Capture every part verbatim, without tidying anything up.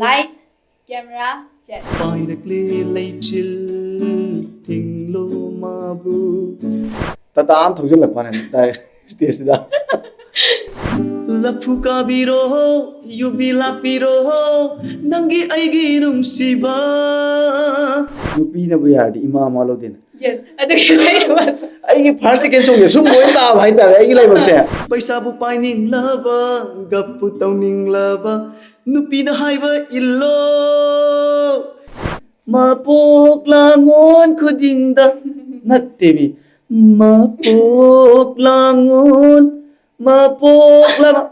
Light, camera, ꯆꯦꯠ꯫ ꯄꯥꯏꯔꯛꯂꯦ ꯂꯩꯆꯤꯜ, ꯊꯤꯡꯂꯣ ꯃꯥꯕꯨ꯫ ꯇꯥꯇꯥ ꯑꯃ ꯊꯧꯖꯤꯜꯂꯛꯄꯅꯦ ꯇꯥꯏ ꯁ꯭ꯇꯦꯖꯁꯤꯗ꯫ ꯂꯐꯨ ꯀꯥꯕꯤꯔꯣ, ꯌꯨꯕꯤ ꯂꯥꯛꯄꯤꯔꯣ, ꯅꯪꯒꯤ ꯑꯩꯒꯤ ꯅꯨꯡꯁꯤꯕ꯫ ꯅꯨꯄꯤꯅꯕꯨ ꯌꯥꯔꯗꯤ ꯏꯃꯥ ꯑꯃ ꯂꯧꯗꯦꯅ꯫ Yes, ꯑꯗꯨꯒꯤ ꯏꯁꯩꯗꯨ ꯃꯥꯁꯨ꯫ ꯑꯩꯒꯤ first second songꯁꯦ ꯁꯨꯝ ꯂꯣꯏ ꯇꯥꯕ ꯍꯥꯏꯇꯥꯔꯦ ꯑꯩꯒꯤ ꯂꯥꯏꯕꯛꯁꯦ꯫ ꯄꯩꯁꯥꯕꯨ ꯄꯥꯏꯅꯤꯡꯂꯕ, ꯒꯞꯄꯨ ꯇꯧꯅꯤꯡꯂꯕ, ꯅꯨꯄꯤꯅ ꯍꯥꯏꯕ ꯏꯜꯂꯣ꯫ ꯃꯄꯣꯛ ꯂꯥꯡꯉꯣꯟ ꯈꯨꯗꯤꯡꯗ ꯅꯠꯇꯦꯃꯤ꯫ ꯃꯄꯣꯛ ꯂꯥꯡꯉꯣꯟ, ꯃꯄꯣꯛ ꯂꯥꯡ-,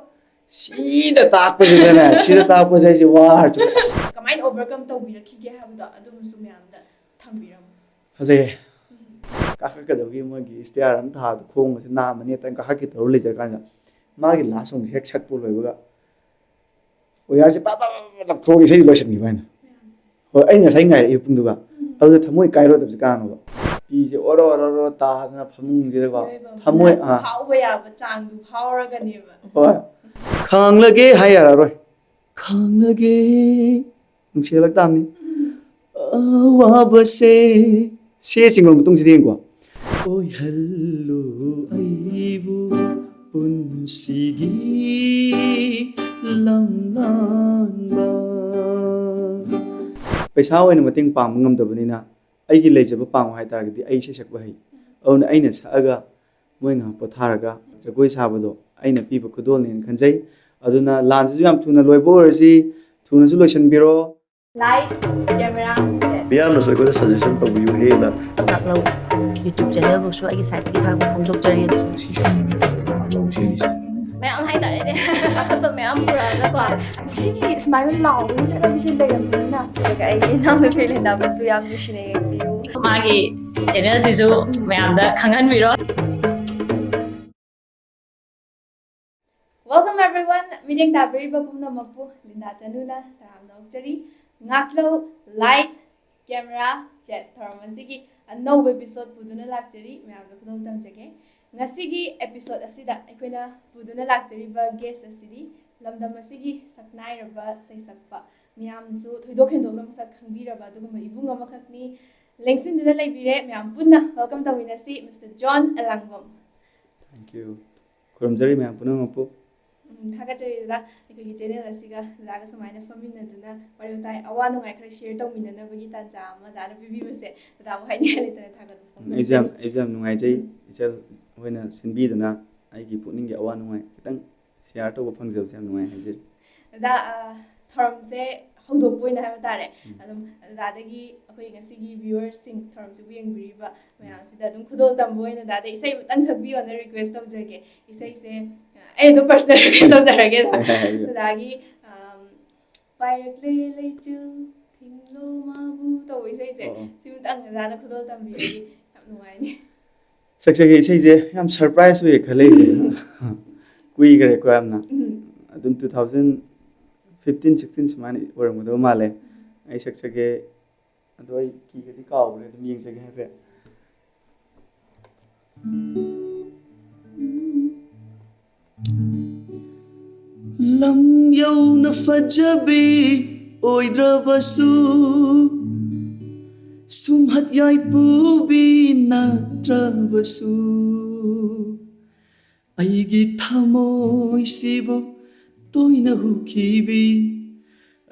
ꯁꯤꯗ ꯇꯥꯛꯄꯁꯤꯗꯅꯦ, ꯁꯤꯗ ꯇꯥꯛꯄꯁꯦ ꯑꯩꯁꯦ ꯋꯥꯔꯁꯨ ꯑꯁ꯫ ꯀꯃꯥꯏꯅ overcome ꯇꯧꯕꯤꯔꯛꯈꯤꯒꯦ ꯍꯥꯏꯕꯗꯣ ꯑꯗꯨꯝꯁꯨ ꯃꯌꯥꯝꯗ ꯊꯝꯕꯤꯔꯝꯃꯣ꯫ ꯐꯖꯩꯌꯦ꯫ ꯀꯥꯈꯠꯀꯗꯕꯒꯤ ꯃꯣꯏꯒꯤ stair ꯑꯃ ꯊꯥꯕꯗꯣ ꯈꯣꯡꯒꯁꯦ ꯅꯥꯝꯃ ꯅꯦꯠꯇꯅ ꯀꯥꯈꯠꯀꯦ ꯇꯧꯔ ꯂꯩꯖꯔꯀꯥꯟꯗ ꯃꯥꯒꯤ last songꯁꯦ ꯍꯦꯛ ꯁꯛꯄ ꯂꯣꯏꯕꯒ ꯋꯥꯌꯔꯁꯦ ꯄꯥ ꯄꯥ ꯄꯥ ꯄꯥ ꯂꯪꯊꯣꯛꯑꯒ ꯏꯁꯩ ꯂꯣꯏꯁꯤꯟꯈꯤꯕ ꯍꯥꯏꯅ꯫ ꯍꯣꯏ, ꯑꯩ ꯉꯁꯥꯏ ꯉꯥꯏꯔꯛꯏ ꯄꯨꯡꯗꯨꯒ꯫ ꯑꯗꯨꯗ ꯊꯃꯣꯏ ꯀꯥꯏꯔꯣꯏꯗꯕꯁꯦ ꯀꯅꯥꯅꯣꯕ? ꯄꯤꯁꯦ ꯑꯣꯔꯣ ꯑꯣꯔꯣ ꯑꯣꯔꯣ ꯇꯥꯗꯅ ꯐꯃꯨꯡꯁꯤꯗꯀꯣ꯫ ꯃꯤꯑꯣꯏꯕ ꯊꯃꯣꯏ ꯑꯃꯅ ꯑꯥ꯫ ꯐꯥꯎꯕ ꯌꯥꯕ ꯆꯥꯡꯗꯨ ꯐꯥꯎꯔꯒꯅꯦꯕ꯫ ꯍꯣꯏ꯫ ꯈꯥꯡꯂꯒꯦ ꯍꯥꯏ ꯌꯥꯔꯔꯣꯏ꯫ ꯈꯥꯡꯂꯒꯦ꯫ ꯅꯨꯡꯁꯤꯍꯜꯂꯛ ꯇꯥꯕꯅꯤ꯫ ꯑꯋꯥꯕꯁꯦ꯫ ꯁꯦ ꯆꯤꯡꯕ ꯃꯇꯨꯡꯁꯤꯗ ꯌꯦꯡꯀꯣ꯫ ꯑꯣꯏꯍꯜꯂꯨ ꯑꯩꯕꯨ ꯄꯨꯟꯁꯤꯒꯤ ꯂꯝꯂꯥꯟꯕ꯫ ꯄꯩꯁꯥ ꯑꯣꯏꯅ ꯃꯇꯦꯡ ꯄꯥꯡꯕ ꯉꯝꯗꯕꯅꯤꯅ ꯑꯩꯒꯤ ꯂꯩꯖꯕ ꯄꯥꯡꯉꯨ ꯍꯥꯏ ꯇꯥꯔꯒꯗꯤ ꯑꯩ ꯏꯁꯩ ꯁꯛꯄ ꯍꯩ꯫ ꯑꯗꯨꯅ ꯑꯩꯅ ꯁꯛꯑꯒ ꯃꯣꯏ ꯉꯥꯏꯍꯥꯛ ꯄꯣꯊꯥꯔꯒ ꯖꯒꯣꯏ ꯁꯥꯕꯗꯣ ꯑꯩꯅ ꯄꯤꯕ ꯈꯨꯗꯣꯜꯅꯦꯅ ꯈꯟꯖꯩ꯫ ꯑꯗꯨꯅ ꯂꯥꯟꯁꯤꯁꯨ ꯌꯥꯝ ꯊꯨꯅ ꯂꯣꯏꯕ ꯑꯣꯏꯔꯁꯤ, ꯊꯨꯅꯁꯨ ꯂꯣꯏꯁꯤꯟꯕꯤꯔꯣ꯫ Light, camera, ꯆꯦꯠ꯫ ꯃꯤꯌꯥꯝꯅꯁꯨ ꯑꯩꯈꯣꯏꯗ suggestion ꯇꯧꯕꯤꯌꯨ ꯍꯦꯟꯅ꯫ ꯉꯥꯛꯂꯧ YouTube channelꯕꯨꯁꯨ ꯑꯩꯒꯤ sideꯇꯒꯤ ꯊꯥꯒꯠꯄ ꯐꯣꯡꯗꯣꯛꯆꯔꯤ꯫ ꯁꯤ ꯁꯨꯝ ꯂꯧꯁꯤꯜꯂꯤꯁꯦ꯫ ꯃꯌꯥꯝ ꯍꯥꯏꯇꯥꯔꯦꯅꯦ꯫ ꯆꯥꯎꯈꯠꯄ ꯃꯌꯥꯝ ꯄꯨꯔꯛꯑꯒꯀꯣ꯫ ꯁꯤꯒꯤ ꯁꯨꯃꯥꯏꯅ ꯂꯥꯎꯕꯒꯤ ꯆꯠꯅꯕꯤꯁꯦ ꯂꯩꯔꯝꯕꯅꯤꯅ꯫ ꯑꯗꯨꯒ ꯑꯩꯒꯤ ꯏꯅꯥꯎꯅꯨꯄꯤ ꯂꯤꯟꯗꯥꯕꯨꯁꯨ ꯌꯥꯝ ꯅꯨꯡꯁꯤꯅ ꯌꯦꯡꯕꯤꯌꯨ꯫ ꯃꯥꯒꯤ channelꯁꯤꯁꯨ ꯃꯌꯥꯝꯗ ꯈꯪꯍꯟꯕꯤꯔꯣ꯫ Welcome everyone! ꯃꯤꯠꯌꯦꯡ ꯇꯥꯕꯤꯔꯤꯕ ꯄꯨꯝꯅꯃꯛꯄꯨ ꯂꯤꯟꯗꯥ ꯆꯅꯨꯅ ꯇꯔꯥꯝꯅ ꯑꯣꯛꯆꯔꯤ꯫ ꯉꯥꯛꯂꯧ, light, camera, ꯆꯦꯠ ꯊꯧꯔꯝ ꯑꯁꯤꯒꯤ ꯑꯅꯧꯕ episode ꯄꯨꯗꯨꯅ ꯂꯥꯛꯆꯔꯤ꯫ ꯃꯌꯥꯝꯗ ꯈꯨꯗꯣꯜ ꯇꯝꯖꯒꯦ꯫ ꯉꯁꯤꯒꯤ episode ꯑꯁꯤꯗ ꯑꯩꯈꯣꯏꯅ ꯄꯨꯗꯨꯅ ꯂꯥꯛꯆꯔꯤꯕ guest ꯑꯁꯤꯗꯤ ꯂꯝꯗꯝ ꯑꯁꯤꯒꯤ ꯁꯛꯅꯥꯏꯔꯕ ꯁꯩꯁꯛꯄ ꯃꯤꯌꯥꯝꯅꯁꯨ ꯊꯣꯏꯗꯣꯛ ꯍꯦꯟꯗꯣꯛꯅ ꯃꯁꯛ ꯈꯪꯕꯤꯔꯕ ꯑꯗꯨꯒꯨꯝꯕ ꯏꯕꯨꯡ ꯑꯃꯈꯛꯅꯤ꯫ ꯂꯦꯡꯁꯤꯟꯗꯨꯅ ꯂꯩꯕꯤꯔꯦ꯫ ꯃꯌꯥꯝ ꯄꯨꯟꯅ welcome ꯇꯧꯃꯤꯟꯅꯁꯤ, ꯃꯤꯁꯇꯔ ꯖꯣꯟ ꯑꯂꯥꯡꯕꯝ꯫ Thank you. ꯈꯨꯔꯨꯝꯖꯔꯤ ꯃꯌꯥꯝ ꯄꯨꯝꯅꯃꯛꯄꯨ꯫ ꯎꯝ, ꯊꯥꯒꯠꯆꯔꯤ ꯗꯗꯥ, ꯑꯩꯈꯣꯏꯒꯤ ꯆꯦꯅꯦꯜ ꯑꯁꯤꯒ ꯗꯗꯥꯒ ꯁꯨꯃꯥꯏꯅ ꯐꯝꯃꯤꯟꯅꯗꯨꯅ ꯋꯥꯔꯤ ꯋꯥꯇꯥꯏ, ꯑꯋꯥ ꯅꯨꯡꯉꯥꯏ ꯈꯔ ꯁꯤꯌꯔ ꯇꯧꯃꯤꯟꯅꯅꯕꯒꯤ ꯇꯥꯟꯖꯥ ꯑꯃ ꯗꯗꯥꯅ ꯄꯤꯕꯤꯕꯁꯦ ꯗꯗꯥꯕꯨ ꯍꯥꯏꯅꯤꯡꯉꯥꯏ ꯂꯩꯇꯅ ꯊꯥꯒꯠꯄ ꯑꯩꯁꯨ ꯌꯥꯝ ꯐꯣꯡꯗꯣꯛꯆꯔꯤ꯫ ꯑꯩꯁꯨ ꯌꯥꯝ ꯅꯨꯡꯉꯥꯏꯖꯩ, ꯏꯆꯜ ꯍꯣꯏꯅ ꯁꯤꯟꯕꯤꯗꯅ ꯑꯩꯒꯤ ꯄꯨꯛꯅꯤꯡꯒꯤ ꯑꯋꯥ ꯅꯨꯡꯉꯥꯏ ꯈꯤꯇꯪ ꯁꯤꯌꯥꯔ ꯇꯧꯕ ꯐꯪꯖꯕꯁꯦ ꯌꯥꯝ ꯅꯨꯡꯉꯥꯏ ꯍꯥꯏꯖꯔꯤ꯫ ꯗꯗꯥ, ꯑ, ꯊꯧꯔꯝꯁꯦ ꯍꯧꯗꯣꯛꯄ ꯑꯣꯏꯅ ꯍꯥꯏꯕ ꯇꯥꯔꯦ꯫ ꯎꯝ꯫ ꯑꯗꯨꯝ ꯗꯗꯥꯗꯒꯤ ꯑꯩꯈꯣꯏ ꯉꯁꯤꯒꯤ ꯚ꯭ꯌꯨꯋꯔꯁꯤꯡ, ꯊꯧꯔꯝꯁꯤꯕꯨ ꯌꯦꯡꯕꯤꯔꯤꯕ ꯃꯌꯥꯝꯁꯤꯗ ꯑꯗꯨꯝ ꯈꯨꯗꯣꯜ ꯇꯝꯕ ꯑꯣꯏꯅ ꯗꯗꯥꯗ ꯏꯁꯩ ꯑꯃꯇꯪ ꯁꯛꯄꯤꯌꯣꯅ ꯔꯤꯀ꯭ꯋꯦꯁ ꯇꯧꯖꯒꯦ꯫ ꯏꯁꯩꯁꯦ, ꯑ, ꯑꯩ ꯑꯗꯨꯝ ꯄꯔꯁꯅꯦꯜ ꯔꯤꯀ꯭ꯋꯦꯁ ꯇꯧꯖꯔꯒꯦ ꯗꯗꯥ꯫ ꯗꯗꯥꯒꯤ, ꯑꯝ, ꯄꯥꯏꯔꯛꯂꯦ ꯂꯩꯆꯤꯜ ꯊꯤꯡꯂꯣ ꯃꯥꯕꯨ ꯇꯧꯕ ꯏꯁꯩꯁꯦ, ꯑꯣ, ꯑꯣ꯫ ꯁꯤꯃꯇꯪ ꯗꯗꯥꯅ ꯈꯨꯗꯣꯜ ꯇꯝꯕꯤꯔꯗꯤ ꯌꯥꯝ ꯅꯨꯡꯉꯥꯏꯅꯤ꯫ ꯁꯛꯆꯒꯦ꯫ ꯏꯁꯩꯁꯦ ꯌꯥꯝ ꯁꯔꯄ꯭ꯔꯥꯏꯁ ꯑꯣꯏꯌꯦ ꯈꯜꯂꯛꯏꯁꯦ꯫ ꯀꯨꯏꯈ꯭ꯔꯦꯀꯣ ꯌꯥꯝꯅ꯫ ꯎꯝ꯫ ꯑꯗꯨꯝ two thousand fifteen sixteen ꯁꯨꯃꯥꯏꯅ ꯑꯣꯏꯔꯝꯒꯗꯕ ꯃꯥꯜꯂꯦ꯫ ꯑꯩ ꯁꯛꯆꯒꯦ꯫ ꯑꯗꯣ ꯑꯩ ꯀꯤꯒꯗꯤ ꯀꯥꯎꯈ꯭ꯔꯦ, ꯑꯗꯨꯝ ꯌꯦꯡꯖꯒꯦ ꯍꯥꯏꯐꯦꯠ꯫ ꯂꯝ ꯌꯧꯅ ꯐꯖꯕꯤ ꯑꯣꯏꯗ꯭ꯔꯕꯁꯨ, ꯁꯨꯝꯍꯠ ꯌꯥꯏꯄꯨꯕꯤ ꯅꯠꯇ꯭ꯔꯕꯁꯨ, ꯑꯩꯒꯤ ꯊꯃꯣꯏꯁꯤꯕꯨ ꯇꯣꯏꯅ ꯍꯨꯈꯤꯕꯤ,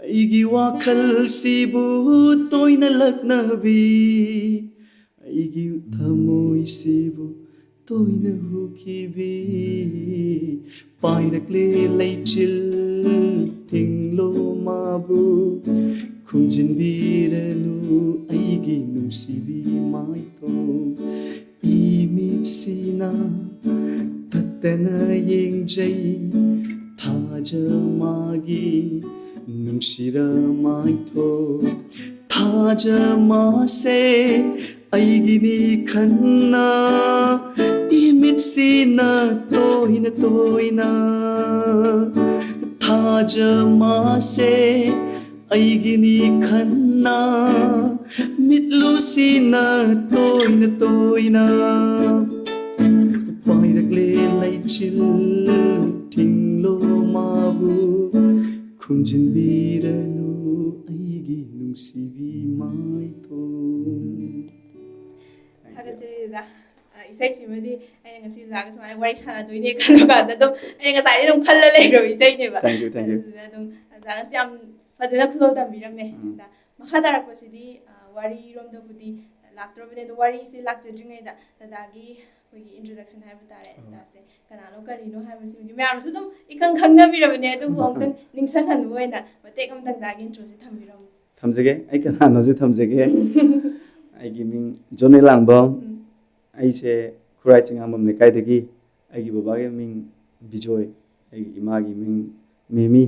ꯑꯩꯒꯤ ꯋꯥꯈꯜꯁꯤꯕꯨ ꯇꯣꯏꯅ ꯂꯛꯅꯕꯤ, ꯑꯩꯒꯤ ꯊꯃꯣꯏꯁꯤꯕꯨ ꯇꯣꯏꯅ ꯍꯨꯈꯤꯕꯤ꯫ ꯄꯥꯏꯔꯛꯂꯦ ꯂꯩꯆꯤꯜ ꯊꯤꯡꯂꯣ ꯃꯥꯕꯨ, ꯈꯨꯝꯖꯤꯟꯕꯤꯔꯅꯨ ꯑꯩꯒꯤ ꯅꯨꯡꯁꯤꯕꯤ ꯃꯥꯏꯊꯣꯡ꯫ ꯏꯃꯤꯠꯁꯤꯅ ꯇꯠꯇꯅ ꯌꯦꯡꯖꯩ ꯊꯥꯖ ꯃꯥꯒꯤ ꯅꯨꯡꯁꯤꯔ ꯃꯥꯏꯊꯣꯡ꯫ ꯊꯥꯖ ꯃꯥꯁꯦ ꯑꯩꯒꯤꯅꯤ ꯈꯟꯅ ꯏꯃꯤꯠꯁꯤꯅ ꯇꯣꯏꯅ ꯇꯣꯏꯅ ꯊꯥꯖ ꯃꯥꯁꯦ ꯑꯩꯒꯤꯅꯤ ꯈꯟꯅ ꯃꯤꯠꯂꯨꯁꯤꯅ ꯇꯣꯏꯅ ꯇꯣꯏꯅ ꯄꯥꯏꯔꯛꯂꯦ ꯂꯩꯆꯤꯜ ꯊꯤꯡꯂꯣ ꯃꯥꯕꯨ꯫ ꯈꯨꯝꯖꯤꯟꯕꯤꯔꯅꯨ ꯑꯩꯒꯤ ꯅꯨꯡꯁꯤꯕꯤ ꯃꯥꯏꯊꯣꯡ꯫ ꯊꯥꯒꯠꯆꯔꯤ ꯑꯣꯖꯥ꯫ ꯑ, ꯏꯁꯩꯁꯤꯃꯗꯤ ꯑꯩꯅ ꯉꯁꯤ ꯑꯣꯖꯥꯒ ꯁꯨꯃꯥꯏꯅ ꯋꯥꯔꯤ ꯁꯥꯟꯅꯗꯣꯏꯅꯦ ꯈꯟꯕ ꯀꯥꯟꯗ ꯑꯗꯨꯝ ꯑꯩꯅ ꯉꯁꯥꯏꯗꯩ ꯑꯗꯨꯝ ꯈꯜꯂ ꯂꯩꯈ꯭ꯔꯕ ꯏꯁꯩꯅꯦꯕ꯫ Thank you, thank you. ꯑꯗꯨꯗꯨꯅ ꯑꯗꯨꯝ ꯑꯣꯖꯥꯅꯁꯨ ꯌꯥꯝ ꯐꯖꯅ ꯈꯨꯗꯣꯜ ꯇꯝꯕꯤꯔꯝꯃꯦ꯫ ꯎꯝ꯫ ꯑꯗ ꯃꯈꯥ ꯇꯥꯔꯛꯄꯁꯤꯗꯤ, ꯑ, ꯋꯥꯔꯤꯔꯣꯝꯗꯕꯨꯗꯤ ꯂꯥꯛꯇ꯭ꯔꯕꯅꯦ, ꯑꯗꯣ ꯋꯥꯔꯤꯁꯦ ꯂꯥꯛꯆꯗ꯭ꯔꯤꯉꯩꯗ ꯗꯗꯥꯒꯤ ꯑꯩꯈꯣꯏꯒꯤ introduction ꯍꯥꯏꯕ ꯇꯥꯔꯦ, ꯎꯝ꯫ ꯗꯗꯥꯁꯦ ꯀꯅꯥꯅꯣ ꯀꯔꯤꯅꯣ ꯍꯥꯏꯕꯁꯤꯕꯨꯗꯤ ꯃꯌꯥꯝꯁꯨ ꯑꯗꯨꯝ ꯏꯈꯪ ꯈꯪꯅꯕꯤꯔꯕꯅꯦ, ꯑꯗꯨꯕꯨ ꯑꯃꯨꯛꯇꯪ ꯅꯤꯡꯁꯤꯡꯍꯟꯕ ꯑꯣꯏꯅ ꯃꯇꯦꯛ ꯑꯃꯇꯪ ꯗꯗꯥꯒꯤ introꯁꯦ ꯊꯝꯕꯤꯔꯝꯃꯨ꯫ ꯊꯝꯖꯒꯦ꯫ ꯑꯩ ꯀꯅꯥꯅꯣꯁꯦ ꯊꯝꯖꯒꯦ꯫ ꯑꯩꯒꯤ ꯃꯤꯡ ꯖꯣꯅꯤ ꯂꯥꯡꯕꯝ꯫ ꯎꯝ꯫ ꯑꯩꯁꯦ ꯈꯨꯔꯥꯏ ꯆꯤꯡꯉꯥꯝꯕꯝ ꯂꯩꯀꯥꯏꯗꯒꯤ꯫ ꯑꯩꯒꯤ ꯕꯕꯥꯒꯤ ꯃꯤꯡ ꯕꯤꯖꯣꯏ, ꯑꯩꯒꯤ ꯏꯃꯥꯒꯤ ꯃꯤꯡ ꯃꯦꯃꯤ꯫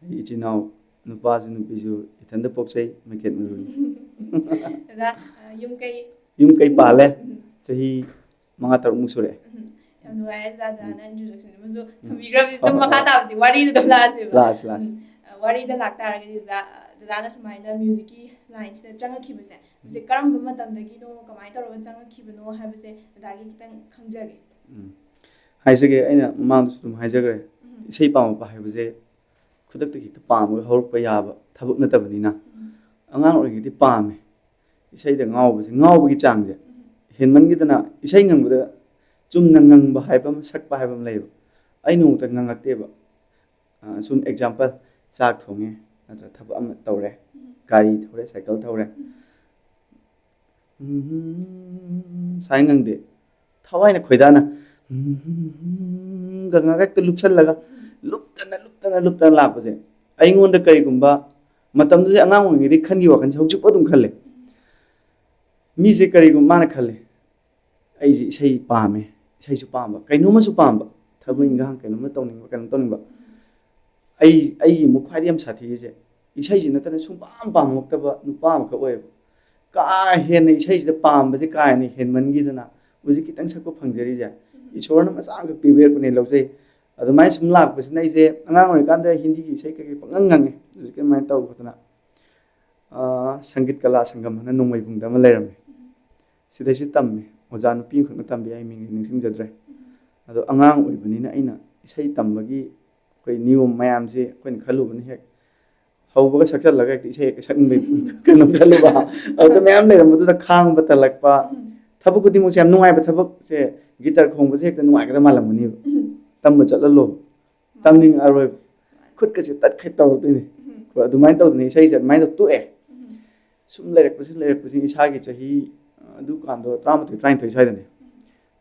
ꯑꯩ ꯏꯆꯤꯟ ꯏꯅꯥꯎ ꯅꯨꯄꯥꯁꯨ ꯅꯨꯄꯤꯁꯨ ꯏꯊꯟꯗ ꯄꯣꯛꯆꯩ, ꯃꯩꯈꯦꯠ ꯃꯔꯨꯅꯤ꯫ ꯑꯗ, ꯑ, ꯌꯨꯝ ꯀꯩ? ꯌꯨꯝ ꯀꯩ ꯄꯥꯜꯂꯦ꯫ ꯎꯝ꯫ ꯆꯍꯤ ꯃꯉꯥ ꯇꯔꯨꯛꯃꯨꯛ ꯁꯨꯔꯛꯑꯦ꯫ ꯎꯝ꯫ ꯌꯥꯝ ꯅꯨꯡꯉꯥꯏꯔꯦ, ꯑꯣꯖꯥ, ꯑꯣꯖꯥꯅ introduction ꯑꯃꯁꯨ ꯎꯝ꯫ ꯊꯝꯕꯤꯈ꯭ꯔꯕꯅꯤ꯫ ꯍꯣꯏ, ꯑꯗꯨꯝ ꯍꯣꯏ, ꯃꯈꯥ ꯍꯣꯏ꯫ ꯇꯥꯕꯁꯦ ꯋꯥꯔꯤꯗ ꯑꯗꯨꯝ ꯂꯥꯛꯑꯁꯦꯕ꯫ ꯂꯥꯛꯑꯁꯤ, ꯂꯥꯛꯑꯁꯤ꯫ ꯎꯝ꯫ ꯑ, ꯋꯥꯔꯤꯗ ꯂꯥꯛꯇꯥꯔꯒꯗꯤ, ꯑꯣꯖꯥ, ꯑ, ꯗꯗꯥꯅ ꯁꯨꯃꯥꯏꯅ musicꯀꯤ lineꯁꯤꯗ ꯆꯪꯉꯛꯈꯤꯕꯁꯦ, ꯍꯧꯖꯤꯛ ꯀꯔꯝꯕ ꯃꯇꯝꯗꯒꯤꯅꯣ, ꯀꯃꯥꯏꯅ ꯇꯧꯔꯒ ꯆꯪꯉꯛꯈꯤꯕꯅꯣ ꯍꯥꯏꯕꯁꯦ ꯗꯗꯥꯒꯤ ꯈꯤꯇꯪ ꯈꯪꯖꯒꯦ꯫ ꯎꯝ꯫ ꯍꯥꯏꯖꯒꯦ, ꯑꯩꯅ ꯃꯃꯥꯡꯗꯁꯨ ꯑꯗꯨꯝ ꯍꯥꯏꯖꯈ꯭ꯔꯦ, ꯎꯝ꯫ ꯏꯁꯩ ꯄꯥꯝꯃꯛꯄ ꯍꯥꯏꯕꯁꯦ ꯈꯨꯗꯛꯇ ꯍꯦꯛꯇ ꯄꯥꯝꯃꯒ ꯍꯧꯔꯛꯄ ꯌꯥꯕ ꯊꯕꯛ ꯅꯠꯇꯕꯅꯤꯅ, ꯎꯝ꯫ ꯑꯉꯥꯡ ꯑꯣꯏꯔꯤꯉꯩꯗꯤ ꯄꯥꯝꯃꯦ꯫ ꯏꯁꯩꯗ ꯉꯥꯎꯕꯁꯦ, ꯉꯥꯎꯕꯒꯤ ꯆꯥꯡꯁꯦ ꯎꯝ꯫ ꯍꯦꯟꯃꯟꯈꯤꯗꯅ, ꯏꯁꯩ ꯉꯪꯕꯗ ꯆꯨꯝꯅ ꯉꯪꯕ ꯍꯥꯏꯕ ꯑꯃ, ꯁꯛꯄ ꯍꯥꯏꯕ ꯑꯃ ꯂꯩꯌꯦꯕ꯫ ꯑꯩ ꯅꯣꯡꯃꯇ ꯉꯪꯉꯛꯇꯦꯕ꯫ ꯑ, ꯁꯨꯝ example, ꯆꯥꯛ ꯊꯣꯡꯉꯦ, ꯅꯠꯇ꯭ꯔꯒ ꯊꯕꯛ ꯑꯃ ꯇꯧꯔꯦ, ꯎꯝ꯫ ꯒꯥꯔꯤ ꯊꯧꯔꯦ, ꯁꯥꯏꯀꯜ ꯊꯧꯔꯦ, ꯎꯝ꯫ ꯎꯝ, ꯁꯨꯃꯥꯏꯅ ꯉꯪꯗꯦ꯫ ꯊꯋꯥꯏꯅ ꯈꯣꯏꯗꯥꯅ ꯎꯝ, ꯒ ꯉꯥꯡ ꯍꯦꯛꯇ ꯂꯨꯞꯁꯜꯂꯒ, ꯂꯨꯞꯇꯅ, ꯂꯨꯞꯇꯅ, ꯂꯨꯞꯇꯅ ꯂꯥꯛꯄꯁꯦ, ꯑꯩꯉꯣꯟꯗ ꯀꯔꯤꯒꯨꯝꯕ ꯃꯇꯝꯗꯨꯗꯤ, ꯑꯉꯥꯡ ꯑꯣꯏꯔꯤꯉꯩꯗꯒꯤ ꯈꯟꯈꯤꯕ ꯋꯥꯈꯜꯁꯦ ꯍꯧꯖꯤꯛꯐꯥꯎ ꯑꯗꯨꯝ ꯈꯜꯂꯦ꯫ ꯃꯤꯁꯦ ꯀꯔꯤꯒꯨꯝꯕ ꯃꯥꯅ ꯈꯜꯂꯦ, "ꯑꯩꯁꯦ ꯏꯁꯩ ꯄꯥꯝꯃꯦ, ꯏꯁꯩꯁꯨ ꯄꯥꯝꯕ, ꯀꯩꯅꯣꯝꯃꯁꯨ ꯄꯥꯝꯕ, ꯊꯕꯛ ꯏꯟꯈꯥꯡ ꯀꯩꯅꯣꯝꯃ ꯇꯧꯅꯤꯡꯕ, ꯀꯩꯅꯣꯝ ꯇꯧꯅꯤꯡꯕ꯫ ꯑꯩ, ꯑꯩꯒꯤ ꯑꯃꯨꯛ ꯈ꯭ꯋꯥꯏꯗꯒꯤ ꯌꯥꯝ ꯁꯥꯊꯤꯔꯤꯁꯦ, ꯏꯁꯩꯁꯤ ꯅꯠꯇꯅ ꯁꯨꯡꯄꯥꯝ ꯄꯥꯝꯃꯛꯇꯕ ꯅꯨꯄꯥ ꯑꯃꯈꯛ ꯑꯣꯏꯌꯦꯕ꯫ ꯀꯥ ꯍꯦꯟꯅ ꯏꯁꯩꯁꯤꯗ ꯄꯥꯝꯕꯁꯦ ꯀꯥ ꯍꯦꯟꯅ ꯍꯦꯟꯃꯟꯈꯤꯗꯅ, ꯍꯧꯖꯤꯛ ꯈꯤꯇꯪ ꯁꯛꯄ ꯐꯪꯖꯔꯤꯁꯦ, ꯏꯁꯣꯔꯅ ꯃꯆꯥ ꯑꯃꯈꯛ ꯄꯤꯕꯤꯔꯛꯄꯅꯦ ꯂꯧꯖꯩ"꯫ ꯑꯗꯨꯃꯥꯏꯅ ꯁꯨꯝ ꯂꯥꯛꯄꯁꯤꯅ, ꯑꯩꯁꯦ ꯑꯉꯥꯡ ꯑꯣꯏꯔꯤꯀꯥꯟꯗ ꯍꯤꯟꯗꯤꯒꯤ ꯏꯁꯩ ꯀꯩꯀꯩ ꯄꯪꯉꯪ ꯉꯪꯉꯦ꯫ ꯍꯧꯖꯤꯛꯀꯤ ꯑꯗꯨꯃꯥꯏꯅ ꯇꯧꯗꯅ, ꯑꯥ, ꯁꯪꯒꯤꯠ ꯀꯂꯥ ꯁꯪꯒꯝ ꯍꯥꯏꯅ ꯅꯣꯡꯃꯩꯕꯨꯡꯗ ꯑꯃ ꯂꯩꯔꯝꯃꯦ꯫ ꯁꯤꯗꯩꯁꯤ ꯇꯝꯃꯦ꯫ ꯑꯣꯖꯥ ꯅꯨꯄꯤ ꯑꯃꯈꯛꯅ ꯇꯝꯕꯤ, ꯑꯩ ꯃꯤꯡꯗꯤ ꯅꯤꯡꯁꯤꯡꯖꯗ꯭ꯔꯦ꯫ ꯑꯗꯣ ꯑꯉꯥꯡ ꯑꯣꯏꯕꯅꯤꯅ ꯑꯩꯅ ꯏꯁꯩ ꯇꯝꯕꯒꯤ ꯑꯩꯈꯣꯏ ꯅꯤꯌꯣꯝ ꯃꯌꯥꯝꯁꯤ ꯑꯩꯈꯣꯏꯅ ꯈꯜꯂꯨꯕꯅ ꯍꯦꯛ ꯍꯧꯕꯒ ꯁꯛꯆꯜꯂꯒ ꯍꯦꯛꯇ ꯏꯁꯩ ꯍꯦꯛꯇ ꯁꯛꯅꯤꯡꯕꯩ ꯀꯩꯅꯣ ꯈꯜꯂꯨꯕ꯫ ꯑꯗꯨꯗ ꯃꯌꯥꯝ ꯂꯩꯔꯝꯕꯗꯨꯗ ꯈꯥꯡꯕ ꯇꯜꯂꯛꯄ꯫ ꯊꯕꯛ ꯈꯨꯗꯤꯡꯃꯛꯁꯦ ꯌꯥꯝ ꯅꯨꯡꯉꯥꯏꯕ ꯊꯕꯛꯁꯦ, ꯒꯤꯇꯔ ꯈꯣꯡꯕꯁꯦ ꯍꯦꯛꯇ ꯅꯨꯡꯉꯥꯏꯒꯗꯕ ꯃꯥꯜꯂꯝꯒꯅꯦꯕ꯫ ꯇꯝꯕ ꯆꯠꯍꯜꯂꯣ, ꯇꯝꯅꯤꯡꯉꯛꯑꯔꯣꯏꯕ꯫ ꯈꯨꯠꯀꯁꯦ ꯇꯠꯈꯩ ꯇꯧꯔꯛꯇꯣꯏꯅꯦ꯫ ꯑꯗꯨꯃꯥꯏꯅ ꯇꯧꯗꯅ ꯏꯁꯩꯁꯦ ꯑꯗꯨꯃꯥꯏꯅ ꯇꯧ ꯇꯣꯛꯑꯦ꯫ ꯁꯨꯝ ꯂꯩꯔꯛꯄꯁꯤ ꯂꯩꯔꯛꯄꯁꯤ ꯏꯁꯥꯒꯤ ꯆꯍꯤ, ꯑ, ꯑꯗꯨꯀꯥꯟꯗꯣ ꯇꯔꯥꯃꯥꯊꯣꯏ, ꯇꯔꯥꯅꯤꯊꯣꯏ ꯁ꯭ꯋꯥꯏꯗꯅꯦ꯫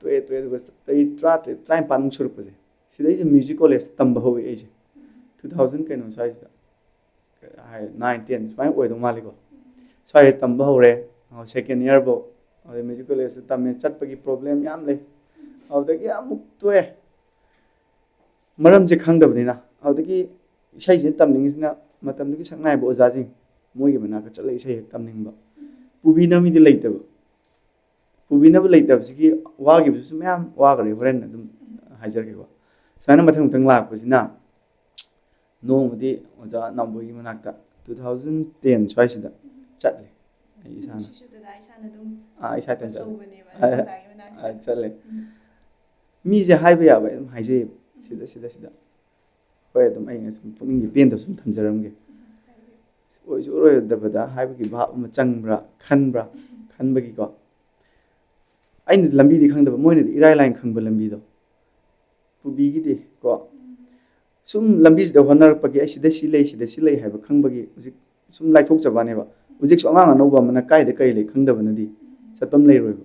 ꯇꯣꯛꯑꯦ, ꯇꯣꯛꯑꯦ, ꯑꯗꯨꯒ ꯆꯍꯤ ꯇꯔꯥꯇꯔꯦꯠ, ꯇꯔꯥꯅꯤꯄꯥꯟꯃꯨꯛ ꯁꯨꯔꯛꯄꯁꯦ, ꯁꯤꯗꯩꯁꯤꯗ ꯃ꯭ꯌꯨꯖꯤꯛ ꯀꯣꯂꯦꯖꯇ ꯇꯝꯕ ꯍꯧꯔꯛꯑꯦ ꯑꯩꯁꯦ꯫ ꯇꯨ ꯊꯥꯎꯖꯟ ꯀꯩꯅꯣ ꯁ꯭ꯋꯥꯏꯁꯤꯗ, ꯍꯥꯏ, ꯅꯥꯏꯟ, ꯇꯦꯟ ꯁꯨꯃꯥꯏꯅ ꯑꯣꯏꯗꯧ ꯃꯥꯜꯂꯤꯀꯣ꯫ ꯁ꯭ꯋꯥꯏꯗ ꯇꯝꯕ ꯍꯧꯔꯦ, ꯁꯦꯀꯦꯟ ꯏꯌꯔꯐꯧ꯫ ꯑꯗꯩ ꯃ꯭ꯌꯨꯖꯤꯛ ꯀꯣꯂꯦꯖꯇ ꯇꯝꯃꯦ, ꯆꯠꯄꯒꯤ ꯄ꯭ꯔꯣꯕ꯭ꯂꯦꯝ ꯌꯥꯝ ꯂꯩ꯫ ꯑꯗꯨꯗꯒꯤ ꯑꯃꯨꯛ ꯇꯣꯛꯑꯦ, ꯃꯔꯝꯁꯦ ꯈꯪꯗꯕꯅꯤꯅ꯫ ꯑꯗꯨꯗꯒꯤ ꯏꯁꯩꯁꯤꯅ ꯇꯝꯅꯤꯡꯉꯤꯁꯤꯅ ꯃꯇꯝꯗꯨꯒꯤ ꯁꯛꯅꯥꯏꯕ ꯑꯣꯖꯥꯁꯤꯡ, ꯃꯣꯏꯒꯤ ꯃꯅꯥꯛꯇ ꯆꯠꯂꯒ ꯏꯁꯩ ꯍꯦꯛ ꯇꯝꯅꯤꯡꯕ꯫ ꯄꯨꯕꯤꯅꯕ ꯃꯤꯗꯤ ꯂꯩꯇꯕ꯫ ꯄꯨꯕꯤꯅꯕ ꯂꯩꯇꯕꯁꯤꯒꯤ ꯋꯥꯈꯤꯕꯁꯨ ꯃꯌꯥꯝ ꯋꯥꯈ꯭ꯔꯦ, ꯍꯣꯔꯦꯟ ꯑꯗꯨꯝ ꯍꯥꯏꯖꯔꯛꯀꯦꯀꯣ꯫ ꯁꯨꯃꯥꯏꯅ ꯃꯊꯪ ꯃꯊꯪ ꯂꯥꯛꯄꯁꯤꯅ, ꯅꯣꯡꯃꯗꯤ ꯑꯣꯖꯥ ꯅꯥꯎꯕꯣꯏꯒꯤ ꯃꯅꯥꯛꯇ ꯇꯨ ꯊꯥꯎꯖꯟ ꯇꯦꯟ ꯁ꯭ꯋꯥꯏꯁꯤꯗ ꯆꯠꯂꯦ꯫ ꯑꯩ ꯏꯁꯥꯅ꯫ ꯁꯤꯁꯨ ꯗꯗꯥ ꯏꯁꯥꯅ ꯑꯗꯨꯝ ꯑꯥ, ꯏꯁꯥ ꯏꯊꯟ ꯆꯠꯂꯦ꯫ ꯑꯆꯧꯕꯅꯦꯕ ꯑꯥ, ꯑꯣꯖꯥꯒꯤ ꯃꯅꯥꯛꯁꯦ꯫ ꯑꯥ, ꯆꯠꯂꯦ꯫ ꯎꯝ꯫ ꯃꯤꯁꯦ ꯍꯥꯏꯕ ꯌꯥꯕ ꯑꯗꯨꯝ ꯍꯥꯏꯖꯩꯌꯦꯕ꯫ ꯁꯤꯗ, ꯁꯤꯗ, ꯁꯤꯗ꯫ ꯍꯣꯏ, ꯑꯗꯨꯝ ꯑꯩ ꯉꯁꯤ ꯄꯨꯛꯅꯤꯡꯒꯤ ꯄꯦꯟꯗꯕ ꯁꯨꯝ ꯊꯝꯖꯔꯝꯒꯦ꯫ ꯎꯝ, ꯍꯥꯏꯕꯤꯌꯨ꯫ ꯑꯣꯏꯁꯨ ꯑꯣꯏꯔꯣꯏꯗꯕꯗ ꯍꯥꯏꯕꯒꯤ ꯚꯥꯕ ꯑꯃ ꯆꯪꯕ꯭ꯔꯥ ꯈꯟꯕ꯭ꯔꯥ ꯈꯟꯕꯒꯤꯀꯣ꯫ ꯑꯩꯅꯗꯤ ꯂꯝꯕꯤꯗꯤ ꯈꯪꯗꯕ, ꯃꯣꯏꯅꯗꯤ ꯏꯔꯥꯏ ꯂꯥꯏꯅ ꯈꯪꯕ ꯂꯝꯕꯤꯗꯣ꯫ ꯄꯨꯕꯤꯒꯤꯗꯤ ꯀꯣ꯫ ꯁꯨꯝ ꯂꯝꯕꯤꯁꯤꯗ ꯍꯣꯠꯅꯔꯛꯄꯒꯤ ꯑꯩ ꯁꯤꯗ ꯁꯤ ꯂꯩ, ꯁꯤꯗ ꯁꯤ ꯂꯩ ꯍꯥꯏꯕ ꯈꯪꯕꯒꯤ ꯍꯧꯖꯤꯛ ꯁꯨꯝ ꯂꯥꯏꯊꯣꯛꯆꯕꯅꯦꯕ꯫ ꯍꯧꯖꯤꯛꯁꯨ ꯑꯉꯥꯡ ꯑꯅꯧꯕ ꯑꯃꯅ ꯀꯥꯏꯗ ꯀꯔꯤ ꯂꯩ ꯈꯪꯗꯕꯅꯗꯤ ꯆꯠꯐꯝ ꯂꯩꯔꯣꯏꯕ꯫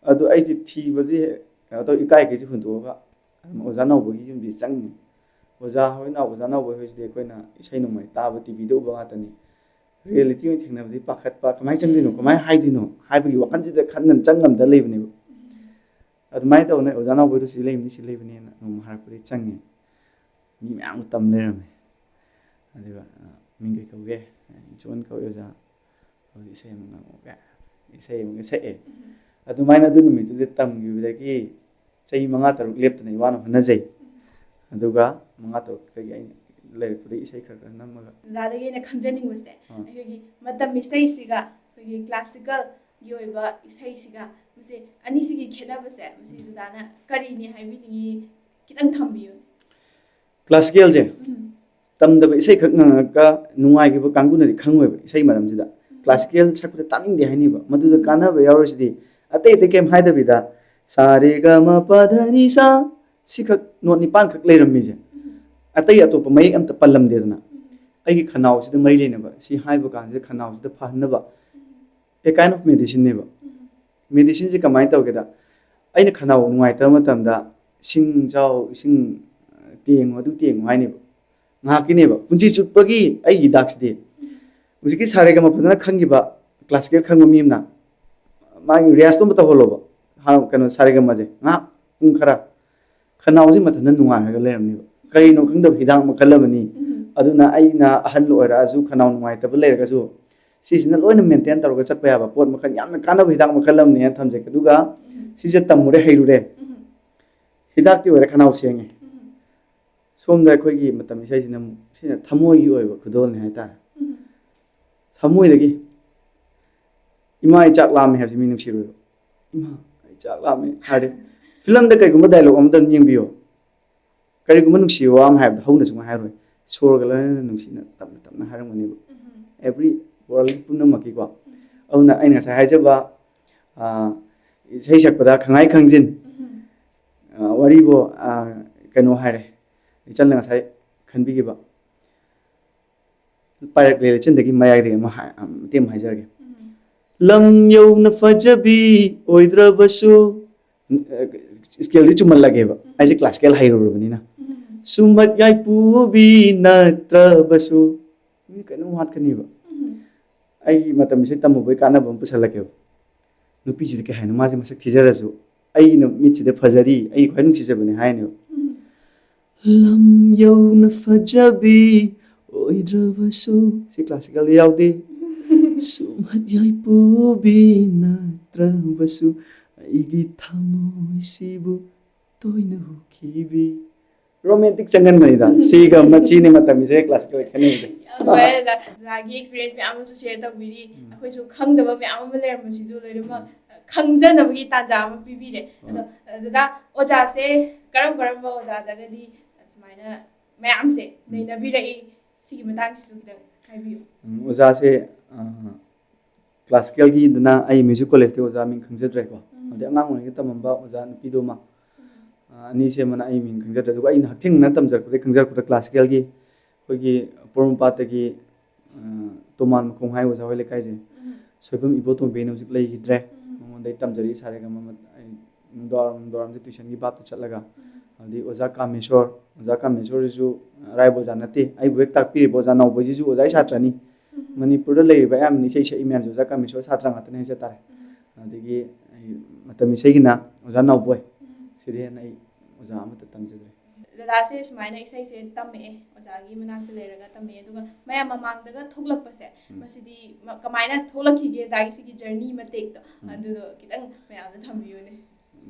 ꯑꯗꯨ ꯑꯩꯁꯦ ꯊꯤꯕꯁꯦ ꯀꯩꯅꯣ ꯇꯧ, ꯏꯀꯥꯏ ꯀꯩꯁꯦ ꯍꯨꯟꯗꯣꯛꯑꯒ ꯑꯗꯨꯝ ꯑꯣꯖꯥ ꯅꯧꯕꯒꯤ ꯌꯨꯝꯗꯤ ꯆꯪꯉꯤ꯫ ꯑꯣꯖꯥ ꯍꯣꯏ ꯅꯧ-, ꯑꯣꯖꯥ ꯅꯧꯕ ꯍꯣꯏꯁꯤꯗꯤ ꯑꯩꯈꯣꯏꯅ ꯏꯁꯩ ꯅꯣꯡꯃꯥꯏ ꯇꯥꯕ ꯇꯤꯚꯤꯗ ꯎꯕ ꯉꯥꯛꯇꯅꯤ꯫ ꯔꯤꯌꯦꯂꯤꯇꯤ ꯑꯣꯏꯅ ꯊꯦꯡꯅꯕꯗꯤ ꯄꯥꯈꯠꯄ, ꯀꯃꯥꯏꯅ ꯆꯪꯗꯣꯏꯅꯣ, ꯀꯃꯥꯏꯅ ꯍꯥꯏꯗꯣꯏꯅꯣ ꯍꯥꯏꯕꯒꯤ ꯋꯥꯈꯜꯁꯤꯗ ꯈꯟ ꯉꯝꯗ ꯂꯩꯕꯅꯦꯕ꯫ ꯑꯗꯨꯃꯥꯏꯅ ꯇꯧꯗꯅ ꯑꯣꯖꯥ ꯅꯧꯕꯣꯏꯗꯣ ꯁꯤ ꯂꯩꯕꯅꯤ, ꯁꯤ ꯂꯩꯕꯅꯦꯅ ꯅꯣꯡꯃ ꯍꯥꯏꯔꯛꯄꯗꯒꯤ ꯆꯪꯉꯦ꯫ ꯃꯤ ꯃꯌꯥꯝ ꯇꯝ ꯂꯩꯔꯝꯃꯦ꯫ ꯑꯗꯨꯒ, ꯑ, ꯃꯤꯡ ꯀꯩ ꯀꯧꯒꯦ? "ꯖꯣꯟ ꯀꯧꯏ ꯑꯣꯖꯥ"꯫ ꯑꯗꯨꯗꯤ ꯏꯁꯩ ꯑꯃ ꯉꯪꯉꯛꯑꯣ ꯀꯥꯏ ꯏꯁꯩ ꯑꯃꯒ ꯁꯛꯑꯦ꯫ ꯑꯗꯨꯃꯥꯏꯅ ꯑꯗꯨ ꯅꯨꯃꯤꯠꯇꯨꯗ ꯇꯝꯈꯤꯕꯗꯒꯤ ꯆꯍꯤ ꯃꯉꯥ ꯇꯔꯨꯛ ꯂꯦꯞꯇꯅ ꯏꯋꯥꯅ ꯍꯣꯠꯅꯖꯩ꯫ ꯑꯗꯨꯒ ꯃꯉꯥ ꯇꯔꯨꯛꯇꯒꯤ ꯑꯩꯅ ꯂꯩꯔꯛꯄꯗꯒꯤ ꯏꯁꯩ ꯈꯔ ꯈꯔ ꯅꯝꯃꯒ꯫ ꯑꯣꯖꯥꯗꯒꯤ ꯑꯩꯅ ꯈꯪꯖꯅꯤꯡꯕꯁꯦ, ꯑꯥ꯫ ꯑꯩꯈꯣꯏꯒꯤ ꯃꯇꯝ ꯏꯁꯩꯁꯤꯒ ꯑꯩꯈꯣꯏꯒꯤ ꯀ꯭ꯂꯥꯁꯤꯀꯦꯜꯒꯤ ꯑꯣꯏꯕ ꯏꯁꯩꯁꯤꯒ, ꯃꯁꯤ ꯑꯅꯤꯁꯤꯒꯤ ꯈꯦꯠꯅꯕꯁꯦ, ꯃꯁꯤ ꯗꯗꯥꯅ ꯀꯔꯤꯅꯤ ꯍꯥꯏꯕꯤꯅꯤꯡꯉꯤ? ꯈꯤꯇꯪ ꯊꯝꯕꯤꯌꯨ꯫ ꯀ꯭ꯂꯥꯁꯤꯀꯦꯜꯁꯦ ꯇꯝꯗꯕ ꯏꯁꯩꯈꯛ ꯉꯪꯉꯒ ꯅꯨꯡꯉꯥꯏꯈꯤꯕ ꯀꯥꯡꯕꯨꯅꯗꯤ ꯈꯪꯉꯣꯏꯕ ꯏꯁꯩ ꯃꯔꯝꯁꯤꯗ꯫ ꯀ꯭ꯂꯥꯁꯤꯀꯦꯜ ꯁꯛꯄꯗ ꯇꯥꯅꯤꯡꯗꯦ ꯍꯥꯏꯅꯤꯕ꯫ ꯃꯗꯨꯗ ꯀꯥꯟꯅꯕ ꯌꯥꯎꯔꯤꯁꯤꯗꯤ ꯑꯇꯩ ꯑꯇꯩ ꯀꯩꯝ ꯍꯥꯏꯗꯕꯤꯗ ꯁꯥ ꯔꯦ ꯒ ꯃ ꯄ ꯙ ꯅꯤ ꯁꯥ ꯁꯤꯈꯛ ꯅꯣꯠ ꯅꯤꯄꯥꯟꯈꯛ ꯂꯩꯔꯝꯃꯤꯁꯦ꯫ ꯑꯇꯩ ꯑꯇꯣꯞꯄ ꯃꯌꯦꯛ ꯑꯝꯇ ꯄꯜꯂꯝꯗꯦꯗꯅ꯫ ꯑꯩꯒꯤ ꯈꯅꯥꯎꯁꯤꯗ ꯃꯔꯤ ꯂꯩꯅꯕ ꯁꯤ ꯍꯥꯏꯕ ꯀꯥꯟꯁꯤꯗ ꯈꯅꯥꯎꯁꯤꯗ ꯐꯍꯟꯅꯕ a kind of medicineꯅꯦꯕ꯫ Medicineꯁꯦ ꯀꯃꯥꯏꯅ ꯇꯧꯒꯦꯗ, ꯑꯩꯅ ꯈꯅꯥꯎ ꯅꯨꯡꯉꯥꯏꯇꯕ ꯃꯇꯝꯗ ꯏꯁꯤꯡ ꯆꯥꯎ, ꯏꯁꯤꯡ ꯇꯦꯡꯉꯨ, ꯑꯗꯨ ꯇꯦꯡꯉꯨ ꯍꯥꯏꯅꯦꯕ꯫ ꯉꯥꯏꯍꯥꯛꯀꯤꯅꯦꯕ꯫ ꯄꯨꯟꯁꯤ ꯆꯨꯞꯄꯒꯤ ꯑꯩꯒꯤ ꯍꯤꯗꯥꯛꯁꯤꯗꯤ ꯍꯧꯖꯤꯛꯀꯤ ꯁꯥꯔꯦꯒꯃ ꯐꯖꯅ ꯈꯪꯈꯤꯕ, ꯀ꯭ꯂꯥꯁꯤꯀꯦꯜ ꯈꯪꯕ ꯃꯤ ꯑꯃꯅ ꯃꯥꯒꯤ ꯔꯤꯌꯥꯖꯇꯣ ꯑꯃ ꯇꯧꯍꯜꯂꯣꯕ꯫ ꯍꯥ-, ꯀꯩꯅꯣ, ꯁꯥꯔꯦꯒꯃꯁꯦ ꯉꯥꯏꯍꯥꯛ ꯄꯨꯡ ꯈꯔ ꯈꯅꯥꯎꯁꯤ ꯃꯊꯟꯇ ꯅꯨꯡꯉꯥꯏꯔꯒ ꯂꯩꯔꯝꯅꯦꯕ꯫ ꯀꯔꯤꯅꯣ ꯈꯪꯗꯕ ꯍꯤꯗꯥꯛ ꯃꯈꯜ ꯑꯃꯅꯤ꯫ ꯑꯗꯨꯅ ꯑꯩꯅ ꯑꯍꯟ ꯑꯣꯏꯔꯛꯑꯁꯨ, ꯈꯅꯥꯎ ꯅꯨꯡꯉꯥꯏꯇꯕ ꯂꯩꯔꯒꯁꯨ, ꯁꯤꯁꯤꯅ ꯂꯣꯏꯅ ꯃꯦꯟꯇꯦꯟ ꯇꯧꯔꯒ ꯆꯠꯄ ꯌꯥꯕ ꯄꯣꯠ ꯃꯈꯜ, ꯌꯥꯝꯅ ꯀꯥꯟꯅꯕ ꯍꯤꯗꯥꯛ ꯃꯈꯜ ꯑꯃꯅꯦꯅ ꯊꯝꯖꯒꯦ꯫ ꯑꯗꯨꯒ ꯁꯤꯁꯦ ꯇꯝꯃꯨꯔꯦ, ꯍꯩꯔꯨꯔꯦ, ꯍꯤꯗꯥꯛꯇꯤ ꯑꯣꯏꯔꯦ, ꯈꯅꯥꯎ ꯁꯦꯡꯉꯦ꯫ ꯁꯣꯝꯗ ꯑꯩꯈꯣꯏꯒꯤ ꯃꯇꯝ ꯏꯁꯩꯁꯤꯅ ꯑꯃꯨꯛ, ꯁꯤꯅ ꯊꯃꯣꯏꯒꯤ ꯑꯣꯏꯕ ꯈꯨꯗꯣꯜꯅꯤ ꯍꯥꯏꯇꯥꯔꯦ꯫ ꯊꯃꯣꯏꯗꯒꯤ "ꯏꯃꯥ, ꯑꯩ ꯆꯥꯛ ꯂꯥꯝꯃꯦ" ꯍꯥꯏꯕꯁꯤ ꯃꯤ ꯅꯨꯡꯁꯤꯔꯣꯏꯕ꯫ "ꯏꯃꯥ, ꯑꯩ ꯆꯥꯛ ꯂꯥꯝꯃꯦ" ꯍꯥꯏꯔꯗꯤ, ꯐꯤꯂꯝꯗ ꯀꯩꯒꯨꯝꯕ ꯗꯥꯏꯂꯣꯛ ꯑꯃꯗ ꯑꯗꯨꯝ ꯌꯦꯡꯕꯤꯌꯣ꯫ ꯀꯔꯤꯒꯨꯝꯕ ꯅꯨꯡꯁꯤꯕ ꯋꯥ ꯑꯃ ꯍꯥꯏꯕꯗ ꯍꯧꯅ ꯁꯨꯡꯍꯥꯏ ꯍꯥꯏꯔꯣꯏ꯫ ꯁꯣꯔꯒ ꯂꯣꯏꯅꯅ ꯅꯨꯡꯁꯤꯅ ꯇꯞꯅ ꯇꯞꯅ ꯍꯥꯏꯔꯝꯒꯅꯦꯕ꯫ Every world ꯄꯨꯝꯅꯃꯛꯀꯤꯀꯣ꯫ ꯑꯗꯨꯅ ꯑꯩꯅ ꯉꯁꯥꯏ ꯍꯥꯏꯖꯕ, ꯑꯥ, ꯏꯁꯩ ꯁꯛꯄꯗ ꯈꯪꯍꯥꯏ ꯈꯪꯖꯤꯟ, ꯑꯥ, ꯋꯥꯔꯤꯕꯨ, ꯑꯥ, ꯀꯩꯅꯣ ꯍꯥꯏꯔꯦ, ꯏꯆꯟꯅ ꯉꯁꯥꯏ ꯈꯟꯕꯤꯈꯤꯕ꯫ ꯄꯥꯏꯔꯛꯂꯦ ꯂꯩꯆꯤꯟꯗꯒꯤ ꯃꯌꯥꯏꯗꯒꯤ ꯑꯃ ꯍꯥꯏ-, ꯑꯝ, ꯃꯇꯦꯛ ꯑꯃ ꯍꯥꯏꯖꯔꯒꯦ꯫ "ꯂꯝ ꯌꯧꯅ ꯐꯖꯕꯤ ꯑꯣꯏꯗ꯭ꯔꯕꯁꯨ", ꯁ꯭ꯀꯦꯜꯗꯤ ꯆꯨꯝꯍꯜꯂꯒꯦꯕ, ꯑꯩꯁꯦ ꯀ꯭ꯂꯥꯁꯤꯀꯦꯜ ꯍꯩꯔꯨꯔꯕꯅꯤꯅ꯫ "ꯁꯨꯝꯍꯠ ꯌꯥꯏꯄꯨꯕꯤ ꯅꯠꯇ꯭ꯔꯕꯁꯨ", ꯃꯤ ꯀꯩꯅꯣꯝ ꯋꯥꯠꯀꯅꯤꯕ꯫ ꯑꯩꯒꯤ ꯃꯇꯝꯁꯦ ꯇꯝꯃꯨꯕꯩ ꯀꯥꯟꯅꯕ ꯑꯃ ꯄꯨꯁꯜꯂꯛꯀꯦꯕ꯫ ꯅꯨꯄꯤꯁꯤꯗ ꯀꯩ ꯍꯥꯏꯅꯣ, ꯃꯥꯁꯦ ꯃꯁꯛ ꯊꯤꯖꯔꯁꯨ ꯑꯩꯅ ꯃꯤꯠꯁꯤꯗ ꯐꯖꯔꯤ, ꯑꯩꯒꯤ ꯈ꯭ꯋꯥꯏ ꯅꯨꯡꯁꯤꯖꯕꯅꯤ ꯍꯥꯏꯅꯦꯕ꯫ "ꯂꯝ ꯌꯧꯅ ꯐꯖꯕꯤ ꯑꯣꯏꯗ꯭ꯔꯕꯁꯨ", ꯁꯤ ꯀ꯭ꯂꯥꯁꯤꯀꯦꯜꯗ ꯌꯥꯎꯗꯦ꯫ "ꯁꯨꯝꯍꯠ ꯌꯥꯏꯄꯨꯕꯤ ꯅꯠꯇ꯭ꯔꯕꯁꯨ ꯑꯩꯒꯤ ꯊꯃꯣꯏꯁꯤꯕꯨ ꯇꯣꯏꯅ ꯍꯨꯈꯤꯕꯤ"꯫ ꯔꯣꯃꯦꯟꯇꯤꯛ ꯆꯪꯍꯟꯕꯅꯤꯗ꯫ ꯁꯤꯒ ꯃꯆꯤꯅꯦ ꯃꯇꯝꯁꯦ ꯀ꯭ꯂꯥꯁꯤꯀꯦꯜ ꯈꯦꯠꯅꯕꯁꯦ꯫ ꯌꯥꯝ ꯅꯨꯡꯉꯥꯏꯔꯦ ꯑꯣꯖꯥ꯫ ꯑꯣꯖꯥꯒꯤ ꯑꯦꯛꯁꯄꯤꯔꯤꯌꯦꯟꯁ ꯃꯌꯥꯝ ꯑꯃꯁꯨ ꯁꯤꯌꯔ ꯇꯧꯕꯤꯔꯤ꯫ ꯑꯩꯈꯣꯏꯁꯨ ꯈꯪꯗꯕ ꯃꯌꯥꯝ ꯑꯃ ꯂꯩꯔꯝꯕꯁꯤꯁꯨ ꯂꯣꯏꯅꯃꯛ ꯈꯪꯖꯅꯕꯒꯤ ꯇꯥꯟꯖꯥ ꯑꯃ ꯄꯤꯕꯤꯔꯦ꯫ ꯑꯗꯣ, ꯗꯗꯥ, ꯑꯣꯖꯥꯁꯦ ꯀꯔꯝ ꯀꯔꯝꯕ ꯑꯣꯖꯥꯗꯒꯗꯤ ꯁꯨꯃꯥꯏꯅ ꯃꯌꯥꯝꯁꯦ ꯅꯩꯅꯕꯤꯔꯛꯏ꯫ ꯁꯤꯒꯤ ꯃꯇꯥꯡꯁꯤꯁꯨ ꯈꯤꯇꯪ ꯍꯥꯏꯕꯤꯌꯨ꯫ ꯎꯝ, ꯑꯣꯖꯥꯁꯦ, ꯑ, ꯀ꯭ꯂꯥꯁꯤꯀꯦꯜꯒꯤꯗꯅ ꯑꯩ ꯃ꯭ꯌꯨꯖꯤꯛ ꯀꯣꯂꯦꯖꯇ ꯑꯣꯖꯥ ꯃꯤꯡ ꯈꯪꯖꯗ꯭ꯔꯦꯀꯣ꯫ ꯎꯝ꯫ ꯑꯗꯩ ꯑꯉꯥꯡ ꯑꯣꯏꯔꯤꯉꯩꯗ ꯇꯝꯃꯝꯕ ꯑꯣꯖꯥ ꯅꯨꯄꯤꯗꯨꯃ, ꯎꯝ꯫ ꯑ, ꯑꯅꯤꯁꯦ ꯑꯃꯅ ꯑꯩ ꯃꯤꯡ ꯈꯪꯖꯗ꯭ꯔꯦ꯫ ꯑꯗꯨꯒ ꯑꯩꯅ ꯍꯛꯊꯦꯡꯅꯅ ꯇꯝꯖꯔꯛꯄꯗꯒꯤ ꯈꯪꯖꯔꯛꯄꯗ ꯀ꯭ꯂꯥꯁꯤꯀꯦꯜꯒꯤ ꯑꯩꯈꯣꯏꯒꯤ ꯄꯣꯔꯣꯝꯄꯥꯠꯇꯒꯤ, ꯑ, ꯇꯣꯃꯥꯟ ꯃꯈꯣꯡ ꯍꯥꯏ ꯑꯣꯖꯥ ꯍꯣꯏ ꯂꯩꯀꯥꯏꯁꯦ꯫ ꯎꯝ꯫ ꯁꯣꯏꯕꯝ ꯏꯕꯣꯇꯣꯝꯕꯤꯅ ꯍꯧꯖꯤꯛ ꯂꯩꯈꯤꯗ꯭ꯔꯦ꯫ ꯎꯝ꯫ ꯃꯉꯣꯟꯗ ꯑꯩ ꯇꯝꯖꯔꯤ ꯁꯥꯔꯦꯒ ꯃꯃ-, ꯑꯩ ꯅꯨꯡꯗꯥꯡꯋꯥꯏꯔꯝ, ꯅꯨꯡꯗꯥꯡꯋꯥꯏꯔꯝꯁꯦ ꯇ꯭ꯌꯨꯁꯟꯒꯤ ꯚꯥꯞꯇ ꯆꯠꯂꯒ, ꯎꯝ꯫ ꯑꯗꯩ ꯑꯣꯖꯥ ꯀꯥꯃꯦꯁꯣꯔ, ꯑꯣꯖꯥ ꯀꯥꯃꯦꯁꯣꯔꯁꯤꯁꯨ ꯑꯔꯥꯏꯕ ꯑꯣꯖꯥ ꯅꯠꯇꯦ꯫ ꯑꯩꯕꯨ ꯍꯦꯛ ꯇꯥꯛꯄꯤꯔꯤꯕ ꯑꯣꯖꯥ ꯅꯥꯎꯕꯣꯏꯁꯤꯁꯨ ꯑꯣꯖꯥ ꯁꯥꯇ꯭ꯔꯅꯤ꯫ ꯎꯝ꯫ ꯃꯅꯤꯄꯨꯔꯗ ꯂꯩꯔꯤꯕ ꯑꯌꯥꯝꯕꯅ ꯏꯁꯩ ꯁꯛꯏ ꯃꯌꯥꯝꯁꯦ ꯑꯣꯖꯥ ꯀꯥꯃꯦꯁꯣꯔ ꯁꯥꯇ꯭ꯔ ꯉꯥꯛꯇꯅꯤ ꯍꯥꯏꯖ ꯇꯥꯔꯦ꯫ ꯎꯝ꯫ ꯑꯗꯒꯤ ꯑꯩ ꯃꯇꯝ ꯏꯁꯩꯒꯤꯅ ꯑꯣꯖꯥ ꯅꯥꯎꯕꯣꯏ꯫ ꯎꯝ꯫ ꯁꯤꯗꯩ ꯍꯦꯟꯅ ꯑꯩ ꯑꯣꯖꯥ ꯑꯃꯠꯇ ꯇꯝꯖꯗ꯭ꯔꯦ꯫ ꯗꯗꯥꯁꯦ ꯁꯨꯃꯥꯏꯅ ꯏꯁꯩꯁꯦ ꯇꯝꯃꯛꯑꯦ, ꯑꯣꯖꯥꯒꯤ ꯃꯅꯥꯛꯇ ꯂꯩꯔꯒ ꯇꯝꯃꯛꯑꯦ, ꯑꯗꯨꯒ ꯃꯌꯥꯝ ꯃꯃꯥꯡꯗꯒ ꯊꯣꯛꯂꯛꯄꯁꯦ, ꯎꯝ꯫ ꯃꯁꯤꯗꯤ ꯃ-, ꯀꯃꯥꯏꯅ ꯊꯣꯛꯂꯛꯈꯤꯒꯦ, ꯗꯗꯥꯒꯤ ꯁꯤꯒꯤ ꯖꯔꯅꯤ ꯃꯇꯦꯛꯇꯣ, ꯎꯝ꯫ ꯑꯗꯨꯗꯣ ꯈꯤꯇꯪ ꯃꯌꯥꯝꯗ ꯊꯝꯕꯤꯌꯨꯅꯦ꯫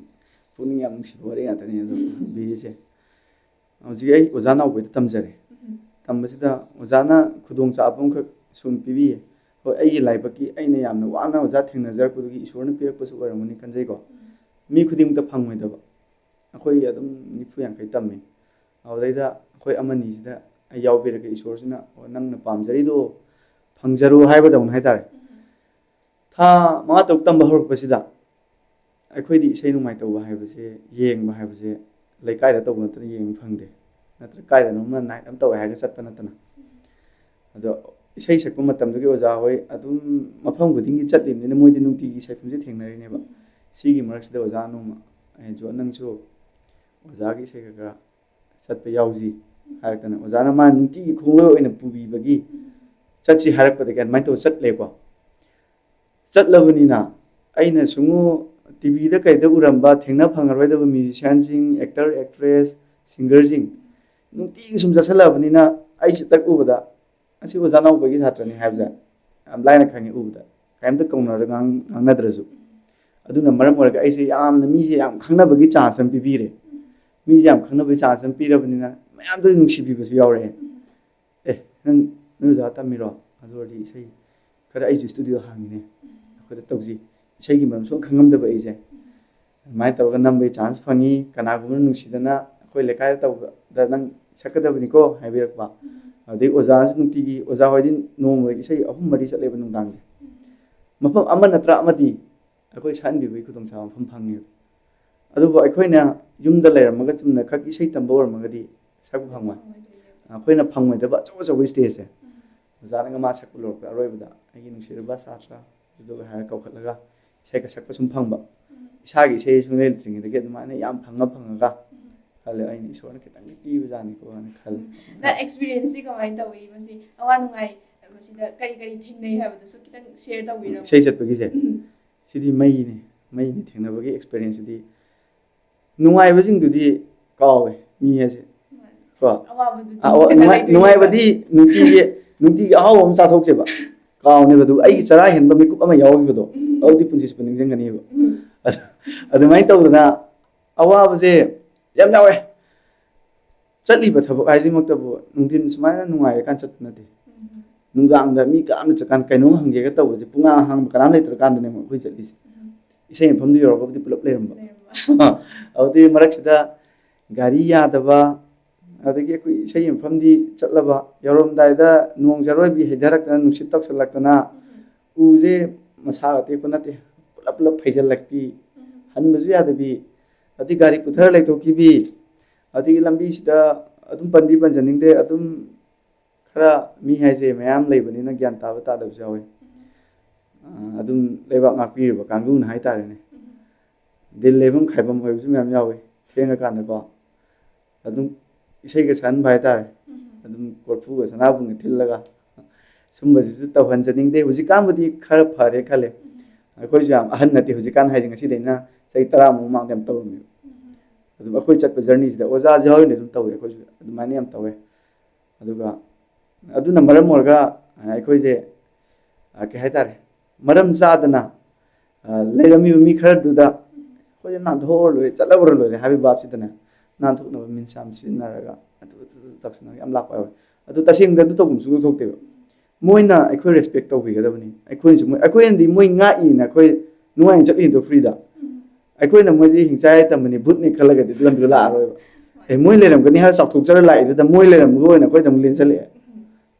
ꯄꯨꯛꯅꯤꯡ ꯌꯥꯝ ꯅꯨꯡꯁꯤꯕ ꯋꯥꯔꯤ ꯉꯥꯛꯇꯅꯦ ꯑꯗꯣ ꯍꯪꯕꯤꯔꯤꯁꯦ꯫ ꯍꯧꯖꯤꯛ ꯑꯩ ꯑꯣꯖꯥ ꯅꯥꯎꯕꯣꯏꯗ ꯇꯝꯖꯔꯦ꯫ ꯎꯝ꯫ ꯇꯝꯕꯁꯤꯗ ꯑꯣꯖꯥꯅ ꯈꯨꯗꯣꯡꯆꯥꯕ ꯑꯃꯈꯛ ꯁꯨꯝ ꯄꯤꯕꯤꯌꯦ꯫ ꯍꯣꯏ, ꯑꯩꯒꯤ ꯂꯥꯏꯕꯛꯀꯤ ꯑꯩꯅ ꯌꯥꯝꯅ ꯋꯥꯅ ꯑꯣꯖꯥ ꯊꯦꯡꯅꯖꯔꯛꯄꯗꯨꯒꯤ ꯏꯁꯣꯔꯅ ꯄꯤꯔꯛꯄꯁꯨ ꯑꯣꯏꯔꯝꯒꯅꯤ ꯈꯟꯖꯩꯀꯣ꯫ ꯎꯝ꯫ ꯃꯤ ꯈꯨꯗꯤꯡꯃꯛꯇ ꯐꯪꯉꯣꯏꯗꯕ꯫ ꯑꯩꯈꯣꯏ ꯑꯗꯨꯝ ꯅꯤꯐꯨ ꯌꯥꯡꯈꯩ ꯇꯝꯃꯤ꯫ ꯑꯗꯨꯗꯩꯗ ꯑꯩꯈꯣꯏ ꯑꯃꯅꯤꯁꯤꯗ ꯑꯩ ꯌꯥꯎꯕꯤꯔꯒꯦ, ꯏꯁꯣꯔꯁꯤꯅ, "ꯑꯣ, ꯅꯪꯅ ꯄꯥꯝꯖꯔꯤꯗꯣ ꯐꯪꯖꯔꯣ" ꯍꯥꯏꯕꯗꯧꯅ ꯍꯥꯏꯇꯥꯔꯦ꯫ ꯎꯝ꯫ ꯊꯥ ꯃꯉꯥ ꯇꯔꯨꯛ ꯇꯝꯕ ꯍꯧꯔꯛꯄꯁꯤꯗ ꯑꯩꯈꯣꯏꯗꯤ ꯏꯁꯩ ꯅꯣꯡꯃꯥꯏ ꯇꯧꯕ ꯍꯥꯏꯕꯁꯦ, ꯌꯦꯡꯕ ꯍꯥꯏꯕꯁꯦ ꯂꯩꯀꯥꯏꯗ ꯇꯧꯕ ꯅꯠꯇꯅ ꯌꯦꯡꯕ ꯐꯪꯗꯦ꯫ ꯅꯠꯇ꯭ꯔ ꯀꯥꯏꯗꯅꯣꯝꯃ ꯅꯥꯏꯠ ꯑꯃ ꯇꯧꯋꯦ ꯍꯥꯏꯔꯒ ꯆꯠꯄ ꯅꯠꯇꯅ꯫ ꯑꯗꯣ ꯏꯁꯩ ꯁꯛꯄ ꯃꯇꯝꯗꯨꯒꯤ ꯑꯣꯖꯥ ꯍꯣꯏ ꯑꯗꯨꯝ ꯃꯐꯝ ꯈꯨꯗꯤꯡꯒꯤ ꯆꯠꯂꯤꯕꯅꯤꯅ ꯃꯣꯏꯗꯤ ꯅꯨꯡꯇꯤꯒꯤ ꯁꯛꯐꯝꯁꯦ ꯊꯦꯡꯅꯔꯤꯅꯦꯕ꯫ ꯁꯤꯒꯤ ꯃꯔꯛꯁꯤꯗ ꯑꯣꯖꯥ ꯅꯣꯡꯃ, "ꯑꯦ, ꯖꯣꯟ, ꯅꯪꯁꯨ ꯑꯣꯖꯥꯒꯤ ꯏꯁꯩ ꯈꯔ ꯈꯔ ꯆꯠꯄ ꯌꯥꯎꯁꯤ" ꯍꯥꯏꯔꯛꯇꯅ ꯑꯣꯖꯥꯅ ꯃꯥ ꯅꯨꯡꯇꯤꯒꯤ ꯈꯣꯡꯂꯣꯏ ꯑꯣꯏꯅ ꯄꯨꯕꯤꯕꯒꯤ ꯆꯠꯁꯤ ꯍꯥꯏꯔꯛꯄꯗꯒꯤ ꯑꯗꯨꯃꯥꯏꯅ ꯇꯧꯔ ꯆꯠꯂꯦꯀꯣ꯫ ꯆꯠꯂꯕꯅꯤꯅ ꯑꯩꯅ ꯁꯨꯝ ꯇꯤ ꯚꯤꯗ ꯀꯩꯗ ꯎꯔꯝꯕ ꯊꯦꯡꯅ ꯐꯪꯉꯔꯣꯏꯗꯕ ꯃ꯭ꯌꯨꯖꯤꯁꯤꯌꯥꯟꯁꯤꯡ, ꯑꯦꯛꯇꯔ, ꯑꯦꯛꯇ꯭ꯔꯦꯁ, ꯁꯤꯡꯒꯔꯁꯤꯡ ꯅꯨꯡꯇꯤꯒꯤ ꯁꯨꯝ ꯆꯠꯁꯜꯂꯛꯑꯕꯅꯤꯅ ꯑꯩꯁꯦ ꯇꯛ ꯎꯕꯗ ꯑꯁꯤ ꯑꯣꯖꯥ ꯅꯥꯎꯕꯒꯤ ꯁꯥꯇ꯭ꯔꯅꯤ ꯍꯥꯏꯕꯁꯦ ꯌꯥꯝ ꯂꯥꯏꯅ ꯈꯪꯉꯤ ꯎꯕꯗ, ꯀꯔꯤꯝꯇ ꯀꯧꯅꯔ ꯉꯥꯡ-, ꯉꯥꯡꯅꯗ꯭ꯔꯁꯨ꯫ ꯑꯗꯨꯅ ꯃꯔꯝ ꯑꯣꯏꯔꯒ ꯑꯩꯁꯦ ꯌꯥꯝꯅ ꯃꯤꯁꯦ ꯌꯥꯝ ꯈꯪꯅꯕꯒꯤ ꯆꯥꯟꯁ ꯑꯃ ꯄꯤꯕꯤꯔꯦ꯫ ꯃꯤꯁꯦ ꯌꯥꯝ ꯈꯪꯅꯕꯒꯤ ꯆꯥꯟꯁ ꯑꯃ ꯄꯤꯔꯕꯅꯤꯅ ꯃꯌꯥꯝꯗ ꯅꯨꯡꯁꯤꯕꯤꯕꯁꯨ ꯌꯥꯎꯔꯛꯑꯦ꯫ "ꯑꯦ, ꯅꯪ, ꯅꯣꯏ ꯑꯣꯖꯥ ꯇꯝꯃꯤꯔꯣ? ꯑꯗꯨ ꯑꯣꯏꯔꯗꯤ ꯏꯁꯩ ꯈꯔ ꯑꯩꯁꯨ ꯏꯁꯇꯨꯗꯤꯑꯣ ꯍꯥꯡꯉꯤꯅꯦ, ꯑꯩꯈꯣꯏꯗ ꯇꯧꯁꯤ"꯫ ꯏꯁꯩꯒꯤ ꯃꯔꯝ ꯁꯨꯝ ꯈꯪꯉꯝꯗꯕ ꯑꯩꯁꯦ꯫ ꯑꯗꯨꯃꯥꯏꯅ ꯇꯧꯔꯒ ꯅꯝꯕꯒꯤ ꯆꯥꯟꯁ ꯐꯪꯉꯤ꯫ ꯀꯅꯥꯒꯨꯝꯕꯅ ꯅꯨꯡꯁꯤꯗꯅ ꯑꯩꯈꯣꯏ ꯂꯩꯀꯥꯏꯗ ꯇꯧꯕꯗ ꯅꯪ ꯁꯛꯀꯗꯕꯅꯤꯀꯣ ꯍꯥꯏꯕꯤꯔꯛꯄ꯫ ꯑꯗꯩ ꯑꯣꯖꯥꯁꯨ ꯅꯨꯡꯇꯤꯒꯤ, ꯑꯣꯖꯥ ꯍꯣꯏꯗꯤ ꯅꯣꯡꯃꯒꯤ ꯏꯁꯩ ꯑꯍꯨꯝ ꯃꯔꯤ ꯆꯠꯂꯦꯕ ꯅꯨꯡꯗꯥꯡꯁꯦ꯫ ꯃꯐꯝ ꯑꯃ ꯅꯠꯇ꯭ꯔ ꯑꯃꯗꯤ ꯑꯩꯈꯣꯏ ꯁꯛꯍꯟꯕꯤꯕꯒꯤ ꯈꯨꯗꯣꯡꯆꯥꯕ ꯃꯐꯝ ꯐꯪꯉꯦꯕ꯫ ꯑꯗꯨꯕꯨ ꯑꯩꯈꯣꯏꯅ ꯌꯨꯝꯗ ꯂꯩꯔꯝꯃꯒ ꯆꯨꯝꯅ ꯈꯛ ꯏꯁꯩ ꯇꯝꯕ ꯑꯣꯏꯔꯝꯃꯒꯗꯤ ꯁꯛꯄ ꯐꯪꯉꯣꯏ꯫ ꯑꯩꯈꯣꯏꯅ ꯐꯪꯉꯣꯏꯗꯕ ꯑꯆꯧ ꯑꯆꯧꯕ ꯏꯁꯇꯦꯖꯁꯦ ꯑꯣꯖꯥꯅꯒ ꯃꯥ ꯁꯛꯄ ꯂꯣꯏꯔꯛꯄ ꯑꯔꯣꯏꯕꯗ ꯑꯩꯒꯤ ꯅꯨꯡꯁꯤꯔꯕ ꯁꯥꯇ꯭ꯔ ꯑꯗꯨꯒ ꯍꯥꯏꯔ ꯀꯧꯈꯠꯂꯒ ꯏꯁꯩꯒ ꯁꯛꯄ ꯁꯨꯝ ꯐꯪꯕ꯫ ꯏꯁꯥꯒꯤ ꯏꯁꯩ ꯁꯨꯡꯂꯩ ꯂꯩꯇ꯭ꯔꯤꯉꯩꯗꯒꯤ ꯑꯗꯨꯃꯥꯏꯅ ꯌꯥꯝ ꯐꯪꯉ ꯐꯪꯉꯒ ꯈꯜꯂꯦ, ꯑꯩꯅ ꯏꯁꯣꯔꯅ ꯈꯤꯇꯪꯗꯤ ꯄꯤꯕꯖꯥꯠꯅꯤꯀꯣ ꯍꯥꯏꯅ ꯈꯜꯂꯦ꯫ ꯅꯪ ꯑꯦꯛꯁꯄꯤꯔꯤꯌꯦꯟꯁꯁꯤ ꯀꯃꯥꯏꯅ ꯇꯧꯏ? ꯃꯁꯤ ꯑꯋꯥ ꯅꯨꯡꯉꯥꯏ, ꯃꯁꯤꯗ ꯀꯔꯤ ꯀꯔꯤ ꯊꯦꯡꯅꯩ ꯍꯥꯏꯕꯗꯨꯁꯨ ꯈꯤꯇꯪ ꯁꯤꯌꯔ ꯇꯧꯕꯤꯔꯝꯃꯣ꯫ ꯏꯁꯩ ꯆꯠꯄꯒꯤꯁꯦ? ꯎꯝ꯫ ꯁꯤꯗꯤ ꯃꯩꯅꯤ, ꯃꯩꯅꯤ ꯊꯦꯡꯅꯕꯒꯤ ꯑꯦꯛꯁꯄꯤꯔꯤꯌꯦꯟꯁꯁꯤꯗꯤ꯫ ꯅꯨꯡꯉꯥꯏꯕꯁꯤꯡꯗꯨꯗꯤ ꯀꯥꯎꯋꯦ ꯃꯤ ꯍꯥꯏꯁꯦ꯫ ꯀꯣ? ꯑꯋꯥꯕꯗꯨꯗꯤ ꯑ, ꯑꯋꯥ- ꯅꯤꯡꯁꯤꯡꯉ ꯅꯨꯡꯉꯥꯏ- ꯂꯩꯗꯣꯏꯅꯦꯕ꯫ ꯅꯨꯡꯉꯥꯏꯕꯗꯤ ꯅꯨꯡꯇꯤꯒꯤ, ꯅꯨꯡꯇꯤꯒꯤ ꯑꯍꯥꯎꯕ ꯑꯃ ꯆꯥꯊꯣꯛꯁꯦꯕ, ꯀꯥꯎꯅꯦꯕ꯫ ꯑꯗꯨ ꯑꯩꯒꯤ ꯆꯔꯥ ꯍꯦꯟꯕ ꯃꯤꯀꯨꯞ ꯑꯃ ꯌꯥꯎꯈꯤꯕꯗꯣ, ꯎꯝ꯫ ꯑꯗꯨꯗꯤ ꯄꯨꯟꯁꯤ ꯆꯨꯞꯄ ꯅꯤꯡꯁꯤꯡꯒꯅꯤꯕ꯫ ꯎꯝ꯫ ꯑꯗꯨ- ꯑꯗꯨꯃꯥꯏꯅ ꯇꯧꯗꯅ ꯑꯋꯥꯕꯁꯦ ꯌꯥꯝ ꯌꯥꯎꯋꯦ꯫ ꯆꯠꯂꯤꯕ ꯊꯕꯛ ꯍꯥꯏꯁꯤꯃꯛꯇꯕꯨ ꯅꯨꯡꯊꯤꯟ ꯁꯨꯃꯥꯏꯅ ꯅꯨꯡꯉꯥꯏꯔꯀꯥꯟꯗ ꯆꯠꯄ ꯅꯠꯇꯦ꯫ ꯎꯝ꯫ ꯅꯨꯡꯗꯥꯡꯗ ꯃꯤ ꯀꯅꯥꯝ ꯂꯩꯇ꯭ꯔꯀꯥꯟꯗ ꯀꯩꯅꯣꯝ ꯍꯪꯒꯦꯒ ꯇꯧꯕꯁꯦ ꯄꯨꯡꯍꯥꯡ ꯍꯥꯡꯕ ꯀꯅꯥꯝ ꯂꯩꯇ꯭ꯔꯀꯥꯟꯗꯅꯦꯕ ꯑꯩꯈꯣꯏ ꯆꯠꯂꯤꯁꯦ꯫ ꯎꯝ꯫ ꯏꯁꯩ ꯃꯐꯝꯗꯨ ꯌꯧꯔꯒꯕꯨꯗꯤ ꯄꯨꯂꯞ ꯂꯩꯔꯝꯕ꯫ ꯂꯩꯔꯝꯕ꯫ ꯑꯗꯨꯗꯤ ꯃꯔꯛꯁꯤꯗ ꯒꯥꯔꯤ ꯌꯥꯗꯕ, ꯑꯗꯒꯤ ꯑꯩꯈꯣꯏ ꯏꯁꯩ ꯃꯐꯝꯗꯤ ꯆꯠꯂꯕ, ꯌꯧꯔꯝꯗꯥꯏꯗ ꯅꯣꯡ ꯆꯔꯣꯏꯕꯤ ꯍꯩꯊꯔꯛꯇꯅ, ꯅꯨꯡꯁꯤꯠ ꯇꯧꯁꯜꯂꯛꯇꯅ, ꯎꯝ꯫ ꯎꯁꯦ ꯃꯁꯥꯒ ꯇꯦꯛꯄ ꯅꯠꯇꯦ, ꯄꯨꯂꯞ ꯄꯨꯂꯞ ꯐꯩꯖꯜꯂꯛꯄꯤ, ꯎꯝ꯫ ꯍꯟꯕꯁꯨ ꯌꯥꯗꯕꯤ, ꯑꯗꯩ ꯒꯥꯔꯤ ꯄꯨꯊꯔ ꯂꯩꯊꯣꯛꯈꯤꯕꯤ, ꯑꯗꯒꯤ ꯂꯝꯕꯤꯁꯤꯗ ꯑꯗꯨꯝ ꯄꯟꯗꯤ ꯄꯟꯖꯅꯤꯡꯗꯦ, ꯑꯗꯨꯝ ꯈꯔ ꯃꯤ ꯍꯥꯏꯁꯦ ꯃꯌꯥꯝ ꯂꯩꯕꯅꯤꯅ ꯒ꯭ꯌꯥꯟ ꯇꯥꯕ ꯇꯥꯗꯕꯁꯨ ꯌꯥꯎꯋꯤ꯫ ꯑ, ꯑꯗꯨꯝ ꯂꯩꯕꯥꯛ ꯉꯥꯛꯄꯤꯔꯤꯕ ꯀꯥꯡꯕꯨꯅ ꯍꯥꯏꯇꯥꯔꯦꯅꯦ꯫ ꯗꯤꯜ ꯂꯩꯐꯝ ꯈꯥꯏꯐꯝ ꯑꯣꯏꯕꯁꯨ ꯃꯌꯥꯝ ꯌꯥꯎꯋꯤ꯫ ꯊꯦꯡꯉꯀꯥꯟꯗꯀꯣ ꯑꯗꯨꯝ ꯏꯁꯩꯒ ꯁꯛꯍꯟꯕ ꯍꯥꯏꯇꯥꯔꯦ꯫ ꯑꯗꯨꯝ ꯀꯣꯔꯐꯨꯒ ꯁꯅꯥꯕꯨꯟꯒ ꯊꯤꯜꯂꯒ, ꯁꯨꯝꯕꯁꯤꯁꯨ ꯇꯧꯍꯟꯖꯅꯤꯡꯗꯦ꯫ ꯍꯧꯖꯤꯛꯀꯥꯟꯕꯨꯗꯤ ꯈꯔ ꯐꯔꯦ ꯈꯜꯂꯦ꯫ ꯑꯩꯈꯣꯏꯁꯨ ꯌꯥꯝ ꯑꯍꯟ ꯅꯠꯇꯦ, ꯍꯧꯖꯤꯛꯀꯥꯟ ꯍꯥꯏꯗꯤ ꯉꯁꯤꯗꯩꯅ ꯆꯍꯤ ꯇꯔꯥꯃꯨꯛ ꯃꯃꯥꯡꯗ ꯌꯥꯝ ꯇꯧꯔꯝꯃꯦꯕ꯫ ꯑꯗꯨꯝ ꯑꯩꯈꯣꯏ ꯆꯠꯄ ꯖꯔꯅꯤꯁꯤꯗ ꯑꯣꯖꯥꯁꯦ ꯍꯧꯔꯤꯅ ꯑꯗꯨꯝ ꯇꯧꯋꯦ, ꯑꯩꯈꯣꯏꯁꯨ ꯑꯗꯨꯃꯥꯏꯅ ꯌꯥꯝ ꯇꯧꯋꯦ꯫ ꯑꯗꯨꯒ ꯑꯗꯨꯅ ꯃꯔꯝ ꯑꯣꯏꯔꯒ ꯑꯩꯈꯣꯏꯁꯦ, ꯑ, ꯀꯩ ꯍꯥꯏꯇꯥꯔꯦ, ꯃꯔꯝ ꯆꯥꯗꯅ, ꯑ, ꯂꯩꯔꯝꯃꯤꯕ ꯃꯤ ꯈꯔꯗꯨꯗ ꯑꯩꯈꯣꯏꯁꯦ ꯅꯥꯟꯊꯣꯛꯑ ꯂꯣꯏꯔꯦ, ꯆꯠꯂꯕ꯭ꯔ ꯂꯣꯏꯔꯦ ꯍꯥꯏꯕꯒꯤ ꯚꯥꯞꯁꯤꯗꯅꯦ, ꯅꯥꯟꯊꯣꯛꯅꯕ ꯃꯤꯟꯁ ꯌꯥꯝ ꯁꯤꯖꯤꯟꯅꯔꯒ ꯑꯗꯨ ꯑꯗꯨ ꯑꯗꯨ ꯇꯧꯁꯤꯟꯅꯔꯒ ꯌꯥꯝ ꯂꯥꯛꯄ ꯌꯥꯎꯋꯦ꯫ ꯑꯗꯨ ꯇꯁꯦꯡꯅ ꯑꯗꯨ ꯇꯧꯐꯝ ꯁꯨꯡꯊꯣꯛ ꯊꯣꯛꯇꯦꯕ꯫ ꯃꯣꯏꯅ ꯑꯩꯈꯣꯏ ꯔꯦꯁꯄꯦꯛ ꯇꯧꯕꯤꯒꯗꯕꯅꯤ꯫ ꯑꯩꯈꯣꯏꯅꯁꯨ ꯃꯣꯏ, ꯑꯩꯈꯣꯏꯅꯗꯤ ꯃꯣꯏ ꯉꯥꯛꯏꯅ ꯑꯩꯈꯣꯏ ꯅꯨꯡꯉꯥꯏꯅ ꯆꯠꯂꯤꯗꯣ ꯐ꯭ꯔꯤꯗ꯫ ꯑꯩꯈꯣꯏꯅ ꯃꯣꯏꯁꯦ ꯍꯤꯡꯆꯥꯏ ꯇꯝꯕꯅꯤ, ꯚꯨꯠꯅꯤ ꯈꯜꯂꯒꯗꯤ ꯑꯗꯨ ꯂꯝꯕꯤꯗꯣ ꯂꯥꯛꯑꯔꯣꯏꯕ꯫ ꯑꯦ, ꯃꯣꯏ ꯂꯩꯔꯝꯒꯅꯤ ꯍꯥꯏꯔ ꯆꯥꯎꯊꯣꯛꯆꯔ ꯂꯥꯛꯏꯗꯨꯗ ꯃꯣꯏ ꯂꯩꯔꯝꯕꯒ ꯑꯣꯏꯅ ꯑꯩꯈꯣꯏꯗ ꯑꯃꯨꯛ ꯂꯦꯟꯁꯜꯂꯛꯑꯦ꯫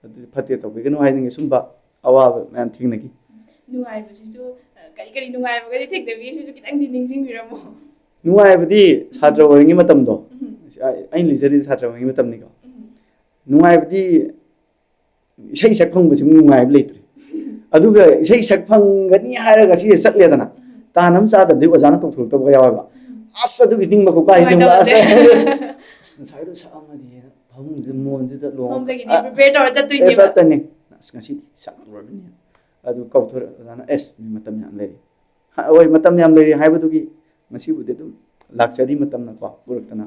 ꯑꯗꯨꯗꯤ ꯐꯠꯇꯦ, ꯇꯧꯕꯤꯒꯅꯨ ꯍꯥꯏꯅꯤꯡꯉꯤ꯫ ꯁꯨꯝꯕ ꯑꯋꯥꯕ ꯃꯌꯥꯝ ꯊꯦꯡꯅꯈꯤ꯫ ꯅꯨꯡꯉꯥꯏꯕꯁꯤꯁꯨ ꯑ, ꯀꯔꯤ ꯀꯔꯤ ꯅꯨꯡꯉꯥꯏꯕꯒꯗꯤ ꯊꯦꯡꯅꯕꯤ ꯁꯤꯁꯨ ꯈꯤꯇꯪꯗꯤ ꯅꯤꯡꯁꯤꯡꯕꯤꯔꯝꯃꯣ꯫ ꯅꯨꯡꯉꯥꯏꯕꯗꯤ ꯁꯥꯇ꯭ꯔ ꯑꯣꯏꯔꯤꯉꯩ ꯃꯇꯝꯗꯣ꯫ ꯎꯝ, ꯑꯩꯅ ꯂꯤꯖꯔꯤꯁꯦ ꯁꯥꯇ꯭ꯔ ꯑꯣꯏꯔꯤꯉꯩ ꯃꯇꯝꯅꯤꯀꯣ꯫ ꯎꯝ, ꯅꯨꯡꯉꯥꯏꯕꯗꯤ ꯏꯁꯩ ꯁꯛ ꯐꯪꯕꯁꯤꯃꯨꯛ ꯅꯨꯡꯉꯥꯏꯕ ꯂꯩꯇ꯭ꯔꯦ꯫ ꯑꯗꯨꯒ ꯏꯁꯩ ꯁꯛ ꯐꯪꯒꯅꯤ ꯍꯥꯏꯔꯒ ꯁꯤꯗ ꯆꯠꯂꯦꯗꯅ, ꯇꯥꯟ ꯑꯃ ꯆꯥꯗꯕꯗꯤ ꯑꯣꯖꯥꯅ ꯀꯧꯊꯣꯔꯛꯇꯕꯒ ꯌꯥꯎꯋꯦꯕ꯫ ꯎꯝ. ꯑꯁ, ꯑꯗꯨꯒꯤ ꯅꯤꯡꯕ ꯈꯨꯀꯥꯏꯗꯨ ꯀꯃꯥꯏꯅ ꯑꯁ꯫ ꯇꯧꯒꯦ? ꯑꯁ, ꯉꯁꯥꯏꯗꯣ ꯁꯛꯑꯝꯃꯗꯤ ꯐꯃꯨꯡꯁꯤꯗ ꯃꯣꯟꯁꯤꯗ ꯂꯣꯡ ꯁꯣꯝꯗꯒꯤꯗꯤ ꯑ, ꯄ꯭ꯔꯤꯄꯦꯌꯔ ꯇꯧꯔ ꯑꯦ, ꯆꯠꯇꯣꯏꯅꯦꯕ꯫ ꯆꯠꯇꯅꯤ꯫ ꯑꯁ, ꯉꯁꯤꯗꯤ ꯁꯛꯂꯨꯔꯕꯅꯤ꯫ ꯑꯗꯨ ꯀꯧꯊꯣꯔꯛꯑꯦ ꯑꯣꯖꯥꯅ, "ꯑꯦꯁ, ꯅꯣꯏ ꯃꯇꯝ ꯌꯥꯝ ꯂꯩꯔꯤ꯫ ꯍ-, ꯍꯣꯏ, ꯃꯇꯝ ꯌꯥꯝ ꯂꯩꯔꯤ ꯍꯥꯏꯕꯗꯨꯒꯤ ꯉꯁꯤꯕꯨꯗꯤ ꯑꯗꯨꯝ ꯂꯥꯛꯆꯔꯤ ꯃꯇꯝꯅꯀꯣ ꯄꯨꯔꯛꯇꯅ꯫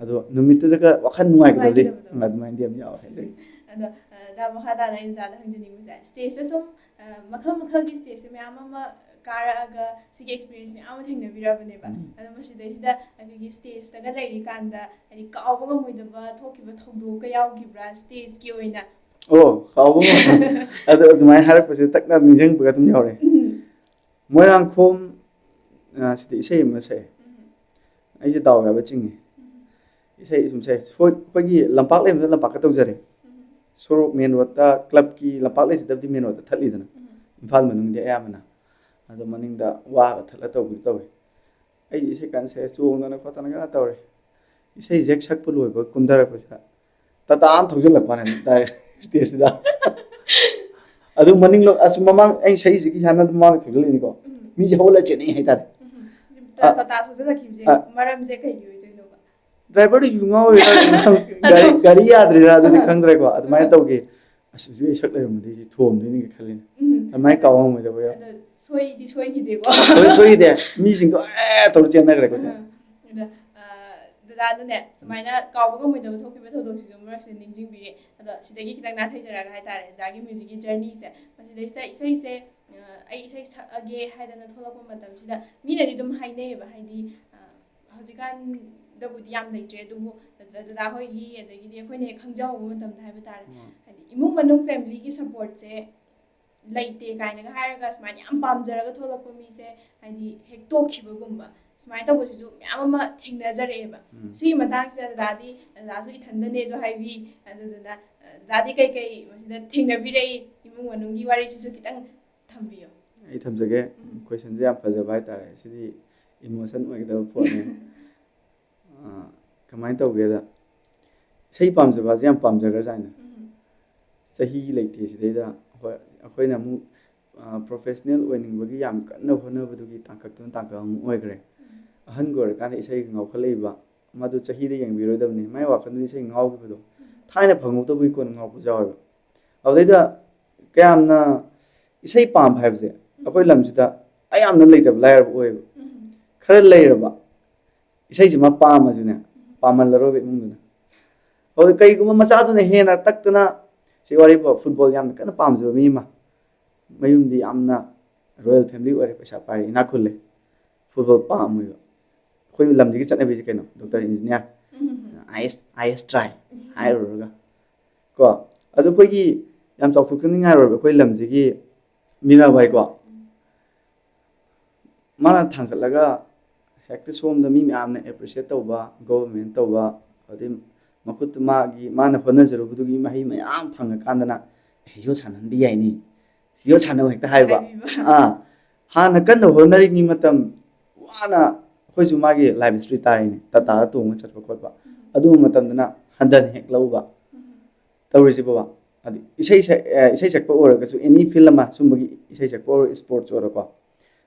ꯑꯗꯣ ꯅꯨꯃꯤꯠꯇꯨꯗꯒ ꯋꯥꯈꯜ ꯅꯨꯡꯉꯥꯏꯒꯗꯕꯗꯤ ꯅꯨꯡꯉꯥꯏꯒꯗꯕꯗꯣ꯫ ꯑꯗꯨꯃꯥꯏꯅꯗꯤ ꯌꯥꯝ ꯌꯥꯎꯋꯦ ꯍꯥꯏꯖꯒꯦ꯫ ꯑꯗꯣ ꯑ, ꯗꯥ ꯃꯈꯥ ꯇꯥꯅ ꯑꯩꯅ ꯗꯥꯗ ꯍꯪꯖꯅꯤꯡꯕꯁꯦ, ꯁ꯭ꯇꯦꯖꯇ ꯁꯨꯝ ꯑ, ꯃꯈꯜ ꯃꯈꯜꯒꯤ ꯁ꯭ꯇꯦꯖꯁꯦ ꯃꯌꯥꯝ ꯑꯃ ꯀꯥꯔꯛꯑꯒ ꯁꯤꯒꯤ ꯑꯦꯛꯁꯄꯤꯔꯤꯌꯦꯟꯁ ꯃꯌꯥꯝ ꯑꯃ ꯊꯦꯡꯅꯕꯤꯔꯕꯅꯦꯕ꯫ ꯎꯝ. ꯑꯗꯣ ꯃꯁꯤꯗꯩꯁꯤꯗ ꯑꯩꯈꯣꯏꯒꯤ ꯁ꯭ꯇꯦꯖꯇꯒ ꯂꯩꯔꯤꯀꯥꯟꯗ ꯍꯥꯏꯗꯤ ꯀꯥꯎꯕ ꯉꯝꯃꯣꯏꯗꯕ ꯊꯣꯛꯈꯤꯕ ꯊꯧꯗꯣꯛꯀ ꯌꯥꯎꯈꯤꯕ꯭ꯔꯥ ꯁ꯭ꯇꯦꯖꯀꯤ ꯑꯣꯏꯅ? ꯑꯣ, ꯀꯥꯎꯕ ꯉꯝꯃꯣꯏ꯫ ꯑꯗꯣ ꯑꯗꯨꯃꯥꯏꯅ ꯍꯥꯏꯔꯛꯄꯁꯦ ꯇꯛꯅ ꯅꯤꯡꯁꯤꯡꯕꯒ ꯑꯗꯨꯝ ꯌꯥꯎꯔꯦ꯫ ꯎꯝ. ꯃꯣꯏꯔꯥꯡꯈꯣꯝ, ꯑ, ꯁꯤꯗ ꯏꯁꯩ ꯑꯃ ꯁꯛꯑꯦ꯫ ꯎꯝ. ꯑꯩꯁꯦ ꯗꯥꯎ ꯌꯥꯕ ꯆꯤꯡꯉꯤ꯫ ꯎꯝ. ꯏꯁꯩ ꯁꯨꯝ ꯁꯛꯑꯦ꯫ ꯁꯣꯏ-, ꯑꯩꯈꯣꯏꯒꯤ ꯂꯝꯄꯥꯛ ꯂꯩꯕꯗ ꯂꯝꯄꯥꯛꯇ ꯇꯧꯖꯔꯦ꯫ ꯎꯝ. ꯁꯣꯔꯣꯛ ꯃꯦꯟ ꯔꯣꯗꯇ, ꯀ꯭ꯂꯕꯀꯤ ꯂꯝꯄꯥꯛ ꯂꯩꯖꯗꯕꯗꯤ ꯃꯦꯟ ꯔꯣꯗꯇ ꯊꯠꯂꯤꯗꯅ꯫ ꯎꯝ. ꯏꯝꯐꯥꯜ ꯃꯅꯨꯡꯗꯤ ꯑꯌꯥꯝꯕꯅ꯫ ꯑꯗꯣ ꯃꯅꯤꯡꯗ ꯋꯥꯒ ꯊꯠꯂ ꯇꯧꯕꯤꯗꯨ ꯇꯧꯋꯦ꯫ ꯑꯩ ꯏꯁꯩ ꯀꯟꯅ ꯁꯛꯑꯦ, ꯆꯣꯡꯗꯅ ꯈꯣꯠꯇꯅ ꯀꯟꯅ ꯇꯧꯔꯦ꯫ ꯏꯁꯩꯁꯦ ꯍꯦꯛ ꯁꯛꯄ ꯂꯣꯏꯕ ꯀꯨꯝꯊꯔꯛꯄꯁꯤꯗ ꯇꯥꯇꯥ ꯑꯃ ꯊꯧꯖꯤꯜꯂꯛꯄꯅꯦ ꯗꯥꯏꯔꯦꯛ ꯁ꯭ꯇꯦꯖꯁꯤꯗ꯫ ꯑꯗꯨ ꯃꯅꯤꯡꯂꯣꯝ, ꯑꯁ, ꯃꯃꯥꯡ ꯑꯩ ꯁꯛꯏꯁꯤꯒꯤ ꯏꯁꯥꯅ ꯑꯗꯨꯝ ꯃꯃꯥꯡꯗ ꯊꯧꯖꯤꯜꯂꯛꯏꯅꯤꯀꯣ꯫ ꯎꯝ. ꯃꯤꯁꯦ ꯍꯧꯒꯠꯂ ꯆꯦꯟꯅꯩ ꯍꯥꯏꯇꯥꯔꯦ꯫ ꯎꯝ. ꯑ. ꯇꯥꯇꯥ ꯊꯧꯖꯤꯜꯂꯛꯈꯤꯕꯁꯦ ꯑ. ꯃꯔꯝꯁꯦ ꯀꯩꯒꯤ ꯑꯣꯏꯗꯣꯏꯅꯣꯕ? ꯗ꯭ꯔꯥꯏꯚꯔꯗꯨ ꯌꯨ ꯉꯥꯎꯔꯤꯔꯥ, ꯒꯥꯔꯤ, ꯒꯥꯔꯤ ꯌꯥꯗ꯭ꯔꯤꯔꯥ ꯑꯗꯨꯗꯤ ꯑ. ꯈꯪꯗ꯭ꯔꯦꯀꯣ꯫ ꯑꯗꯨꯃꯥꯏꯅ ꯑ. ꯇꯧꯈꯤ꯫ "ꯑꯁ, ꯍꯧꯖꯤꯛ ꯑꯩ ꯁꯛ ꯂꯩꯔꯝꯃꯗꯤ ꯑꯩꯁꯦ ꯊꯣꯝꯗꯣꯏꯅꯤꯒ" ꯈꯜꯂꯤꯅꯦ꯫ ꯎꯝ. ꯑꯗꯨꯃꯥꯏꯅ ꯀꯥꯎꯕ ꯉꯝꯃꯣꯏꯗꯕ ꯌꯥꯎ-, ꯑꯗꯣ ꯁꯣꯏꯗꯤ ꯁꯣꯏꯈꯤꯗꯦꯀꯣ꯫ ꯁꯣꯏ-, ꯁꯣꯏꯈꯤꯗꯦ꯫ ꯃꯤꯁꯤꯡꯗꯣ ꯑꯦ ꯇꯧꯔ ꯆꯦꯟꯅꯈ꯭ꯔꯦꯀꯣ ꯁꯦ꯫ ꯑ. ꯑꯗꯣ, ꯑ, ꯗꯗꯥꯗꯅꯦ ꯁꯨꯃꯥꯏꯅ ꯀꯥꯎꯕ ꯉꯝꯃꯣꯏꯗꯕ ꯊꯣꯛꯈꯤꯕ ꯊꯧꯗꯣꯛꯁꯤꯁꯨ ꯃꯔꯛꯁꯤꯗ ꯅꯤꯡꯁꯤꯡꯕꯤꯔꯦ꯫ ꯑꯗꯣ ꯁꯤꯗꯒꯤ ꯈꯤꯇꯪ ꯅꯥꯊꯩꯖꯔꯒ ꯍꯥꯏꯇꯥꯔꯦ, ꯗꯗꯥꯒꯤ ꯃ꯭ꯌꯨꯖꯤꯛꯀꯤ ꯖꯔꯅꯤꯁꯦ꯫ ꯃꯁꯤꯗꯩꯁꯤꯗ ꯏꯁꯩꯁꯦ, ꯑ, ꯑꯩ ꯏꯁꯩ ꯁꯛꯑꯒꯦ ꯍꯥꯏꯗꯅ ꯊꯣꯛꯂꯛꯄ ꯃꯇꯝꯁꯤꯗ ꯃꯤꯅꯗꯤ ꯑꯗꯨꯝ ꯍꯥꯏꯅꯩꯌꯦꯕ, ꯍꯥꯏꯗꯤ, ꯑ, ꯍꯧꯖꯤꯛꯀꯥꯟꯗꯕꯨꯗꯤ ꯌꯥꯝ ꯂꯩꯇ꯭ꯔꯦ, ꯑꯗꯨꯕꯨ ꯗꯗꯥ ꯍꯣꯏꯒꯤ ꯑꯗꯒꯤꯗꯤ ꯑꯩꯈꯣꯏꯅ ꯍꯦꯛ ꯈꯪꯖꯍꯧꯕ ꯃꯇꯝꯗ ꯍꯥꯏꯕ ꯇꯥꯔꯦ, ꯎꯝ. ꯍꯥꯏꯗꯤ ꯏꯃꯨꯡ ꯃꯅꯨꯡ ꯐꯦꯃꯤꯂꯤꯒꯤ ꯁꯞꯄꯣꯔꯠꯁꯦ ꯂꯩꯇꯦ ꯀꯥꯏꯅꯒ ꯍꯥꯏꯔꯒ ꯁꯨꯃꯥꯏꯅ ꯌꯥꯝ ꯄꯥꯝꯖꯔꯒ ꯊꯣꯛꯂꯛꯄ ꯃꯤꯁꯦ ꯍꯥꯏꯗꯤ ꯍꯦꯛ ꯇꯣꯛꯈꯤꯕꯒꯨꯝꯕ, ꯁꯨꯃꯥꯏꯅ ꯇꯧꯕꯁꯤꯁꯨ ꯃꯌꯥꯝ ꯑꯃ ꯊꯦꯡꯅꯖꯔꯛꯑꯦꯕ꯫ ꯎꯝ꯫ ꯁꯤꯒꯤ ꯃꯇꯥꯡꯁꯤꯗ ꯗꯗꯥꯗꯤ, ꯗꯗꯥꯁꯨ ꯏꯊꯟꯗꯅꯦꯁꯨ ꯍꯥꯏꯕꯤ, ꯑꯗꯨꯗꯨꯅ ꯗꯗꯥꯗꯤ ꯀꯩꯀꯩ ꯃꯁꯤꯗ ꯊꯦꯡꯅꯕꯤꯔꯛꯏ? ꯏꯃꯨꯡ ꯃꯅꯨꯡꯒꯤ ꯋꯥꯔꯤꯁꯤꯁꯨ ꯈꯤꯇꯪ ꯊꯝꯕꯤꯌꯣ꯫ ꯑꯩ ꯊꯝꯖꯒꯦ꯫ ꯎꯝ꯫ Questionꯁꯦ ꯌꯥꯝ ꯐꯖꯕ ꯍꯥꯏꯇꯥꯔꯦ꯫ ꯁꯤꯗꯤ emotion ꯑꯣꯏꯒꯗꯕ ꯄꯣꯠꯅꯦ꯫ ꯑꯥ, ꯀꯃꯥꯏꯅ ꯇꯧꯒꯦꯗ, ꯏꯁꯩ ꯄꯥꯝꯖꯕꯁꯦ ꯌꯥꯝ ꯄꯥꯝꯖꯈ꯭ꯔꯖꯥꯠꯅꯤ꯫ ꯎꯝ꯫ ꯆꯍꯤ ꯂꯩꯇꯦ ꯁꯤꯗꯩꯗ꯫ ꯑꯩꯈꯣꯏ, ꯑꯩꯈꯣꯏꯅ ꯑꯃꯨꯛ, ꯑꯥ, professional ꯑꯣꯏꯅꯤꯡꯕꯒꯤ ꯌꯥꯝ ꯀꯟꯅ ꯍꯣꯠꯅꯕꯗꯨꯒꯤ ꯇꯥꯡꯀꯛꯇꯨꯅ ꯇꯥꯡꯀꯛ ꯑꯃꯨꯛ ꯑꯣꯏꯈ꯭ꯔꯦ꯫ ꯎꯝ꯫ ꯑꯍꯟꯒ ꯑꯣꯏꯔꯀꯥꯟꯗ ꯏꯁꯩꯒ ꯉꯥꯎꯈꯠꯂꯛꯏꯕ, ꯃꯗꯨ ꯆꯍꯤꯗ ꯌꯦꯡꯕꯤꯔꯣꯏꯗꯕꯅꯤ꯫ ꯃꯥꯏ ꯋꯥꯈꯜꯗꯨꯗꯤ ꯏꯁꯩ ꯉꯥꯎꯈꯤꯕꯗꯣ, ꯊꯥꯏꯅ ꯐꯪꯍꯧꯗꯕꯒꯤ ꯀꯣꯟꯅ ꯉꯥꯎꯔꯛꯄꯁꯨ ꯌꯥꯎꯋꯦꯕ꯫ ꯑꯗꯨꯗꯩꯗ ꯀꯌꯥꯝꯅ ꯏꯁꯩ ꯄꯥꯝꯕ ꯍꯥꯏꯕꯁꯦ ꯑꯩꯈꯣꯏ ꯂꯝꯁꯤꯗ ꯑꯌꯥꯝꯅ ꯂꯩꯇꯕ ꯂꯥꯏꯔꯕ ꯑꯣꯏꯌꯦꯕ꯫ ꯎꯝ꯫ ꯈꯔ ꯂꯩꯔꯕ ꯏꯁꯩꯁꯤꯃ ꯄꯥꯝꯃꯁꯨꯅꯦ, ꯄꯥꯝꯍꯜꯂꯔꯣꯏꯕ ꯏꯃꯨꯡꯗꯨꯅ꯫ ꯑꯗꯨ ꯀꯩꯒꯨꯝꯕ ꯃꯆꯥꯗꯨꯅ ꯍꯦꯟꯅ ꯇꯛꯇꯅ, ꯁꯤ ꯋꯥꯔꯤꯕꯨ, football ꯌꯥꯝꯅ ꯀꯟꯅ ꯄꯥꯝꯖꯕ ꯃꯤ ꯑꯃ, ꯃꯌꯨꯝꯗꯤ ꯌꯥꯝꯅ royal family ꯑꯣꯏꯔꯦ, ꯄꯩꯁꯥ ꯄꯥꯏꯔꯦ, ꯏꯅꯥꯛ ꯈꯨꯜꯂꯦ, football ꯄꯥꯝꯃꯣꯏꯕ꯫ ꯑꯩꯈꯣꯏ ꯂꯝꯁꯤꯒꯤ ꯆꯠꯅꯕꯤꯁꯦ ꯀꯩꯅꯣ? Doctor, engineer, ꯎꯝ꯫ IAS, IAS try ꯍꯥꯏꯔꯨꯔꯒ ꯀꯣ꯫ ꯑꯗꯨ ꯑꯩꯈꯣꯏꯒꯤ ꯌꯥꯝ ꯆꯥꯎꯊꯣꯛꯆꯅꯤꯡꯉꯥꯏ ꯑꯣꯏꯕ ꯑꯩꯈꯣꯏ ꯂꯝꯁꯤꯒꯤ ꯃꯤꯔꯥꯕꯥꯏꯀꯣ, ꯃꯥꯅ ꯊꯥꯡꯒꯠꯂꯒ ꯍꯦꯛꯇ ꯁꯣꯝꯗ ꯃꯤ ꯃꯌꯥꯝꯅ appreciate ꯇꯧꯕ, government ꯇꯧꯕ, ꯑꯗꯩ ꯃꯈꯨꯠꯇ ꯃꯥꯒꯤ, ꯃꯥꯅ ꯍꯣꯠꯅꯖꯔꯨꯕꯗꯨꯒꯤ ꯃꯍꯩ ꯃꯌꯥꯝ ꯐꯪꯉꯀꯥꯟꯗꯅ, "ꯑꯦ, ꯌꯣꯠ ꯁꯥꯟꯅꯍꯟꯕ ꯌꯥꯏꯅꯤ, ꯌꯣꯠ ꯁꯥꯟꯅꯧ" ꯍꯦꯛꯇ ꯍꯥꯏꯕ꯫ ꯍꯥꯏꯕꯤꯕ꯫ ꯑꯥ, ꯍꯥꯟꯅ ꯀꯟꯅ ꯍꯣꯠꯅꯔꯤꯉꯩ ꯃꯇꯝ, ꯋꯥꯅ ꯑꯩꯈꯣꯏꯁꯨ ꯃꯥꯒꯤ life history ꯇꯥꯔꯤꯅꯦ, ꯇꯥꯇꯥꯗ ꯇꯣꯡꯉ ꯆꯠꯄ ꯈꯣꯠꯄ, ꯑꯗꯨꯒꯨꯝꯕ ꯃꯇꯝꯗꯅ ꯍꯟꯊꯅ ꯍꯦꯛ ꯂꯧꯕ꯫ ꯎꯝ꯫ ꯇꯧꯔꯤꯁꯤꯕꯣꯕ, ꯍꯥꯏꯗꯤ ꯏꯁꯩ ꯁꯛ-, ꯑꯦ, ꯏꯁꯩ ꯁꯛꯄ ꯑꯣꯏꯔꯒꯁꯨ, any field ꯑꯃ, ꯁꯨꯝꯕꯒꯤ ꯏꯁꯩ ꯁꯛꯄ ꯑꯣꯏꯔꯣ, sports ꯑꯣꯏꯔꯣꯀꯣ,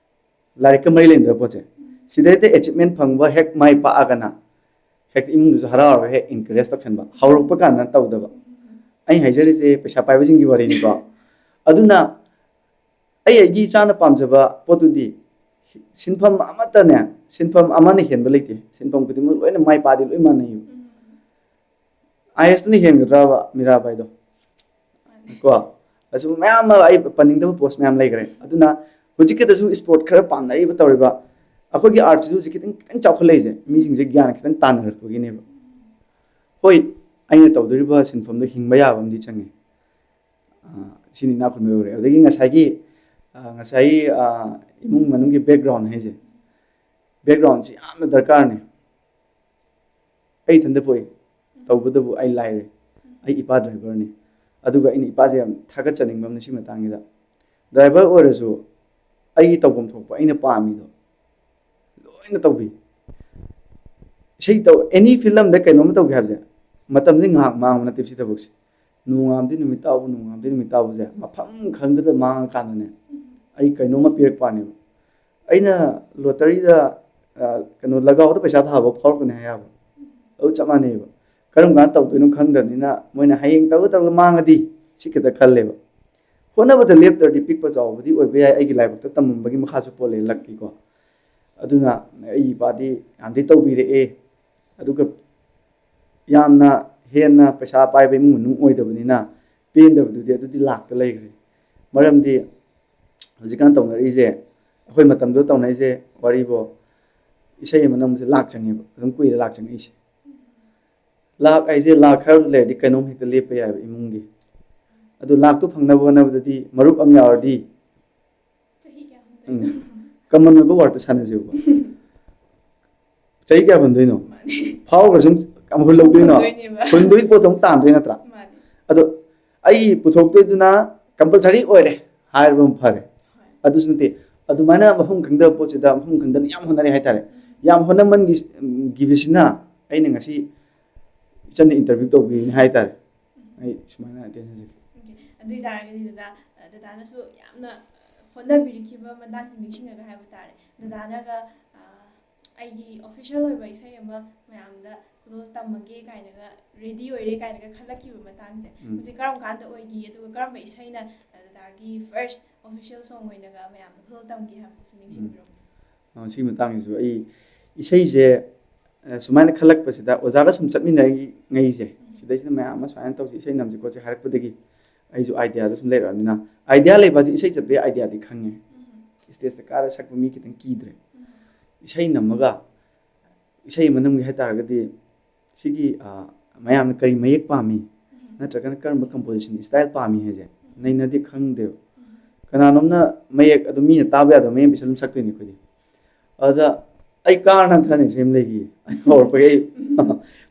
ꯂꯥꯏꯔꯤꯛꯀ ꯃꯔꯤ ꯂꯩꯅꯗꯕ ꯄꯣꯠꯁꯦ, ꯁꯤꯗꯩꯗ achievement ꯐꯪꯕ ꯍꯦꯛ ꯃꯥꯏ ꯄꯥꯛꯑꯒꯅ ꯍꯦꯛꯇ ꯏꯃꯨꯡꯗꯨꯁꯨ ꯍꯔꯥꯎꯔꯒ ꯍꯦꯛ encourage ꯇꯧꯁꯟꯕ, ꯍꯧꯔꯛꯄ ꯀꯥꯟꯗ ꯇꯧꯗꯕ꯫ ꯑꯩ ꯍꯥꯏꯖꯔꯤꯁꯦ ꯄꯩꯁꯥ ꯄꯥꯏꯕꯁꯤꯡꯒꯤ ꯋꯥꯔꯤꯅꯤꯀꯣ꯫ ꯑꯗꯨꯅ ꯑꯩ ꯑꯩꯒꯤ ꯏꯆꯥꯅ ꯄꯥꯝꯖꯕ ꯄꯣꯠꯇꯨꯗꯤ, ꯁꯤꯟꯐꯝ ꯑꯃꯠꯇꯅꯦ, ꯁꯤꯟꯐꯝ ꯑꯃꯅ ꯍꯦꯟꯕ ꯂꯩꯇꯦ, ꯁꯤꯟꯐꯝ ꯈꯨꯗꯤꯡꯃꯛ ꯂꯣꯏꯅ ꯃꯥꯏ ꯄꯥꯛꯑꯗꯤ ꯂꯣꯏ ꯃꯥꯟꯅꯩꯌꯦꯕ꯫ IASꯇꯨꯅ ꯍꯦꯟꯒꯗ꯭ꯔꯕ ꯃꯤꯔꯥꯕꯥꯏꯗꯣ? ꯀꯣ, ꯑꯁꯨꯝ ꯃꯌꯥꯝ ꯑꯃ ꯑꯩ ꯄꯟꯅꯤꯡꯗꯕ post ꯃꯌꯥꯝ ꯂꯩꯈ꯭ꯔꯦ꯫ ꯑꯗꯨꯅ ꯍꯧꯖꯤꯛꯀꯤꯗꯁꯨ sport ꯈꯔ ꯄꯥꯝꯅꯔꯤꯕ ꯇꯧꯔꯤꯕ, ꯑꯩꯈꯣꯏꯒꯤ artꯁꯤꯁꯨ ꯍꯧꯖꯤꯛ ꯈꯤꯇꯪ, ꯈꯤꯇꯪ ꯆꯥꯎꯈꯠꯂꯛꯏꯁꯦ, ꯃꯤꯁꯤꯡꯁꯦ ꯒ꯭ꯌꯥꯟ ꯈꯤꯇꯪ ꯇꯥꯅꯔꯛꯄꯒꯤꯅꯦꯕ꯫ ꯍꯣꯏ, ꯑꯩꯅ ꯇꯧꯗꯣꯔꯤꯕ ꯁꯤꯟꯐꯝꯗꯣ ꯍꯤꯡꯕ ꯌꯥꯕ ꯑꯃꯗꯤ ꯆꯪꯉꯤ꯫ ꯑꯥ, ꯁꯤꯅꯤ ꯏꯅꯥꯛ ꯈꯨꯟꯕ ꯑꯣꯏꯔꯦ꯫ ꯑꯗꯒꯤ ꯉꯁꯥꯏꯒꯤ, ꯑꯥ, ꯉꯁꯥꯏꯒꯤ, ꯑꯥ, ꯏꯃꯨꯡ ꯃꯅꯨꯡꯒꯤ background ꯍꯥꯏꯁꯦ, ꯕꯦꯛꯒ꯭ꯔꯥꯎꯟꯁꯤ ꯌꯥꯝꯅ ꯗꯔꯀꯥꯔꯅꯤ꯫ ꯑꯩ ꯏꯊꯟꯗ ꯄꯣꯛꯏ, ꯇꯧꯕꯇꯕꯨ ꯑꯩ ꯂꯥꯏꯔꯩ꯫ ꯑꯩ ꯏꯄꯥ ꯗ꯭ꯔꯥꯏꯚꯔꯅꯤ꯫ ꯑꯗꯨꯒ ꯑꯩꯅ ꯏꯄꯥꯁꯦ ꯌꯥꯝ ꯊꯥꯒꯠꯆꯅꯤꯡꯕ ꯑꯃꯅ ꯁꯤ ꯃꯇꯥꯡꯁꯤꯗ, ꯗ꯭ꯔꯥꯏꯚꯔ ꯑꯣꯏꯔꯁꯨ ꯑꯩꯒꯤ ꯇꯧꯐꯝ ꯊꯣꯛꯄ, ꯑꯩꯅ ꯄꯥꯝꯃꯤꯗꯣ ꯂꯣꯏꯅ ꯇꯧꯕꯤ꯫ ꯏꯁꯩ ꯇꯧ, ꯑꯦꯅꯤ ꯐꯤꯜ ꯑꯃꯗ ꯀꯩꯅꯣꯝꯃ ꯇꯧꯒꯦ ꯍꯥꯏꯕꯁꯦ, ꯃꯇꯝꯁꯦ ꯉꯥꯏꯍꯥꯛ ꯃꯥꯡꯕ ꯅꯠꯇꯦ ꯁꯤ ꯊꯕꯛꯁꯦ꯫ ꯅꯣꯡꯉꯥꯟꯕꯗꯤ ꯅꯨꯃꯤꯠ ꯇꯥꯕ, ꯅꯣꯡꯉꯥꯟꯕꯗꯤ ꯅꯨꯃꯤꯠ ꯇꯥꯕꯁꯦ ꯃꯐꯝ ꯈꯪꯗꯗ ꯃꯥꯡꯉꯀꯥꯟꯗꯅꯦ, ꯑꯩ ꯀꯩꯅꯣꯝꯃ ꯄꯤꯔꯛꯄꯅꯦꯕ꯫ ꯑꯩꯅ ꯂꯣꯇꯔꯤꯗ, ꯑ, ꯀꯩꯅꯣ, ꯂꯒꯥꯎꯗ ꯄꯩꯁꯥ ꯊꯥꯕ ꯐꯥꯎꯔꯛꯀꯅꯤ ꯍꯥꯏ ꯌꯥꯕ꯫ ꯑꯗꯨ ꯆꯞ ꯃꯥꯟꯅꯩꯕ꯫ ꯀꯔꯝ ꯀꯥꯟꯗ ꯇꯧꯗꯣꯏꯅꯣ ꯈꯪꯗꯕꯅꯤꯅ, ꯃꯣꯏꯅ ꯍꯌꯦꯡ ꯇꯧꯔ ꯇꯧꯔꯒ ꯃꯥꯡꯉꯗꯤ ꯁꯤ ꯈꯛꯇ ꯈꯜꯂꯦꯕ꯫ ꯍꯣꯠꯅꯕꯗ ꯂꯦꯞꯇ꯭ꯔꯗꯤ ꯄꯤꯛꯄ ꯆꯥꯎꯕꯗꯤ ꯑꯣꯏꯕ ꯌꯥꯏ, ꯑꯩꯒꯤ ꯂꯥꯏꯕꯛꯇ ꯇꯝꯃꯝꯕꯒꯤ ꯃꯈꯥꯁꯨ ꯄꯣꯜꯂꯦ, ꯂꯛꯀꯤꯀꯣ꯫ ꯑꯗꯨꯅ ꯑꯩ ꯏꯄꯥꯗꯤ ꯌꯥꯝꯗꯤ ꯇꯧꯕꯤꯔꯛꯑꯦ, ꯑꯗꯨꯒ ꯌꯥꯝꯅ ꯍꯦꯟꯅ ꯄꯩꯁꯥ ꯄꯥꯏꯕ ꯏꯃꯨꯡ ꯃꯅꯨꯡ ꯑꯣꯏꯗꯕꯅꯤꯅ ꯄꯦꯟꯗꯕꯗꯨꯗꯤ ꯑꯗꯨꯗꯤ ꯂꯥꯛꯇ ꯂꯩꯈ꯭ꯔꯦ꯫ ꯃꯔꯝꯗꯤ ꯍꯧꯖꯤꯛꯀꯥꯟ ꯇꯧꯅꯔꯤꯁꯦ, ꯑꯩꯈꯣꯏ ꯃꯇꯝꯗꯨꯗ ꯇꯧꯅꯔꯤꯁꯦ ꯋꯥꯔꯤꯕꯣ, ꯏꯁꯩ ꯑꯃ ꯅꯝꯕꯁꯦ ꯂꯥꯛ ꯆꯪꯉꯦꯕ, ꯑꯗꯨꯝ ꯀꯨꯏꯔꯦ ꯂꯥꯛ ꯆꯪꯉꯛꯏꯁꯦ꯫ ꯂꯥꯛ ꯍꯥꯏꯁꯦ, ꯂꯥꯛ ꯈꯔꯗ ꯂꯩꯔꯗꯤ ꯀꯩꯅꯣꯝ ꯍꯦꯛꯇ ꯂꯦꯞꯄ ꯌꯥꯏꯕ ꯏꯃꯨꯡꯒꯤ꯫ ꯑꯗꯨ ꯂꯥꯛꯇꯨ ꯐꯪꯅꯕ ꯍꯣꯠꯅꯕꯗꯗꯤ ꯃꯔꯨꯞ ꯑꯃ ꯌꯥꯎꯔꯗꯤ, ꯆꯍꯤ ꯀꯌꯥ ꯎꯝ, ꯍꯨꯟꯗꯣꯏꯅꯣ? ꯀꯃꯟ ꯑꯣꯏꯕ ꯋꯥꯔꯗꯇ ꯁꯥꯟꯅꯁꯦꯕꯀꯣ꯫ ꯆꯍꯤ ꯀꯌꯥ ꯍꯨꯟꯗꯣꯏꯅꯣ? ꯃꯥꯅꯦ꯫ ꯐꯥꯎꯈ꯭ꯔꯁꯨ ꯑꯃꯨꯛ ꯍꯨꯜꯍꯧꯗꯣꯏꯅꯣ? ꯍꯨꯟꯗꯣꯏꯅꯦꯕ꯫ ꯍꯨꯟꯗꯣꯏ ꯄꯣꯠꯇꯣ ꯑꯃꯨꯛ ꯇꯥꯟꯗꯣꯏ ꯅꯠꯇ꯭ꯔꯥ? ꯃꯥꯅꯦ꯫ ꯑꯗꯣ ꯑꯩ ꯄꯨꯊꯣꯛꯇꯣꯏꯗꯨꯅ ꯀꯝꯄꯜꯁꯔꯤ ꯑꯣꯏꯔꯦ ꯍꯥꯏꯔꯕ ꯑꯃ ꯐꯔꯦ꯫ ꯍꯣꯏ꯫ ꯑꯗꯨꯁꯨ ꯅꯠꯇꯦ, ꯑꯗꯨꯃꯥꯏꯅ ꯃꯐꯝ ꯈꯪꯗꯕ ꯄꯣꯠꯁꯤꯗ ꯃꯐꯝ ꯈꯪꯗꯅ ꯌꯥꯝ ꯍꯣꯠꯅꯔꯦ ꯍꯥꯏꯇꯥꯔꯦ꯫ ꯌꯥꯝ ꯍꯣꯠꯅꯃꯟꯈꯤꯕꯁꯤꯅ ꯑꯩꯅ ꯉꯁꯤ ꯏꯆꯟꯗ ꯏꯟꯇꯔꯚ꯭ꯌꯨ ꯇꯧꯕꯤꯔꯤꯅꯤ ꯍꯥꯏꯇꯥꯔꯦ꯫ ꯑꯩ ꯁꯨꯃꯥꯏꯅ ꯑꯇꯦꯟꯁꯟꯁꯦ꯫ ꯑꯣꯀꯦ꯫ ꯑꯗꯨ ꯑꯣꯏꯇꯥꯔꯒꯗꯤ ꯗꯗꯥ, ꯑ, ꯗꯗꯥꯅꯁꯨ ꯌꯥꯝꯅ, ꯑ, ꯍꯣꯠꯅꯕꯤꯔꯛꯈꯤꯕ ꯃꯇꯥꯡꯁꯤꯡ ꯅꯤꯡꯁꯤꯡꯉꯒ ꯍꯥꯏꯕ ꯇꯥꯔꯦ꯫ ꯗꯗꯥꯅꯒ, ꯑ, ꯑꯩꯒꯤ ꯑꯣꯐꯤꯁꯤꯌꯦꯜ ꯑꯣꯏꯕ ꯏꯁꯩ ꯑꯃ ꯃꯌꯥꯝꯗ ꯈꯨꯗꯣꯜ ꯇꯝꯃꯒꯦ ꯀꯥꯏꯅꯒ ꯔꯦꯗꯤ ꯑꯣꯏꯔꯦ ꯀꯥꯏꯅꯒ ꯈꯜꯂꯛꯈꯤꯕ ꯃꯇꯥꯡꯁꯦ, ꯎꯝ꯫ ꯍꯧꯖꯤꯛ ꯀꯔꯝ ꯀꯥꯟꯗ ꯑꯣꯏꯈꯤ? ꯑꯗꯨꯒ ꯀꯔꯝꯕ ꯏꯁꯩꯅ, ꯑ, ꯗꯗꯥꯒꯤ ꯐꯥꯔꯁ ꯑꯣꯐꯤꯁꯤꯌꯦꯜ ꯁꯣꯡ ꯑꯣꯏꯅꯒ ꯃꯌꯥꯝꯗ ꯈꯨꯗꯣꯜ ꯇꯝꯒꯦ ꯍꯥꯏꯕꯗꯨꯁꯨ ꯅꯤꯡꯁꯤꯡꯕꯤꯔꯝꯃꯨ꯫ ꯑ, ꯁꯤ ꯃꯇꯥꯡꯁꯤꯁꯨ ꯑꯩ ꯏꯁꯩꯁꯦ, ꯑ, ꯁꯨꯃꯥꯏꯅ ꯈꯜꯂꯛꯄꯁꯤꯗ, ꯑꯣꯖꯥꯒ ꯁꯨꯝ ꯆꯠꯃꯤꯟꯅꯔꯤꯉꯩꯁꯦ, ꯁꯤꯗꯩꯁꯤꯗ ꯃꯌꯥꯝ ꯑꯃ ꯁꯨꯃꯥꯏꯅ ꯇꯧꯁꯤ, ꯏꯁꯩ ꯅꯝꯁꯤ ꯈꯣꯠꯁꯤ ꯍꯥꯏꯔꯛꯄꯗꯒꯤ ꯑꯩꯁꯨ ꯑꯥꯏꯗꯤꯌꯥꯗꯣ ꯁꯨꯝ ꯂꯩꯔꯛꯑꯕꯅꯤꯅ, ꯑꯥꯏꯗꯤꯌꯥ ꯂꯩꯕ ꯍꯥꯏꯁꯦ ꯏꯁꯩ ꯆꯠꯄꯒꯤ ꯑꯥꯏꯗꯤꯌꯥꯗꯤ ꯈꯪꯉꯦ꯫ ꯏꯁꯇꯦꯖꯇ ꯀꯥꯔ ꯁꯛꯄ ꯃꯤ ꯈꯤꯇꯪ ꯀꯤꯗ꯭ꯔꯦ꯫ ꯏꯁꯩ ꯅꯝꯃꯒ, ꯏꯁꯩ ꯑꯃ ꯅꯝꯒꯦ ꯍꯥꯏ ꯇꯥꯔꯒꯗꯤ ꯁꯤꯒꯤ, ꯑ, ꯃꯌꯥꯝꯅ ꯀꯔꯤ ꯃꯌꯦꯛ ꯄꯥꯝꯃꯤ, ꯅꯠꯇ꯭ꯔꯒꯅ ꯀꯔꯝꯕ ꯀꯝꯄꯣꯖꯤꯁꯟ ꯏꯁꯇꯥꯏꯜ ꯄꯥꯝꯃꯤ ꯍꯥꯏꯁꯦ ꯅꯩꯅꯗꯤ ꯈꯪꯗꯦꯕ꯫ ꯀꯅꯥꯅꯣꯝꯅ ꯃꯌꯦꯛ ꯑꯗꯨꯝ ꯃꯤꯅ ꯇꯥꯕ ꯌꯥꯗꯕ ꯃꯌꯦꯛ ꯑꯃ ꯄꯤꯁꯜꯂ ꯑꯗꯨꯝ ꯁꯛꯇꯣꯏꯅꯤ ꯑꯩꯈꯣꯏꯗꯤ꯫ ꯑꯗꯨꯗ ꯑꯩ ꯀꯥꯔꯅ ꯊꯥꯅ ꯏꯁꯩ ꯑꯃ ꯂꯩꯈꯤ꯫ ꯑꯩ ꯍꯧꯔꯛꯄꯒꯤ ꯑꯩ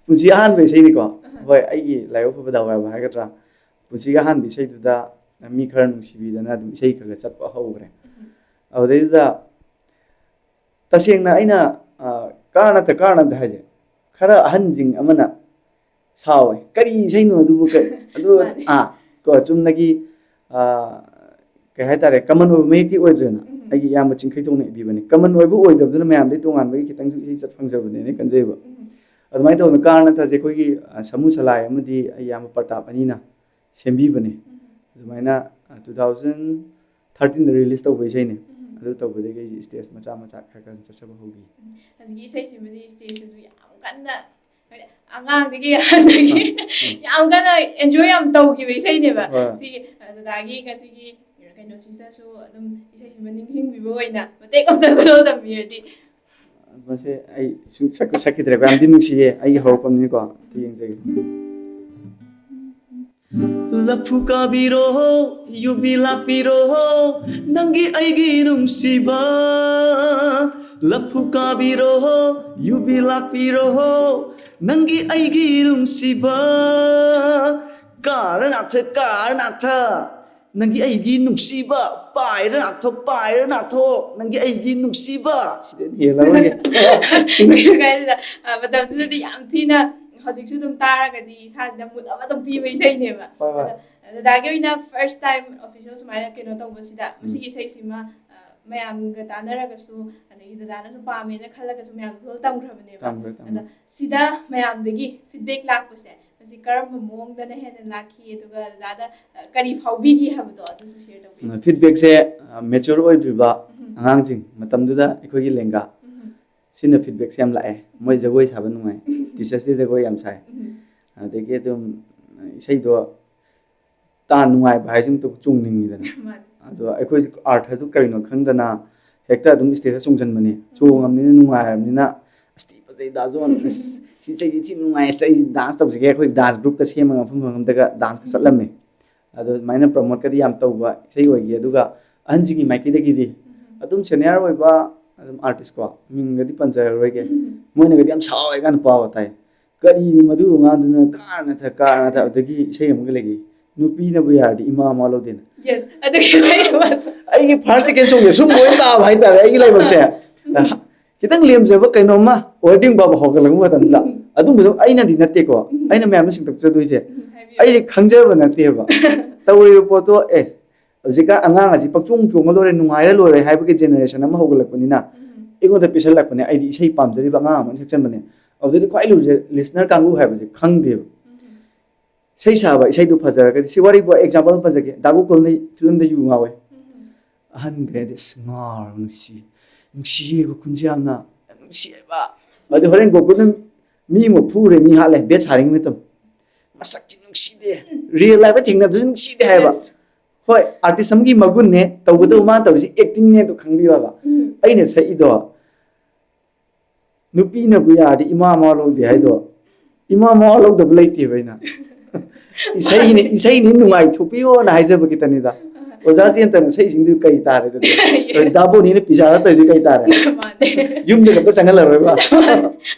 ꯄꯨꯟꯁꯤ ꯑꯍꯥꯟꯕ ꯏꯁꯩꯅꯤꯀꯣ꯫ ꯍꯣꯏ, ꯑꯩꯒꯤ ꯂꯥꯏꯕꯛ ꯐꯕ ꯗꯥꯎ ꯌꯥꯕ ꯍꯥꯏꯒꯗ꯭ꯔꯥ, ꯄꯨꯟꯁꯤꯒꯤ ꯑꯍꯥꯟꯕ ꯏꯁꯩꯗꯨꯗ ꯃꯤ ꯈꯔ ꯅꯨꯡꯁꯤꯕꯤꯗꯅ ꯑꯗꯨꯝ ꯏꯁꯩ ꯈꯔ ꯈꯔ ꯆꯠꯄ ꯍꯧꯈ꯭ꯔꯦ꯫ ꯑꯗꯨꯗꯩꯗꯨꯗ ꯇꯁꯦꯡꯅ ꯑꯩꯅ, ꯑ, ꯀꯥꯔꯅ ꯊ-, ꯀꯥꯔꯅ ꯊ ꯍꯥꯏꯁꯦ ꯈꯔ ꯑꯍꯟꯁꯤꯡ ꯑꯃꯅ ꯁꯥꯎꯋꯦ, "ꯀꯔꯤ ꯏꯁꯩꯅꯣ ꯑꯗꯨꯕꯨ?" ꯀ-, ꯑꯗꯨ, ꯃꯥꯅꯦ꯫ ꯑꯥ, ꯀꯣ, ꯆꯨꯝꯅꯒꯤ, ꯑꯥ, ꯀꯩ ꯍꯥꯏꯇꯥꯔꯦ, ꯀꯃꯟ ꯑꯣꯏꯕ ꯃꯌꯦꯛꯇꯤ ꯑꯣꯏꯗ꯭ꯔꯦꯅ꯫ ꯎꯝ꯫ ꯑꯩꯒꯤ ꯏꯌꯥꯝꯕ ꯆꯤꯡꯈꯩꯊꯣꯡꯅ ꯏꯕꯤꯕꯅꯤ꯫ ꯀꯃꯟ ꯑꯣꯏꯕ ꯑꯣꯏꯗꯕꯗꯨꯅ ꯃꯌꯥꯝꯗꯩ ꯇꯣꯉꯥꯟꯕꯒꯤ ꯈꯤꯇꯪꯁꯨ ꯏꯁꯩ ꯆꯠ ꯐꯪꯖꯕꯅꯦꯅ ꯈꯟꯖꯩꯕ꯫ ꯎꯝ꯫ ꯑꯗꯨꯃꯥꯏꯅ ꯇꯧꯗꯅ ꯀꯥꯔꯅ ꯊꯥꯁꯦ ꯑꯩꯈꯣꯏꯒꯤ, ꯑ, ꯁꯃꯨ ꯁꯂꯥꯏ ꯑꯃꯗꯤ ꯑꯩ ꯏꯌꯥꯝꯕ ꯄ꯭ꯔꯇꯥꯞ ꯑꯅꯤꯅ ꯁꯦꯝꯕꯤꯕꯅꯦ꯫ ꯎꯝ꯫ ꯑꯗꯨꯃꯥꯏꯅ, ꯑ, two thousand thirteenꯗ release ꯇꯧꯕ ꯏꯁꯩꯅꯦ꯫ ꯎꯝ꯫ ꯑꯗꯨ ꯇꯧꯕꯗꯒꯤ ꯑꯩꯁꯦ stage ꯃꯆꯥ ꯃꯆꯥ ꯈꯔ ꯈꯔ ꯆꯠꯆꯕ ꯍꯧꯈꯤ꯫ ꯎꯝ꯫ ꯍꯧꯖꯤꯛꯀꯤ ꯏꯁꯩꯁꯤꯃꯗꯤ stageꯇꯁꯨ ꯌꯥꯝ ꯀꯟꯅ, ꯍꯥꯏꯗꯤ, ꯑꯉꯥꯡꯗꯒꯤ ꯑꯍꯟꯗꯒꯤ ꯎꯝ꯫ ꯌꯥꯝ ꯀꯟꯅ enjoy ꯌꯥꯝ ꯇꯧꯈꯤꯕ ꯏꯁꯩꯅꯦꯕ꯫ ꯍꯣꯏ꯫ ꯁꯤꯒꯤ, ꯑ, ꯗꯗꯥꯒꯤ ꯉꯁꯤꯒꯤ ꯀꯩꯅꯣꯁꯤꯗꯁꯨ ꯑꯗꯨꯝ ꯏꯁꯩꯁꯤꯃ ꯅꯤꯡꯁꯤꯡꯕꯤꯕ ꯑꯣꯏꯅ ꯃꯇꯦꯛ ꯑꯃꯇ ꯁꯣꯏꯗꯅ ꯇꯝꯕꯤꯔꯗꯤ꯫ ꯃꯁꯦ ꯑꯩ ꯁꯨꯝ ꯁꯛꯄ ꯁꯛꯈꯤꯗ꯭ꯔꯦꯀꯣ, ꯌꯥꯝꯗꯤ ꯅꯨꯡꯁꯤꯌꯦ, ꯑꯩꯒꯤ ꯍꯧꯔꯛꯐꯝꯅꯤꯀꯣ, ꯑꯝꯇ ꯌꯦꯡꯖꯒꯦ꯫ ꯂꯐꯨ ꯀꯥꯕꯤꯔꯣ, ꯌꯨꯕꯤ ꯂꯥꯛꯄꯤꯔꯣ, ꯅꯪꯒꯤ ꯑꯩꯒꯤ ꯅꯨꯡꯁꯤꯕ꯫ ꯂꯐꯨ ꯀꯥꯕꯤꯔꯣ, ꯌꯨꯕꯤ ꯂꯥꯛꯄꯤꯔꯣ, ꯅꯪꯒꯤ ꯑꯩꯒꯤ ꯅꯨꯡꯁꯤꯕ꯫ ꯀꯥꯔꯅꯥꯊ, ꯀꯥꯔꯅꯥꯊ, ꯅꯪꯒꯤ ꯑꯩꯒꯤ ꯅꯨꯡꯁꯤꯕ꯫ ꯄꯥꯏꯔꯅꯥꯊ, ꯄꯥꯏꯔꯅꯥꯊ, ꯅꯪꯒꯤ ꯑꯩꯒꯤ ꯅꯨꯡꯁꯤꯕ꯫ ꯁꯤꯗꯩ ꯍꯦꯜꯂꯔꯣꯏꯒꯦ꯫ ꯀꯩꯁꯨ ꯀꯥꯏꯗꯦꯗ꯫ ꯑ, ꯃꯇꯝꯗꯨꯗꯗꯤ ꯌꯥꯝ ꯊꯤꯅ, ꯍꯧꯖꯤꯛꯁꯨ ꯑꯗꯨꯝ ꯇꯥꯔꯒꯗꯤ ꯏꯁꯥꯁꯤꯗ mood ꯑꯃ ꯑꯗꯨꯝ ꯄꯤꯕ ꯏꯁꯩꯅꯦꯕ꯫ ꯍꯣꯏ, ꯍꯣꯏ꯫ ꯑꯗꯣ ꯗꯗꯥꯒꯤ ꯑꯣꯏꯅ first time official ꯁꯨꯃꯥꯏꯅ ꯀꯩꯅꯣ ꯇꯧꯕꯁꯤꯗ, ꯎꯝ꯫ ꯃꯁꯤꯒꯤ ꯏꯁꯩꯁꯤꯃ, ꯑ, ꯃꯌꯥꯝꯒ ꯇꯥꯟꯅꯔꯒꯁꯨ, ꯑꯗꯒꯤ ꯗꯗꯥꯅꯁꯨ ꯄꯥꯝꯃꯦꯅ ꯈꯜꯂꯒꯁꯨ ꯃꯌꯥꯝꯗ ꯐꯖꯅ ꯇꯝꯈ꯭ꯔꯕꯅꯦꯕ꯫ ꯇꯝꯈ꯭ꯔꯦ, ꯇꯝꯈ꯭ꯔꯦ꯫ ꯑꯗꯣ ꯁꯤꯗ ꯃꯌꯥꯝꯗꯒꯤ feedback ꯂꯥꯛꯄꯁꯦ, ꯃꯁꯤ ꯀꯔꯝꯕ ꯃꯑꯣꯡꯗꯅ ꯍꯦꯟꯅ ꯂꯥꯛꯈꯤ, ꯑꯗꯨꯒ ꯗꯗꯥꯗ, ꯑ, ꯀꯔꯤ ꯐꯥꯎꯕꯤꯈꯤ ꯍꯥꯏꯕꯗꯣ ꯑꯗꯨꯁꯨ share ꯇꯧꯕꯤꯌꯨ꯫ ꯎꯝ, feedbackꯁꯦ, ꯑ, mature ꯑꯣꯏꯗ꯭ꯔꯤꯕ ꯎꯝ꯫ ꯑꯉꯥꯡꯁꯤꯡ, ꯃꯇꯝꯗꯨꯗ ꯑꯩꯈꯣꯏꯒꯤ ꯂꯦꯡꯒꯥ, ꯎꯝ꯫ ꯁꯤꯅ feedbackꯁꯦ ꯌꯥꯝ ꯂꯥꯛꯑꯦ꯫ ꯃꯣꯏ ꯖꯒꯣꯏ ꯁꯥꯕ ꯅꯨꯡꯉꯥꯏ꯫ ꯎꯝ꯫ Teachersꯗꯤ ꯖꯒꯣꯏ ꯌꯥꯝ ꯁꯥꯏ꯫ ꯎꯝ꯫ ꯑꯗꯒꯤ ꯑꯗꯨꯝ ꯏꯁꯩꯗꯣ ꯇꯥ ꯅꯨꯡꯉꯥꯏꯕ ꯍꯥꯏꯁꯤꯃꯛꯇꯕꯨ ꯆꯣꯡꯅꯤꯡꯉꯤꯗꯅ꯫ ꯃꯥꯅꯤ꯫ ꯑꯗꯣ ꯑꯩꯈꯣꯏ ꯑꯥꯔꯊꯗꯨ ꯀꯔꯤꯅꯣ ꯈꯪꯗꯅ ꯍꯦꯛꯇ ꯑꯗꯨꯝ stageꯇ ꯆꯣꯡꯁꯤꯟꯕꯅꯤ꯫ ꯆꯣꯡꯉꯕꯅꯤꯅ ꯅꯨꯡꯉꯥꯏꯔꯕꯅꯤꯅ, "ꯑꯁ, ꯊꯤ ꯐꯖꯩ ꯗꯥ ꯖꯣꯟ, ꯑꯁ, ꯁꯤ ꯏꯁꯩꯗꯤ ꯊꯤ ꯅꯨꯡꯉꯥꯏ, ꯑꯁ, ꯑꯩ dance ꯇꯧꯁꯤꯒꯦ", ꯑꯩꯈꯣꯏ dance groupꯀ ꯁꯦꯝꯃꯒ ꯃꯐꯝ ꯃꯐꯝꯗꯒ danceꯀ ꯆꯠꯂꯝꯃꯦ꯫ ꯑꯗꯣ ꯑꯗꯨꯃꯥꯏꯅ promoteꯀꯗꯤ ꯌꯥꯝ ꯇꯧꯕ ꯏꯁꯩ ꯑꯣꯏꯈꯤ꯫ ꯑꯗꯨꯒ ꯑꯍꯟꯁꯤꯡꯒꯤ ꯃꯥꯏꯀꯩꯗꯒꯤꯗꯤ ꯎꯝ꯫ ꯑꯗꯨꯝ senior ꯑꯣꯏꯕ, ꯑꯗꯨꯝ ꯑꯥꯔꯇꯤꯁꯀꯣ, ꯃꯤꯡꯒꯗꯤ ꯄꯟꯖꯔꯔꯣꯏꯒꯦ, ꯃꯣꯏꯅꯒꯗꯤ ꯌꯥꯝ ꯁꯥꯎꯋꯦ ꯀꯥꯏꯅ ꯄꯥꯎ ꯇꯥꯏ꯫ ꯀꯔꯤꯅꯣ ꯃꯗꯨ ꯑꯉꯥꯡꯗꯨꯅ ꯀꯥꯔꯅ ꯊꯛ ꯀꯥꯔꯅ ꯊꯛ ꯑꯗꯒꯤ ꯏꯁꯩ ꯑꯃꯒ ꯂꯩꯈꯤ, "ꯅꯨꯄꯤꯅꯕꯨ ꯌꯥꯔꯗꯤ ꯏꯃꯥ ꯃꯋꯥ ꯂꯧꯗꯦꯅ"꯫ ꯌꯦꯁ, ꯑꯗꯨꯒꯤ ꯏꯁꯩꯗꯨꯃꯁꯨ꯫ ꯑꯩꯒꯤ ꯐꯥꯔꯁ ꯁꯦꯀꯦꯟ ꯁꯣꯡꯁꯦ ꯁꯨꯝ ꯂꯣꯏ ꯇꯥꯕ ꯍꯥꯏꯇꯥꯔꯦ ꯑꯩꯒꯤ ꯂꯥꯏꯕꯛꯁꯦ꯫ ꯈꯤꯇꯪ ꯂꯦꯝꯖꯕ ꯀꯩꯅꯣꯝꯃ ꯋꯥꯔꯗꯤꯡ ꯐꯥꯎꯕ ꯍꯧꯒꯠꯂꯛꯄ ꯃꯇꯝꯗ, ꯑꯗꯨꯝꯕꯗꯣ ꯑꯩꯅꯗꯤ ꯅꯠꯇꯦꯀꯣ, ꯑꯩꯅ ꯃꯌꯥꯝꯅ ꯁꯤꯡꯇꯣꯛꯆꯗꯣꯏꯁꯦ꯫ ꯎꯝ, ꯍꯥꯏꯕꯤꯌꯨ꯫ ꯑꯩꯗꯤ ꯈꯪꯖꯕ ꯅꯠꯇꯦꯕ꯫ ꯇꯧꯔꯤꯕ ꯄꯣꯠꯇꯣ, ꯑꯦ, ꯍꯧꯖꯤꯛꯀꯥꯟ ꯑꯉꯥꯡ ꯑꯁꯤ ꯄꯛꯆꯣꯡ ꯆꯣꯡꯉ ꯂꯣꯏꯔꯦ, ꯅꯨꯡꯉꯥꯏꯔ ꯂꯣꯏꯔꯦ ꯍꯥꯏꯕꯒꯤ ꯖꯦꯅꯦꯔꯦꯁꯟ ꯑꯃ ꯍꯧꯒꯠꯂꯛꯄꯅꯤꯅ, ꯎꯝ, ꯑꯩꯉꯣꯟꯗ ꯄꯤꯁꯜꯂꯛꯄꯅꯦ꯫ ꯑꯩꯗꯤ ꯏꯁꯩ ꯄꯥꯝꯖꯔꯤꯕ ꯑꯉꯥꯡ ꯑꯃꯅ ꯁꯛꯆꯟꯕꯅꯦ꯫ ꯑꯗꯨꯗꯤ ꯈ꯭ꯋꯥꯏ ꯂꯨꯔꯤꯁꯦ ꯂꯤꯁꯅꯔ ꯀꯥꯡꯕꯨ ꯍꯥꯏꯕꯁꯦ ꯈꯪꯗꯦꯕ꯫ ꯎꯝ, ꯏꯁꯩ ꯁꯥꯕ, ꯏꯁꯩꯗꯨ ꯐꯖꯔꯒꯗꯤ, ꯁꯤ ꯋꯥꯔꯤꯕꯨ ꯑꯦꯛꯖꯥꯝꯄꯜ ꯑꯃ ꯄꯟꯖꯒꯦ, ꯗꯥ ꯒꯣꯀꯨꯜꯅ ꯐꯤꯂꯝꯗ ꯌꯨ ꯉꯥꯎꯋꯦ꯫ ꯎꯝ, ꯑꯍꯟꯈꯩꯗꯤ "ꯑꯁ, ꯉꯥꯎꯔꯕ, ꯅꯨꯡꯁꯤ, ꯅꯨꯡꯁꯤꯌꯦ ꯒꯣꯀꯨꯜꯁꯦ ꯌꯥꯝꯅ, ꯌꯥꯝ ꯅꯨꯡꯁꯤꯌꯦꯕ"꯫ ꯑꯗꯨ ꯍꯣꯔꯦꯟ ꯒꯣꯀꯨꯜꯅ ꯃꯤ ꯑꯃ ꯐꯨꯔꯦ, ꯃꯤ ꯍꯥꯠꯂꯦ, ꯕꯦꯠ ꯁꯥꯔꯤꯉꯩ ꯃꯇꯝ, "ꯃꯁꯛꯁꯤ ꯅꯨꯡꯁꯤꯗꯦ, ꯔꯤꯌꯦꯜ ꯂꯥꯏꯐꯇ ꯊꯦꯡꯅꯕꯗꯁꯨ ꯅꯨꯡꯁꯤꯗꯦ" ꯍꯥꯏꯕ꯫ ꯌꯦꯁ꯫ ꯍꯣꯏ, ꯑꯥꯔꯇꯤꯁ ꯑꯃꯒꯤ ꯃꯒꯨꯟꯅꯦ, ꯇꯧꯕꯇꯕꯨ ꯃꯥꯅ ꯇꯧꯔꯤꯁꯤ ꯑꯦꯛꯇꯤꯡꯅꯦ, ꯑꯗꯨ ꯈꯪꯕꯤꯌꯣ ꯍꯥꯏꯕ꯫ ꯎꯝ, ꯑꯩꯅ ꯁꯛꯏꯗꯣ, "ꯅꯨꯄꯤꯅꯕꯨ ꯌꯥꯔꯗꯤ ꯏꯃꯥ ꯃꯋꯥ ꯂꯧꯗꯦ" ꯍꯥꯏꯗꯣ, ꯏꯃꯥ ꯃꯋꯥ ꯂꯧꯗꯕ ꯂꯩꯇꯦꯕ ꯑꯩꯅ꯫ ꯏꯁꯩꯅꯤ, ꯏꯁꯩꯅꯤ ꯅꯨꯡꯉꯥꯏꯊꯣꯛꯄꯤꯌꯣꯅ ꯍꯥꯏꯖꯕꯒꯤꯇꯅꯤꯗ꯫ ꯑꯣꯖꯥ ꯖꯌꯟꯇꯅ ꯁꯛꯏꯁꯤꯡꯗꯨ ꯀꯔꯤ ꯇꯥꯔꯦ ꯑꯗꯨꯗꯤ? ꯗꯥꯕꯣꯅꯤꯅ ꯄꯤꯖꯥꯔ ꯇꯧꯔꯤꯗꯨ ꯀꯔꯤ ꯇꯥꯔꯦ? ꯃꯥꯅꯦ꯫ ꯌꯨꯝꯗ ꯈꯛꯇ ꯆꯪꯍꯜꯂꯔꯣꯏꯕ꯫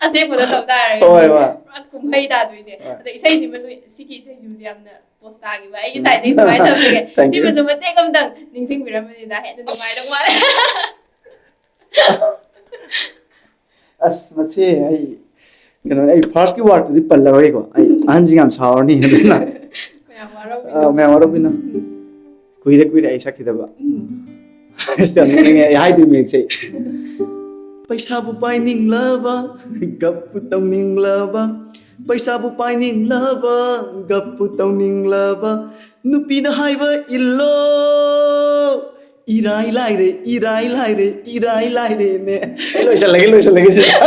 ꯑꯁꯦꯡꯕꯗ ꯇꯧ ꯇꯥꯔꯦ꯫ ꯍꯣꯏ, ꯍꯣꯏ꯫ ꯄꯨꯔꯥ ꯀꯨꯝꯍꯩ ꯇꯥꯗꯣꯏꯅꯦ꯫ ꯍꯣꯏ꯫ ꯑꯗꯣ ꯏꯁꯩꯁꯤꯃꯁꯨ, ꯁꯤꯒꯤ ꯏꯁꯩꯁꯤꯃꯗꯤ ꯌꯥꯝꯅ ꯄꯣꯁ ꯇꯥꯈꯤꯕ꯫ ꯑꯩꯒꯤ ꯁꯥꯏꯗꯒꯤ ꯁꯨꯃꯥꯏꯅ ꯇꯧꯖꯒꯦ꯫ Thank you. ꯁꯤꯃꯁꯨ ꯃꯇꯦꯛ ꯑꯃꯇꯪ ꯅꯤꯡꯁꯤꯡꯕꯤꯔꯝꯕꯅꯤꯗ ꯍꯦꯟꯅ ꯅꯨꯡꯉꯥꯏꯗꯧ ꯃꯥꯜꯂꯦ꯫ ꯑꯁ, ꯃꯁꯤ ꯑꯩ, ꯀꯩꯅꯣ, ꯑꯩ ꯐꯥꯔꯁꯀꯤ ꯋꯥꯔꯗꯇꯨꯗꯤ ꯄꯜꯂꯔꯣꯏꯀꯣ, ꯑꯩ ꯑꯍꯟꯁꯤꯡ ꯌꯥꯝ ꯁꯥꯎꯔꯅꯤ꯫ ꯑꯗꯨꯅ, ꯃꯌꯥꯝ ꯋꯥꯔꯧꯕꯤꯅꯨ꯫ ꯑ, ꯃꯌꯥꯝ ꯋꯥꯔꯧꯕꯤꯅꯨ꯫ ꯀꯨꯏꯔꯦ, ꯀꯨꯏꯔꯦ ꯑꯩ ꯁꯛꯈꯤꯗꯕ꯫ ꯎꯝ꯫ ꯑꯁ, ꯌꯥꯝ ꯅꯣꯛꯅꯤꯡꯉꯦ ꯑꯩ ꯍꯥꯏꯗꯣꯏ ꯃꯌꯦꯛꯁꯦ꯫ ꯄꯩꯁꯥꯕꯨ ꯄꯥꯏꯅꯤꯡꯂꯕ, ꯒꯞꯄꯨ ꯇꯧꯅꯤꯡꯂꯕ, ꯄꯩꯁꯥꯕꯨ ꯄꯥꯏꯅꯤꯡꯂꯕ, ꯒꯞꯄꯨ ꯇꯧꯅꯤꯡꯂꯕ, ꯅꯨꯄꯤꯅ ꯍꯥꯏꯕ ꯏꯜꯂꯣ, ꯏꯔꯥꯏ ꯂꯥꯏꯔꯦ, ꯏꯔꯥꯏ ꯂꯥꯏꯔꯦ, ꯏꯔꯥꯏ ꯂꯥꯏꯔꯦꯅꯦ꯫ ꯑꯩ ꯂꯣꯏꯁꯜꯂꯒꯦ, ꯂꯣꯏꯁꯜꯂꯒꯦ ꯁꯤꯗ꯫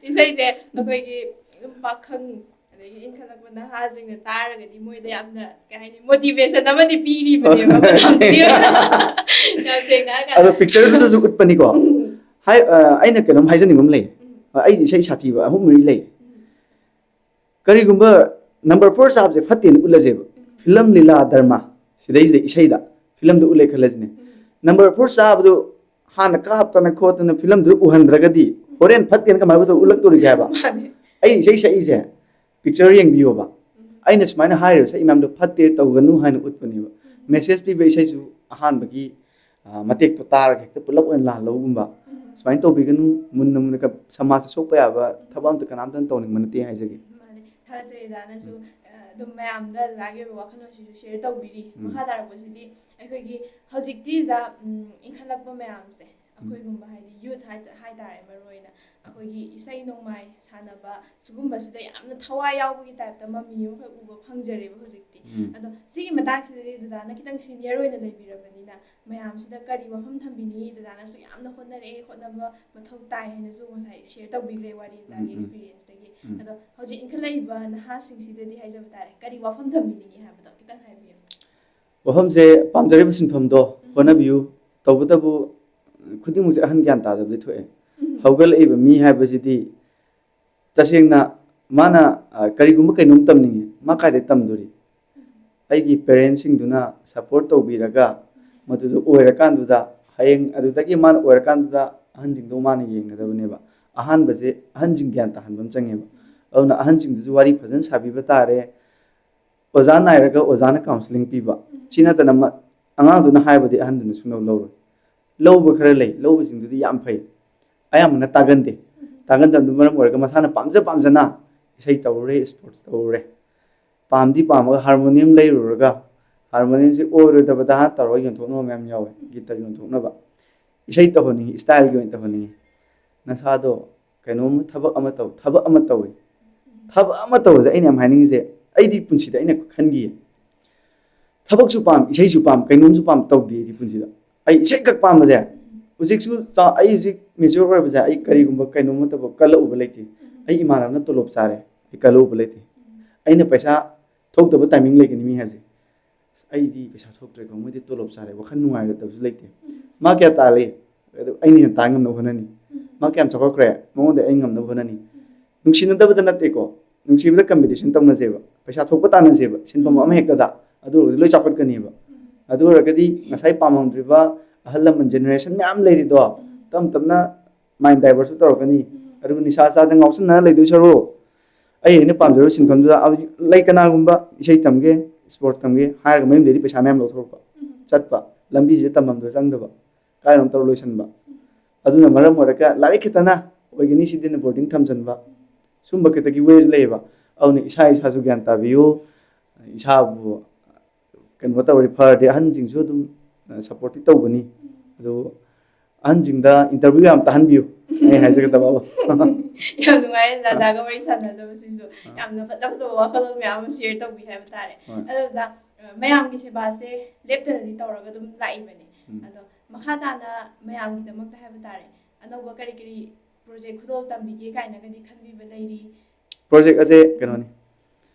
ꯏꯁꯩꯁꯦ ꯑꯩꯈꯣꯏꯒꯤ ꯑꯗꯨꯝ ꯄꯥꯈꯪ ꯑꯗꯒꯤ ꯏꯟꯈꯠꯂꯛꯄ ꯅꯍꯥꯁꯤꯡꯅ ꯇꯥꯔꯒꯗꯤ ꯃꯣꯏꯗ ꯌꯥꯝꯅ, ꯀꯩ ꯍꯥꯏꯅꯤ, ꯃꯣꯇꯤꯚꯦꯁꯟ ꯑꯃꯗꯤ ꯄꯤꯔꯤꯕꯅꯦꯕ ꯃꯇꯝꯗꯨꯒꯤ ꯑꯣꯏꯅ꯫ ꯌꯥꯝ ꯁꯦꯡꯅ ꯍꯥꯏꯔꯀꯥꯟꯗ꯫ ꯑꯗꯣ ꯄꯤꯛꯆꯔꯗꯨꯗꯁꯨ ꯎꯠꯄꯅꯤꯀꯣ꯫ ꯎꯝ, ꯍꯥꯏ, ꯑ, ꯑꯩꯅ ꯀꯩꯅꯣꯝ ꯍꯥꯏꯖꯅꯤꯡꯕ ꯑꯃ ꯂꯩ꯫ ꯎꯝ, ꯑꯩꯒꯤ ꯏꯁꯩ ꯁꯥꯊꯤꯕ ꯑꯍꯨꯝ ꯃꯔꯤ ꯂꯩ꯫ ꯎꯝ, ꯀꯔꯤꯒꯨꯝꯕ ꯅꯝꯕꯔ ꯐꯣꯔ ꯆꯥꯕꯁꯦ ꯐꯠꯇꯦꯅ ꯎꯠꯂꯁꯦꯕ, ꯐꯤꯂꯝ, ꯂꯤꯂꯥ, ꯗꯔꯃꯥ, ꯁꯤꯗꯩꯁꯤꯗ ꯏꯁꯩꯗ, ꯐꯤꯂꯝꯗ ꯎꯠꯂꯦ ꯈꯜꯂꯁꯤꯅꯦ꯫ ꯎꯝ, ꯅꯝꯕꯔ ꯐꯣꯔ ꯆꯥꯕꯗꯣ ꯍꯥꯟꯅ ꯀꯥꯞꯇꯅ ꯈꯣꯠꯇꯅ ꯐꯤꯂꯝꯗꯨꯗ ꯎꯍꯟꯗ꯭ꯔꯒꯗꯤ ꯍꯣꯔꯦꯟ ꯐꯠꯇꯦꯅ ꯀꯃꯥꯏꯅ ꯇꯧ-, ꯎꯠꯂꯛꯇꯣꯔꯤꯒꯦ ꯍꯥꯏꯕ? ꯃꯥꯅꯦ꯫ ꯑꯩ ꯏꯁꯩ ꯁꯛꯏꯁꯦ, ꯄꯤꯛꯆꯔ ꯌꯦꯡꯕꯤꯌꯣꯕ꯫ ꯑꯩꯅ ꯁꯨꯃꯥꯏꯅ ꯍꯥꯏꯔꯤꯕ ꯁꯛꯏ ꯃꯌꯥꯝꯗꯣ ꯐꯠꯇꯦ, ꯇꯧꯒꯅꯨ ꯍꯥꯏꯅ ꯎꯠꯄꯅꯦꯕ꯫ ꯃꯦꯁꯦꯖ ꯄꯤꯕ ꯏꯁꯩꯁꯨ ꯑꯍꯥꯟꯕꯒꯤ, ꯑ, ꯃꯇꯦꯛꯇꯣ ꯇꯥꯔꯒ ꯍꯦꯛꯇ ꯄꯨꯂꯞ ꯑꯣꯏꯅ ꯂꯥꯜꯍꯧꯒꯨꯝꯕ꯫ ꯁꯨꯃꯥꯏꯅ ꯇꯧꯕꯤꯒꯅꯨ, ꯃꯨꯟꯅ ꯃꯨꯟꯅ ꯀ-, ꯁꯃꯥꯖꯇ ꯁꯣꯛꯄ ꯌꯥꯕ ꯊꯕꯛ ꯑꯝꯇ ꯀꯅꯥꯝꯇꯅ ꯇꯧꯅꯤꯡꯕ ꯅꯠꯇꯦ ꯍꯥꯏꯖꯒꯦ꯫ ꯃꯥꯅꯦ꯫ ꯊꯥꯒꯠꯆꯔꯤ ꯗꯥꯅꯁꯨ, ꯑ, ꯑꯗꯨꯝ ꯃꯌꯥꯝꯗ ꯗꯥꯒꯤ ꯑꯣꯏꯕ ꯋꯥꯈꯜꯂꯣꯟꯁꯤꯁꯨ ꯁꯤꯌꯔ ꯇꯧꯕꯤꯔꯤ꯫ ꯎꯝ꯫ ꯃꯈꯥ ꯇꯥꯔꯛꯄꯁꯤꯗꯤ ꯑꯩꯈꯣꯏꯒꯤ ꯍꯧꯖꯤꯛꯇꯤ ꯗꯥ, ꯎꯝ, ꯏꯟꯈꯠꯂꯛꯄ ꯃꯌꯥꯝꯁꯦ, ꯑꯩꯈꯣꯏꯒꯨꯝꯕ ꯍꯥꯏꯗꯤ ꯌꯨꯠ ꯍꯥꯏ-, ꯍꯥꯏꯇꯥꯔꯦ, ꯃꯔꯨ ꯑꯣꯏꯅ ꯑꯩꯈꯣꯏꯒꯤ ꯏꯁꯩ ꯅꯣꯡꯃꯥꯏ ꯁꯥꯟꯅꯕ ꯁꯤꯒꯨꯝꯕꯁꯤꯗ ꯌꯥꯝꯅ ꯊꯋꯥꯏ ꯌꯥꯎꯕꯒꯤ ꯇꯥꯏꯞꯇ ꯃꯃꯤ ꯑꯃꯈꯛ ꯎꯕ ꯐꯪꯖꯔꯦꯕ ꯍꯧꯖꯤꯛꯇꯤ꯫ ꯎꯝ꯫ ꯑꯗꯣ ꯁꯤꯒꯤ ꯃꯇꯥꯡꯁꯤꯗꯗꯤ ꯗꯗꯥꯅ ꯈꯤꯇꯪ ꯁꯤꯅꯤꯌꯔ ꯑꯣꯏꯅ ꯂꯩꯕꯤꯔꯕꯅꯤꯅ ꯃꯌꯥꯝꯁꯤꯗ ꯀꯔꯤ ꯋꯥꯐꯝ ꯊꯝꯕꯤꯅꯤꯡꯉꯤ? ꯗꯗꯥꯅꯁꯨ ꯌꯥꯝꯅ ꯍꯣꯠꯅꯔꯛꯑꯦ, ꯍꯣꯠꯅꯕ ꯃꯊꯧ ꯇꯥꯏ ꯍꯥꯏꯅꯁꯨ ꯉꯁꯥꯏ ꯁꯤꯌꯔ ꯇꯧꯕꯤꯈ꯭ꯔꯦ ꯋꯥꯔꯤ ꯗꯗꯥꯒꯤ ꯎꯝ, ꯎꯝ꯫ ꯑꯦꯛꯁꯄꯤꯔꯤꯌꯦꯟꯁꯇꯒꯤ꯫ ꯎꯝ꯫ ꯑꯗꯣ ꯍꯧꯖꯤꯛ ꯏꯟꯈꯠꯂꯛꯏꯕ ꯅꯍꯥꯁꯤꯡꯁꯤꯗꯗꯤ ꯍꯥꯏꯖꯕ ꯇꯥꯔꯦ, ꯀꯔꯤ ꯋꯥꯐꯝ ꯊꯝꯕꯤꯅꯤꯡꯉꯤ ꯍꯥꯏꯕꯗꯣ ꯈꯤꯇꯪ ꯍꯥꯏꯕꯤꯌꯨ꯫ ꯋꯥꯐꯝꯁꯦ, ꯄꯥꯝꯖꯔꯤꯕ ꯁꯤꯟꯐꯝꯗꯣ ꯍꯣꯠꯅꯕꯤꯌꯨ꯫ ꯇꯧꯕꯇꯕꯨ ꯈꯨꯗꯤꯡꯃꯛꯁꯦ ꯑꯍꯟ ꯒ꯭ꯌꯥꯟ ꯇꯥꯗꯕꯗꯤ ꯊꯣꯛꯑꯦ꯫ ꯍꯧꯒꯠꯂꯛꯏꯕ ꯃꯤ ꯍꯥꯏꯕꯁꯤꯗꯤ ꯇꯁꯦꯡꯅ ꯃꯥꯅ, ꯑ, ꯀꯔꯤꯒꯨꯝꯕ ꯀꯩꯅꯣꯝ ꯇꯝꯅꯤꯡꯉꯦ, ꯃꯥ ꯀꯥꯏꯗ ꯇꯝꯗꯣꯔꯤ? ꯑꯩꯒꯤ ꯄꯦꯔꯦꯟꯁꯁꯤꯡꯗꯨꯅ ꯁꯞꯄꯣꯔꯠ ꯇꯧꯕꯤꯔꯒ ꯃꯗꯨꯗ ꯑꯣꯏꯔꯀꯥꯟꯗꯨꯗ, ꯍꯌꯦꯡ ꯑꯗꯨꯗꯒꯤ ꯃꯥꯅ ꯑꯣꯏꯔꯀꯥꯟꯗꯨꯗ ꯑꯍꯟꯁꯤꯡꯗꯣ ꯃꯥꯅ ꯌꯦꯡꯒꯗꯕꯅꯦꯕ꯫ ꯑꯍꯥꯟꯕꯁꯦ ꯑꯍꯟꯁꯤꯡ ꯒ꯭ꯌꯥꯟ ꯇꯥꯍꯟꯕ ꯑꯃ ꯆꯪꯉꯦꯕ꯫ ꯑꯗꯨꯅ ꯑꯍꯟꯁꯤꯡꯗꯨꯁꯨ ꯋꯥꯔꯤ ꯐꯖꯅ ꯁꯥꯕꯤꯕ ꯇꯥꯔꯦ꯫ ꯑꯣꯖꯥ ꯅꯥꯏꯔꯒ ꯑꯣꯖꯥꯅ ꯀꯥꯎꯟꯁꯤꯂꯤꯡ ꯄꯤꯕ꯫ ꯁꯤ ꯅꯠꯇꯅ ꯃ-, ꯑꯉꯥꯡꯗꯨꯅ ꯍꯥꯏꯕꯗꯤ ꯑꯍꯟꯗꯨꯅ ꯁꯨꯡꯂꯧ ꯂꯧꯔꯣꯏ꯫ ꯂꯧꯕ ꯈꯔ ꯂꯩ, ꯂꯧꯕꯁꯤꯡꯗꯨꯗꯤ ꯌꯥꯝ ꯐꯩ꯫ ꯑꯌꯥꯝꯕꯅ ꯇꯥꯒꯟꯗꯦ꯫ ꯇꯥꯒꯟꯗꯕꯅ ꯃꯔꯝ ꯑꯣꯏꯔꯒ ꯃꯁꯥꯅ ꯄꯥꯝꯖ ꯄꯥꯝꯖꯅ ꯏꯁꯩ ꯇꯧꯔꯨꯔꯦ, ꯏꯁꯄꯣꯔꯠꯁ ꯇꯧꯔꯨꯔꯦ꯫ ꯄꯥꯝꯗꯤ ꯄꯥꯝꯃꯒ ꯍꯥꯔꯃꯣꯅꯤꯌꯝ ꯂꯩꯔꯨꯔꯒ ꯍꯥꯔꯃꯣꯅꯤꯌꯝꯁꯦ ꯑꯣꯏꯔꯣꯏꯗꯕꯗ ꯇꯧꯔꯒ ꯌꯣꯟꯊꯣꯛꯅꯕ ꯃꯌꯥꯝ ꯌꯥꯎꯋꯦ, ꯒꯤꯇꯔ ꯌꯣꯟꯊꯣꯛꯅꯕ꯫ ꯏꯁꯩ ꯇꯧꯍꯟꯅꯤꯡꯉꯤ, ꯏꯁꯇꯥꯏꯜꯒꯤ ꯑꯣꯏꯅ ꯇꯧꯍꯟꯅꯤꯡꯉꯤ꯫ ꯅꯁꯥꯗꯣ ꯀꯩꯅꯣꯝ ꯊꯕꯛ ꯑꯃ ꯇꯧ, ꯊꯕꯛ ꯑꯃ ꯇꯧꯋꯦ꯫ ꯊꯕꯛ ꯑꯃ ꯇꯧꯕꯁꯦ ꯑꯩꯅ ꯌꯥꯝ ꯍꯥꯏꯅꯤꯡꯉꯤꯁꯦ, ꯑꯩꯗꯤ ꯄꯨꯟꯁꯤꯗ ꯑꯩꯅ ꯈꯟꯈꯤꯌꯦ, ꯊꯕꯛꯁꯨ ꯄꯥꯝ, ꯏꯁꯩꯁꯨ ꯄꯥꯝ, ꯀꯩꯅꯣꯝꯁꯨ ꯄꯥꯝ ꯇꯧꯗꯦ ꯑꯩꯗꯤ ꯄꯨꯟꯁꯤꯗ꯫ ꯑꯩ ꯏꯁꯩꯈꯛ ꯄꯥꯝꯕꯁꯦ, ꯍꯧꯖꯤꯛꯁꯨ ꯆꯥ-, ꯑꯩ ꯍꯧꯖꯤꯛ ꯃꯦꯆ꯭ꯌꯣꯔ ꯑꯣꯏꯕꯁꯦ, ꯑꯩ ꯀꯔꯤꯒꯨꯝꯕ ꯀꯩꯅꯣꯝ ꯅꯠꯇꯕ ꯀꯜꯂꯛꯎꯕ ꯂꯩꯇꯦ꯫ ꯑꯩ ꯏꯃꯥꯟꯅꯕꯅ ꯇꯣꯂꯣꯞ ꯆꯥꯔꯦ, ꯑꯩ ꯀꯜꯂꯛꯎꯕ ꯂꯩꯇꯦ꯫ ꯑꯩꯅ ꯄꯩꯁꯥ ꯊꯣꯛꯇꯕ ꯇꯥꯏꯃꯤꯡ ꯂꯩꯒꯅꯤ ꯃꯤ ꯍꯥꯏꯕꯁꯦ꯫ ꯑꯁ, ꯑꯩꯗꯤ ꯄꯩꯁꯥ ꯊꯣꯛꯇ꯭ꯔꯦꯀꯣ, ꯃꯣꯏꯗꯤ ꯇꯣꯂꯣꯞ ꯆꯥꯔꯦ, ꯋꯥꯈꯜ ꯅꯨꯡꯉꯥꯏꯔꯛꯇꯕꯁꯨ ꯂꯩꯇꯦ꯫ ꯃꯥ ꯀꯌꯥ ꯇꯥꯜꯂꯤ? ꯑꯗꯨ ꯑꯩꯅ ꯍꯦꯟꯅ ꯇꯥꯟ ꯉꯝꯅꯕ ꯍꯣꯠꯅꯅꯤ꯫ ꯃꯥ ꯀꯌꯥꯝ ꯆꯥꯎꯈꯠꯈ꯭ꯔꯦ? ꯃꯉꯣꯟꯗ ꯑꯩ ꯉꯝꯅꯕ ꯍꯣꯠꯅꯅꯤ꯫ ꯅꯨꯡꯁꯤꯅꯗꯕꯗ ꯅꯠꯇꯦꯀꯣ, ꯅꯨꯡꯁꯤꯕꯗ ꯀꯝꯄꯤꯇꯤꯁꯟ ꯇꯧꯅꯁꯦꯕ, ꯄꯩꯁꯥ ꯊꯣꯛꯄ ꯇꯥꯟꯅꯁꯦꯕ, ꯁꯤꯟꯐꯝ ꯑꯃ ꯍꯦꯛꯇꯗ꯫ ꯑꯗꯨ ꯑꯣꯏꯔꯒꯗꯤ ꯂꯣꯏ ꯆꯥꯎꯈꯠꯀꯅꯦꯕ꯫ ꯑꯗꯨ ꯑꯣꯏꯔꯒꯗꯤ ꯉꯁꯥꯏ ꯄꯥꯝꯃꯝꯗ꯭ꯔꯤꯕ ꯑꯍꯜ ꯂꯃꯟ ꯖꯦꯅꯦꯔꯦꯁꯟ ꯃꯌꯥꯝ ꯂꯩꯔꯤꯗꯣ, ꯇꯞ ꯇꯞꯅ ꯃꯥꯏꯟ ꯗꯥꯏꯚꯔꯠꯁꯨ ꯇꯧꯔꯛꯀꯅꯤ꯫ ꯑꯗꯨꯒ ꯅꯤꯁꯥ ꯆꯥꯗ ꯉꯥꯎꯁꯟꯅ ꯂꯩꯗꯣꯏ ꯁꯔꯨꯛ, ꯑꯩ ꯑꯩꯅ ꯄꯥꯝꯖꯔꯤꯕ ꯁꯤꯟꯐꯝꯗꯨꯗ ꯍꯧꯖꯤꯛ ꯂꯩ, ꯀꯅꯥꯒꯨꯝꯕ ꯏꯁꯩ ꯇꯝꯒꯦ, ꯏꯁꯄꯣꯔꯠ ꯇꯝꯒꯦ ꯍꯥꯏꯔꯒ ꯃꯌꯨꯝꯗꯩꯗꯤ ꯄꯩꯁꯥ ꯃꯌꯥꯝ ꯂꯧꯊꯣꯔꯛꯄ, ꯆꯠꯄ, ꯂꯝꯕꯤꯁꯤꯗ ꯇꯝꯐꯝꯗꯣ ꯆꯪꯗꯕ, ꯀꯥꯏꯔꯣꯝ ꯇꯧꯔ ꯂꯣꯏꯁꯟꯕ꯫ ꯑꯗꯨꯅ ꯃꯔꯝ ꯑꯣꯏꯔꯒ ꯂꯥꯏꯔꯤꯛ ꯈꯛꯇꯅ ꯑꯣꯏꯒꯅꯤ ꯁꯤꯗꯅ ꯕꯣꯔꯗꯤꯡ ꯊꯝꯖꯟꯕ, ꯁꯨꯝꯕ ꯈꯛꯇꯒꯤ ꯋꯦꯁ ꯂꯩꯌꯦꯕ꯫ ꯑꯗꯨꯅ ꯏꯁꯥ ꯏꯁꯥꯁꯨ ꯒ꯭ꯌꯥꯟ ꯇꯥꯕꯤꯌꯨ, ꯏꯁꯥꯕꯨ ꯀꯩꯅꯣ ꯇꯧꯔꯗꯤ, ꯐꯔꯗꯤ ꯑꯍꯟꯁꯤꯡꯁꯨ ꯑꯗꯨꯝ ꯁꯞꯄꯣꯔꯠꯇꯤ ꯇꯧꯒꯅꯤ꯫ ꯑꯗꯨ ꯑꯍꯟꯁꯤꯡꯗ ꯏꯟꯇꯔꯚꯤꯌꯨ ꯌꯥꯝ ꯇꯥꯍꯟꯕꯤꯌꯨ, ꯑꯩ ꯍꯥꯏꯖꯒꯗꯕ꯫ ꯌꯥꯝ ꯅꯨꯡꯉꯥꯏ ꯗꯥꯗꯥꯒ ꯋꯥꯔꯤ ꯁꯥꯟꯅꯖꯕꯁꯤꯁꯨ꯫ ꯌꯥꯝꯅ ꯐꯖ ꯐꯖꯕ ꯋꯥꯈꯜꯂꯣꯟ ꯃꯌꯥꯝ ꯑꯃ ꯁꯤꯌꯔ ꯇꯧꯕꯤ ꯍꯥꯏꯕ ꯇꯥꯔꯦ꯫ ꯍꯣꯏ꯫ ꯑꯗꯣ ꯑꯣꯖꯥ, ꯃꯌꯥꯝꯒꯤ ꯁꯦꯕꯥꯁꯦ ꯂꯦꯞꯇꯅꯗꯤ ꯇꯧꯔꯒ ꯑꯗꯨꯝ ꯂꯥꯛꯏꯕꯅꯦ꯫ ꯎꯝ꯫ ꯑꯗꯣ ꯃꯈꯥ ꯇꯥꯅ ꯃꯌꯥꯝꯒꯤꯗꯃꯛꯇ ꯍꯥꯏꯕ ꯇꯥꯔꯦ, ꯑꯅꯧꯕ ꯀꯔꯤ ꯀꯔꯤ ꯄ꯭ꯔꯣꯖꯦꯛ ꯈꯨꯗꯣꯜ ꯇꯝꯕꯤꯒꯦ ꯀꯥꯏꯅꯒꯗꯤ ꯈꯟꯕꯤꯕ ꯂꯩꯔꯤ? ꯄ꯭ꯔꯣꯖꯦꯛ ꯑꯁꯦ ꯀꯩꯅꯣꯅꯤ,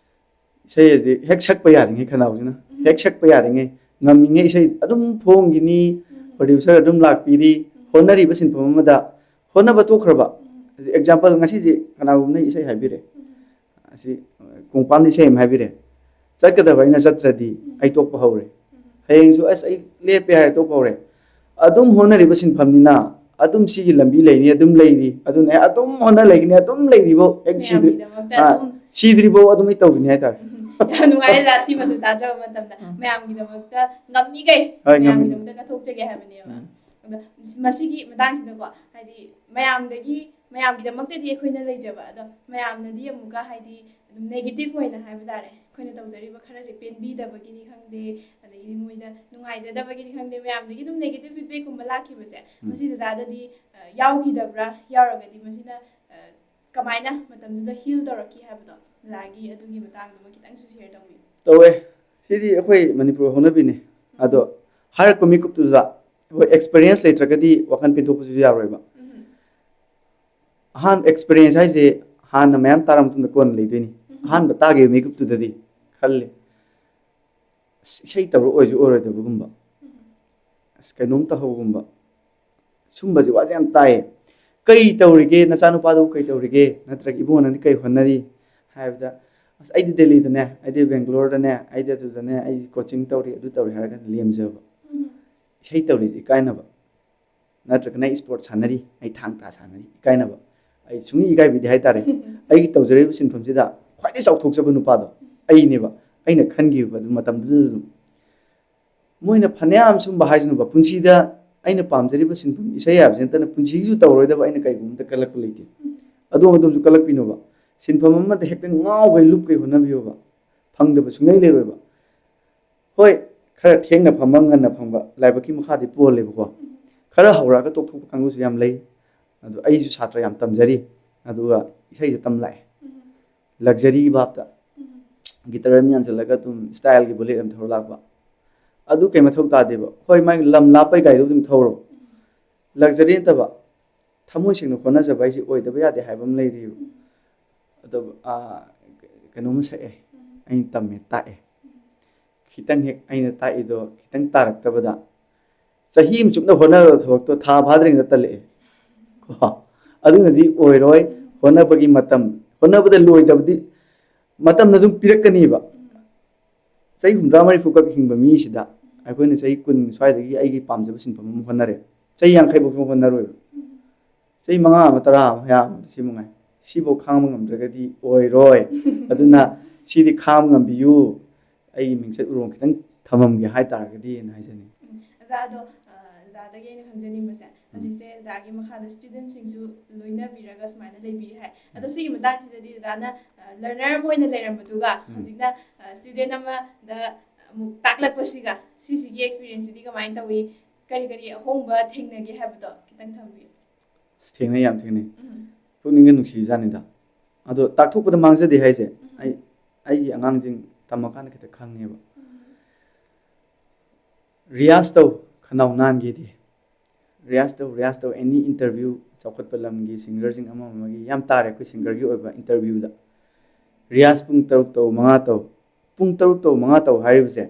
ꯏꯁꯩ ꯑꯁꯤ ꯍꯦꯛ ꯁꯛꯄ ꯌꯥꯔꯤꯉꯩ, ꯈꯅꯥꯎꯁꯤꯅ ꯍꯦꯛ ꯁꯛꯄ ꯌꯥꯔꯤꯉꯩ, ꯉꯝꯃꯤꯉꯩ ꯏꯁꯩ ꯑꯗꯨꯝ ꯐꯣꯡꯈꯤꯅꯤ꯫ ꯄ꯭ꯔꯣꯗ꯭ꯌꯨꯁꯔ ꯑꯗꯨꯝ ꯂꯥꯛꯄꯤꯔꯤ꯫ ꯍꯣꯠꯅꯔꯤꯕ ꯁꯤꯟꯐꯝ ꯑꯃꯗ ꯍꯣꯠꯅꯕ ꯇꯣꯛꯈ꯭ꯔꯕ, ꯑꯦꯛꯖꯥꯝꯄꯜ, ꯉꯁꯤꯁꯦ ꯀꯅꯥꯒꯨꯝꯕꯅ ꯏꯁꯩ ꯍꯥꯏꯕꯤꯔꯦ, ꯑꯁꯤ ꯀꯣꯡꯄꯥꯟꯗ ꯏꯁꯩ ꯑꯃ ꯍꯥꯏꯕꯤꯔꯦ, ꯆꯠꯀꯗꯕ ꯑꯩꯅ ꯆꯠꯇ꯭ꯔꯗꯤ ꯑꯩ ꯇꯣꯛꯄ ꯍꯧꯔꯦ꯫ ꯍꯌꯦꯡꯁꯨ ꯑꯁ ꯑꯩ ꯂꯦꯞꯄꯦ ꯍꯥꯏꯔ ꯇꯣꯛꯄ ꯍꯧꯔꯦ꯫ ꯑꯗꯨꯝ ꯍꯣꯠꯅꯔꯤꯕ ꯁꯤꯟꯐꯝꯅꯤꯅ ꯑꯗꯨꯝ ꯁꯤꯒꯤ ꯂꯝꯕꯤ ꯂꯩꯅꯤ, ꯑꯗꯨꯝ ꯂꯩꯔꯤ, ꯑꯗꯨꯅ ꯑꯩ ꯑꯗꯨꯝ ꯍꯣꯠꯅ ꯂꯩꯒꯅꯤ, ꯑꯗꯨꯝ ꯂꯩꯔꯤꯕꯧ, ꯍꯦꯛ ꯁꯤꯗ꯭ꯔꯤ ꯃꯌꯥꯝꯒꯤꯗꯃꯛꯇ ꯑꯥ, ꯑꯗꯨꯝ ꯁꯤꯗ꯭ꯔꯤꯕꯧ ꯑꯗꯨꯝ ꯑꯩ ꯇꯧꯒꯅꯤ ꯍꯥꯏꯇꯥꯔꯦ꯫ ꯌꯥꯝ ꯅꯨꯡꯉꯥꯏꯔꯦ ꯑꯣꯖꯥ, ꯁꯤꯃꯁꯨ ꯇꯥꯖꯕ ꯃꯇꯝꯗ ꯃꯌꯥꯝꯒꯤꯗꯃꯛꯇ ꯉꯝꯃꯤꯈꯩ ꯍꯣꯏ, ꯉꯝꯃꯤ꯫ ꯃꯌꯥꯝꯒꯤꯗꯃꯛꯇ ꯀꯠꯊꯣꯛꯆꯒꯦ ꯍꯥꯏꯕꯅꯦꯕ꯫ ꯎꯝ꯫ ꯑꯗꯣ ꯃꯁꯤꯒꯤ ꯃꯇꯥꯡꯁꯤꯗꯀꯣ, ꯍꯥꯏꯗꯤ ꯃꯌꯥꯝꯗꯒꯤ, ꯃꯌꯥꯝꯒꯤꯗꯃꯛꯇꯗꯤ ꯑꯩꯈꯣꯏꯅ ꯂꯩꯖꯕ, ꯑꯗꯣ ꯃꯌꯥꯝꯅꯗꯤ ꯑꯃꯨꯛꯀ ꯍꯥꯏꯗꯤ ꯑꯗꯨꯝ ꯅꯦꯒꯦꯇꯤꯚ ꯑꯣꯏꯅ ꯍꯥꯏꯕ ꯇꯥꯔꯦ, ꯑꯩꯈꯣꯏꯅ ꯇꯧꯖꯔꯤꯕ ꯈꯔꯁꯦ ꯄꯦꯟꯕꯤꯗꯕꯒꯤꯅꯤ ꯈꯪꯗꯦ, ꯑꯗꯒꯤꯗꯤ ꯃꯣꯏꯗ ꯅꯨꯡꯉꯥꯏꯖꯗꯕꯒꯤꯅꯤ ꯈꯪꯗꯦ, ꯃꯌꯥꯝꯗꯒꯤ ꯑꯗꯨꯝ ꯅꯦꯒꯦꯇꯤꯚ ꯐꯤꯗꯕꯦꯛꯀꯨꯝꯕ ꯂꯥꯛꯈꯤꯕꯁꯦ, ꯎꯝ꯫ ꯃꯁꯤ ꯗꯗꯥꯗꯗꯤ, ꯑ, ꯌꯥꯎꯈꯤꯗꯕ꯭ꯔꯥ? ꯌꯥꯎꯔꯒꯗꯤ ꯃꯁꯤꯅ, ꯑ, ꯀꯃꯥꯏꯅ ꯃꯇꯝꯗꯨꯗ ꯍꯤꯜ ꯇꯧꯔꯛꯈꯤ ꯍꯥꯏꯕꯗꯣ, ꯗꯗꯥꯒꯤ ꯑꯗꯨꯒꯤ ꯃꯇꯥꯡꯗꯨꯃ ꯈꯤꯇꯪꯁꯨ ꯁꯤꯌꯔ ꯇꯧꯕꯤꯌꯨ꯫ ꯇꯧꯋꯦ꯫ ꯁꯤꯗꯤ ꯑꯩꯈꯣꯏ ꯃꯅꯤꯄꯨꯔ ꯍꯧꯅꯕꯤꯅꯤ꯫ ꯑꯗꯣ ꯍꯥꯏꯔꯛꯄ ꯃꯤꯀꯨꯞꯇꯨꯗ ꯑꯩꯈꯣꯏ ꯑꯦꯛꯁꯄꯤꯔꯤꯌꯦꯟꯁ ꯂꯩꯇ꯭ꯔꯒꯗꯤ ꯋꯥꯈꯜ ꯄꯦꯟꯊꯣꯛꯄꯁꯨ ꯌꯥꯔꯣꯏꯕ꯫ ꯎꯝ꯫ ꯑꯍꯥꯟꯕ ꯑꯦꯛꯁꯄꯤꯔꯤꯌꯦꯟꯁ ꯍꯥꯏꯁꯦ ꯍꯥꯟꯅ ꯃꯌꯥꯝ ꯇꯥꯔ ꯃꯇꯨꯡꯗ ꯀꯣꯟꯅ ꯂꯩꯗꯣꯏꯅꯤ꯫ ꯎꯝ꯫ ꯑꯍꯥꯟꯕ ꯇꯥꯈꯤꯕ ꯃꯤꯀꯨꯞꯇꯨꯗꯗꯤ ꯈꯜꯂꯤ, "ꯑꯁ, ꯏꯁꯩ ꯇꯧꯔ ꯑꯣꯏꯁꯨ ꯑꯣꯏꯔꯣꯏꯗꯕꯒꯨꯝꯕ, ꯎꯝ꯫ ꯑꯁ, ꯀꯩꯅꯣꯝ ꯇꯧꯍꯧꯒꯨꯝꯕ", ꯁꯨꯝꯕꯁꯦ ꯋꯥꯁꯦ ꯌꯥꯝ ꯇꯥꯏꯌꯦ꯫ "ꯀꯩ ꯇꯧꯔꯤꯒꯦ, ꯅꯆꯥꯅꯨꯄꯥꯗꯨꯕꯨ ꯀꯩ ꯇꯧꯔꯤꯒꯦ, ꯅꯠꯇ꯭ꯔꯒ ꯏꯕꯨꯡꯉꯣ ꯅꯪꯗꯤ ꯀꯩ ꯍꯣꯠꯅꯔꯤ?" ꯍꯥꯏꯕꯗ, "ꯑꯁ, ꯑꯩꯗꯤ ꯗꯦꯜꯂꯤꯗꯅꯦ, ꯑꯩꯗꯤ ꯕꯦꯡꯒ꯭ꯂꯣꯔꯗꯅꯦ, ꯑꯩꯗꯤ ꯑꯗꯨꯗꯅꯦ, ꯑꯩ ꯀꯣꯆꯤꯡ ꯇꯧꯔꯤ, ꯑꯗꯨ ꯇꯧꯔꯤ" ꯍꯥꯏꯔꯒ ꯂꯦꯝꯖꯕ꯫ ꯎꯝ꯫ ꯏꯁꯩ ꯇꯧꯔꯤꯁꯦ ꯏꯀꯥꯏꯅꯕ, ꯅꯠꯇ꯭ꯔꯒꯅ ꯏꯁꯄꯣꯔꯠ ꯁꯥꯟꯅꯔꯤ, ꯑꯩ ꯊꯥꯡ ꯇꯥ ꯁꯥꯟꯅꯔꯤ, ꯏꯀꯥꯏꯅꯕ, ꯑꯩ ꯁꯨꯡꯏ ꯏꯀꯥꯏꯕꯤꯗꯦ ꯍꯥꯏꯇꯥꯔꯦ꯫ ꯑꯩꯒꯤ ꯇꯧꯖꯔꯤꯕ ꯁꯤꯟꯐꯝꯁꯤꯗ ꯈ꯭ꯋꯥꯏꯗꯒꯤ ꯆꯥꯎꯊꯣꯛꯆꯕ ꯅꯨꯄꯥꯗꯣ ꯑꯩꯅꯦꯕ꯫ ꯑꯩꯅ ꯈꯟꯈꯤꯕ ꯑꯗꯨ ꯃꯇꯝꯗꯨꯗ ꯑꯗꯨꯝ ꯃꯣꯏꯅ ꯐꯅꯌꯥꯝ ꯁꯨꯝꯕ ꯍꯥꯏꯁꯅꯨꯕ, ꯄꯨꯟꯁꯤꯗ ꯑꯩꯅ ꯄꯥꯝꯖꯔꯤꯕ ꯁꯤꯟꯐꯝ ꯏꯁꯩ ꯍꯥꯏꯕꯁꯤ ꯅꯠꯇꯅ ꯄꯨꯟꯁꯤꯒꯤꯁꯨ ꯇꯧꯔꯣꯏꯗꯕ ꯑꯩꯅ ꯀꯩꯒꯨꯝꯕꯗ ꯀꯜꯂꯛꯄ ꯂꯩꯇꯦ꯫ ꯑꯗꯣꯝ ꯑꯗꯣꯝꯁꯨ ꯀꯜꯂꯛꯄꯤꯅꯣꯕ꯫ ꯁꯤꯟꯐꯝ ꯑꯃꯗ ꯍꯦꯛꯇ ꯉꯥꯎꯈꯩ ꯂꯨꯞꯈꯩ ꯍꯣꯠꯅꯕꯤꯌꯣꯕ꯫ ꯐꯪꯗꯕ ꯁꯨꯡꯂꯩ ꯂꯩꯔꯣꯏꯕ꯫ ꯍꯣꯏ, ꯈꯔ ꯊꯦꯡꯅ ꯐꯝꯕ ꯉꯟꯅ ꯐꯪꯕ ꯂꯥꯏꯕꯛꯀꯤ ꯃꯈꯥꯗꯤ ꯄꯣꯜꯂꯦꯕꯀꯣ꯫ ꯈꯔ ꯍꯧꯔꯛꯑꯒ ꯇꯣꯛꯊꯣꯛꯄ ꯀꯥꯡꯕꯨꯁꯨ ꯌꯥꯝ ꯂꯩ꯫ ꯑꯗꯨ ꯑꯩꯁꯨ ꯁꯥꯇ꯭ꯔ ꯌꯥꯝ ꯇꯝꯖꯔꯤ, ꯑꯗꯨꯒ ꯏꯁꯩꯁꯦ ꯇꯝ ꯂꯥꯛꯑꯦ꯫ ꯂꯛꯖꯔꯤꯒꯤ ꯚꯥꯞꯇ ꯒꯤꯇꯔ ꯑꯃ ꯌꯥꯟꯁꯤꯜꯂꯒ ꯑꯗꯨꯝ ꯏꯁꯇꯥꯏꯜꯒꯤ ꯕꯨꯂꯦꯠ ꯑꯃ ꯊꯧꯔ ꯂꯥꯛꯄ꯫ ꯑꯗꯨ ꯀꯩ ꯃꯊꯧ ꯇꯥꯗꯦꯕ꯫ ꯍꯣꯏ, ꯃꯥꯒꯤ ꯂꯝ ꯂꯥꯞꯄꯩ ꯒꯥꯔꯤꯗꯣ ꯑꯗꯨꯝ ꯊꯧꯔꯣ꯫ ꯂꯛꯖꯔꯤ ꯅꯠꯇꯕ, ꯊꯃꯣꯏ ꯁꯦꯡꯅ ꯍꯣꯠꯅꯖꯕ ꯍꯥꯏꯁꯦ ꯑꯣꯏꯗꯕ ꯌꯥꯗꯦ ꯍꯥꯏꯕ ꯑꯃ ꯂꯩꯔꯤꯕ꯫ ꯑꯗꯣ, ꯑꯥ, ꯀꯩꯅꯣꯝꯃ ꯁꯛꯑꯦ, ꯑꯩꯅ ꯇꯝꯃꯦ, ꯇꯥꯛꯑꯦ꯫ ꯈꯤꯇꯪ ꯍꯦꯛ ꯑꯩꯅ ꯇꯥꯛꯏꯗꯣ ꯈꯤꯇꯪ ꯇꯥꯔꯛꯇꯕꯗ, ꯆꯍꯤ ꯑꯃ ꯆꯨꯞꯅ ꯍꯣꯠꯅꯔꯕ ꯊꯕꯛꯇꯣ ꯊꯥ ꯐꯥꯗ꯭ꯔꯤꯉꯩꯗ ꯇꯜꯂꯛꯑꯦ꯫ ꯀꯣ? ꯑꯗꯨꯅꯗꯤ ꯑꯣꯏꯔꯣꯏ꯫ ꯍꯣꯠꯅꯕꯒꯤ ꯃꯇꯝ, ꯍꯣꯠꯅꯕꯗ ꯂꯣꯏꯗꯕꯗꯤ ꯃꯇꯝꯅ ꯑꯗꯨꯝ ꯄꯤꯔꯛꯀꯅꯤꯕ꯫ ꯆꯍꯤ ꯍꯨꯝꯗ꯭ꯔꯥ ꯃꯔꯤꯐꯨ ꯈꯛ ꯍꯤꯡꯕ ꯃꯤꯁꯤꯗ ꯑꯩꯈꯣꯏꯅ ꯆꯍꯤ ꯀꯨꯟ ꯁ꯭ꯋꯥꯏꯗꯒꯤ ꯑꯩꯒꯤ ꯄꯥꯝꯖꯕ ꯁꯤꯟꯐꯝ ꯑꯃ ꯍꯣꯠꯅꯔꯦ꯫ ꯆꯍꯤ ꯌꯥꯡꯈꯩ ꯐꯥꯎ ꯍꯣꯠꯅꯔꯣꯏꯕ꯫ ꯆꯍꯤ ꯃꯉꯥ ꯑꯃ, ꯇꯔꯥ ꯑꯃ, ꯃꯌꯥꯝ ꯁꯤ ꯃꯉꯥꯏ꯫ ꯁꯤꯐꯥꯎ ꯈꯥꯡꯕ ꯉꯝꯗ꯭ꯔꯒꯗꯤ ꯑꯣꯏꯔꯣꯏ꯫ ꯑꯗꯨꯅ ꯁꯤꯗꯤ ꯈꯥꯡꯕ ꯉꯝꯕꯤꯌꯨ꯫ ꯑꯩꯒꯤ ꯃꯤꯡꯆꯠ ꯎꯔꯣꯡ ꯈꯤꯇꯪ ꯊꯝꯃꯝꯒꯦ ꯍꯥꯏꯇꯥꯔꯒꯗꯤꯅ ꯍꯥꯏꯖꯅꯤꯡꯉꯤ꯫ ꯎꯝ, ꯑꯣꯖꯥ, ꯑꯗꯣ, ꯑ, ꯑꯣꯖꯥꯗꯒꯤ ꯑꯩꯅ ꯈꯪꯖꯅꯤꯡꯕꯁꯦ, ꯍꯧꯖꯤꯛꯁꯦ ꯑꯣꯖꯥꯒꯤ ꯃꯈꯥꯗ ꯁ꯭ꯇꯨꯗꯦꯟꯁꯤꯡꯁꯨ ꯂꯣꯏꯅꯕꯤꯔꯒ ꯁꯨꯃꯥꯏꯅ ꯂꯩꯕꯤꯔꯤ ꯍꯥꯏ꯫ ꯑꯗꯣ ꯁꯤꯒꯤ ꯃꯇꯥꯡꯁꯤꯗꯗꯤ ꯑꯣꯖꯥꯅ, ꯑ, ꯂꯔꯅꯔ ꯑꯃ ꯑꯣꯏꯅ ꯂꯩꯔꯝꯕꯗꯨꯒ ꯍꯧꯖꯤꯛꯅ, ꯑ, ꯁ꯭ꯇꯨꯗꯦꯟ ꯑꯃꯗ ꯑꯃꯨꯛ ꯇꯥꯛꯂꯛꯄꯁꯤꯒ, ꯁꯤꯁꯤꯒꯤ ꯑꯦꯛꯁꯄꯤꯔꯤꯌꯦꯟꯁꯁꯤꯗꯤ ꯀꯃꯥꯏꯅ ꯇꯧꯏ? ꯀꯔꯤ ꯀꯔꯤ ꯑꯍꯣꯡꯕ ꯊꯦꯡꯅꯒꯦ ꯍꯥꯏꯕꯗꯣ ꯈꯤꯇꯪ ꯊꯝꯕꯤꯌꯨ꯫ ꯑꯁ, ꯊꯦꯡꯅꯩ, ꯌꯥꯝ ꯊꯦꯡꯅꯩ꯫ ꯎꯝ꯫ ꯄꯨꯛꯅꯤꯡꯒ ꯅꯨꯡꯁꯤꯕꯖꯥꯠꯅꯤꯗ꯫ ꯑꯗꯣ ꯇꯥꯛꯊꯣꯛꯄꯗ ꯃꯥꯡꯖꯗꯦ ꯍꯥꯏꯁꯦ, ꯑꯩ, ꯑꯩꯒꯤ ꯑꯉꯥꯡꯁꯤꯡ ꯇꯝꯃꯀꯥꯟꯗ ꯈꯤꯇ ꯈꯪꯉꯦꯕ꯫ ꯔꯤꯌꯥꯁ ꯇꯧ, ꯈꯅꯥꯎ ꯅꯥꯟꯒꯦꯗꯤ꯫ ꯔꯤꯌꯥꯁ ꯇꯧ, ꯔꯤꯌꯥꯁ ꯇꯧ꯫ ꯑꯦꯅꯤ ꯏꯟꯇꯔꯚ꯭ꯌꯨ, ꯆꯥꯎꯈꯠꯄ ꯂꯝꯒꯤ ꯁꯤꯡꯒꯔꯁꯤꯡ ꯑꯃ ꯑꯃꯒꯤ, ꯌꯥꯝ ꯇꯥꯔꯦ ꯑꯩꯈꯣꯏ ꯁꯤꯡꯒꯔꯒꯤ ꯑꯣꯏꯕ ꯏꯟꯇꯔꯚ꯭ꯌꯨꯗ꯫ ꯔꯤꯌꯥꯁ ꯄꯨꯡ ꯇꯔꯨꯛ ꯇꯧ, ꯃꯉꯥ ꯇꯧ꯫ ꯄꯨꯡ ꯇꯔꯨꯛ ꯇꯧ, ꯃꯉꯥ ꯇꯧ ꯍꯥꯏꯔꯤꯕꯁꯦ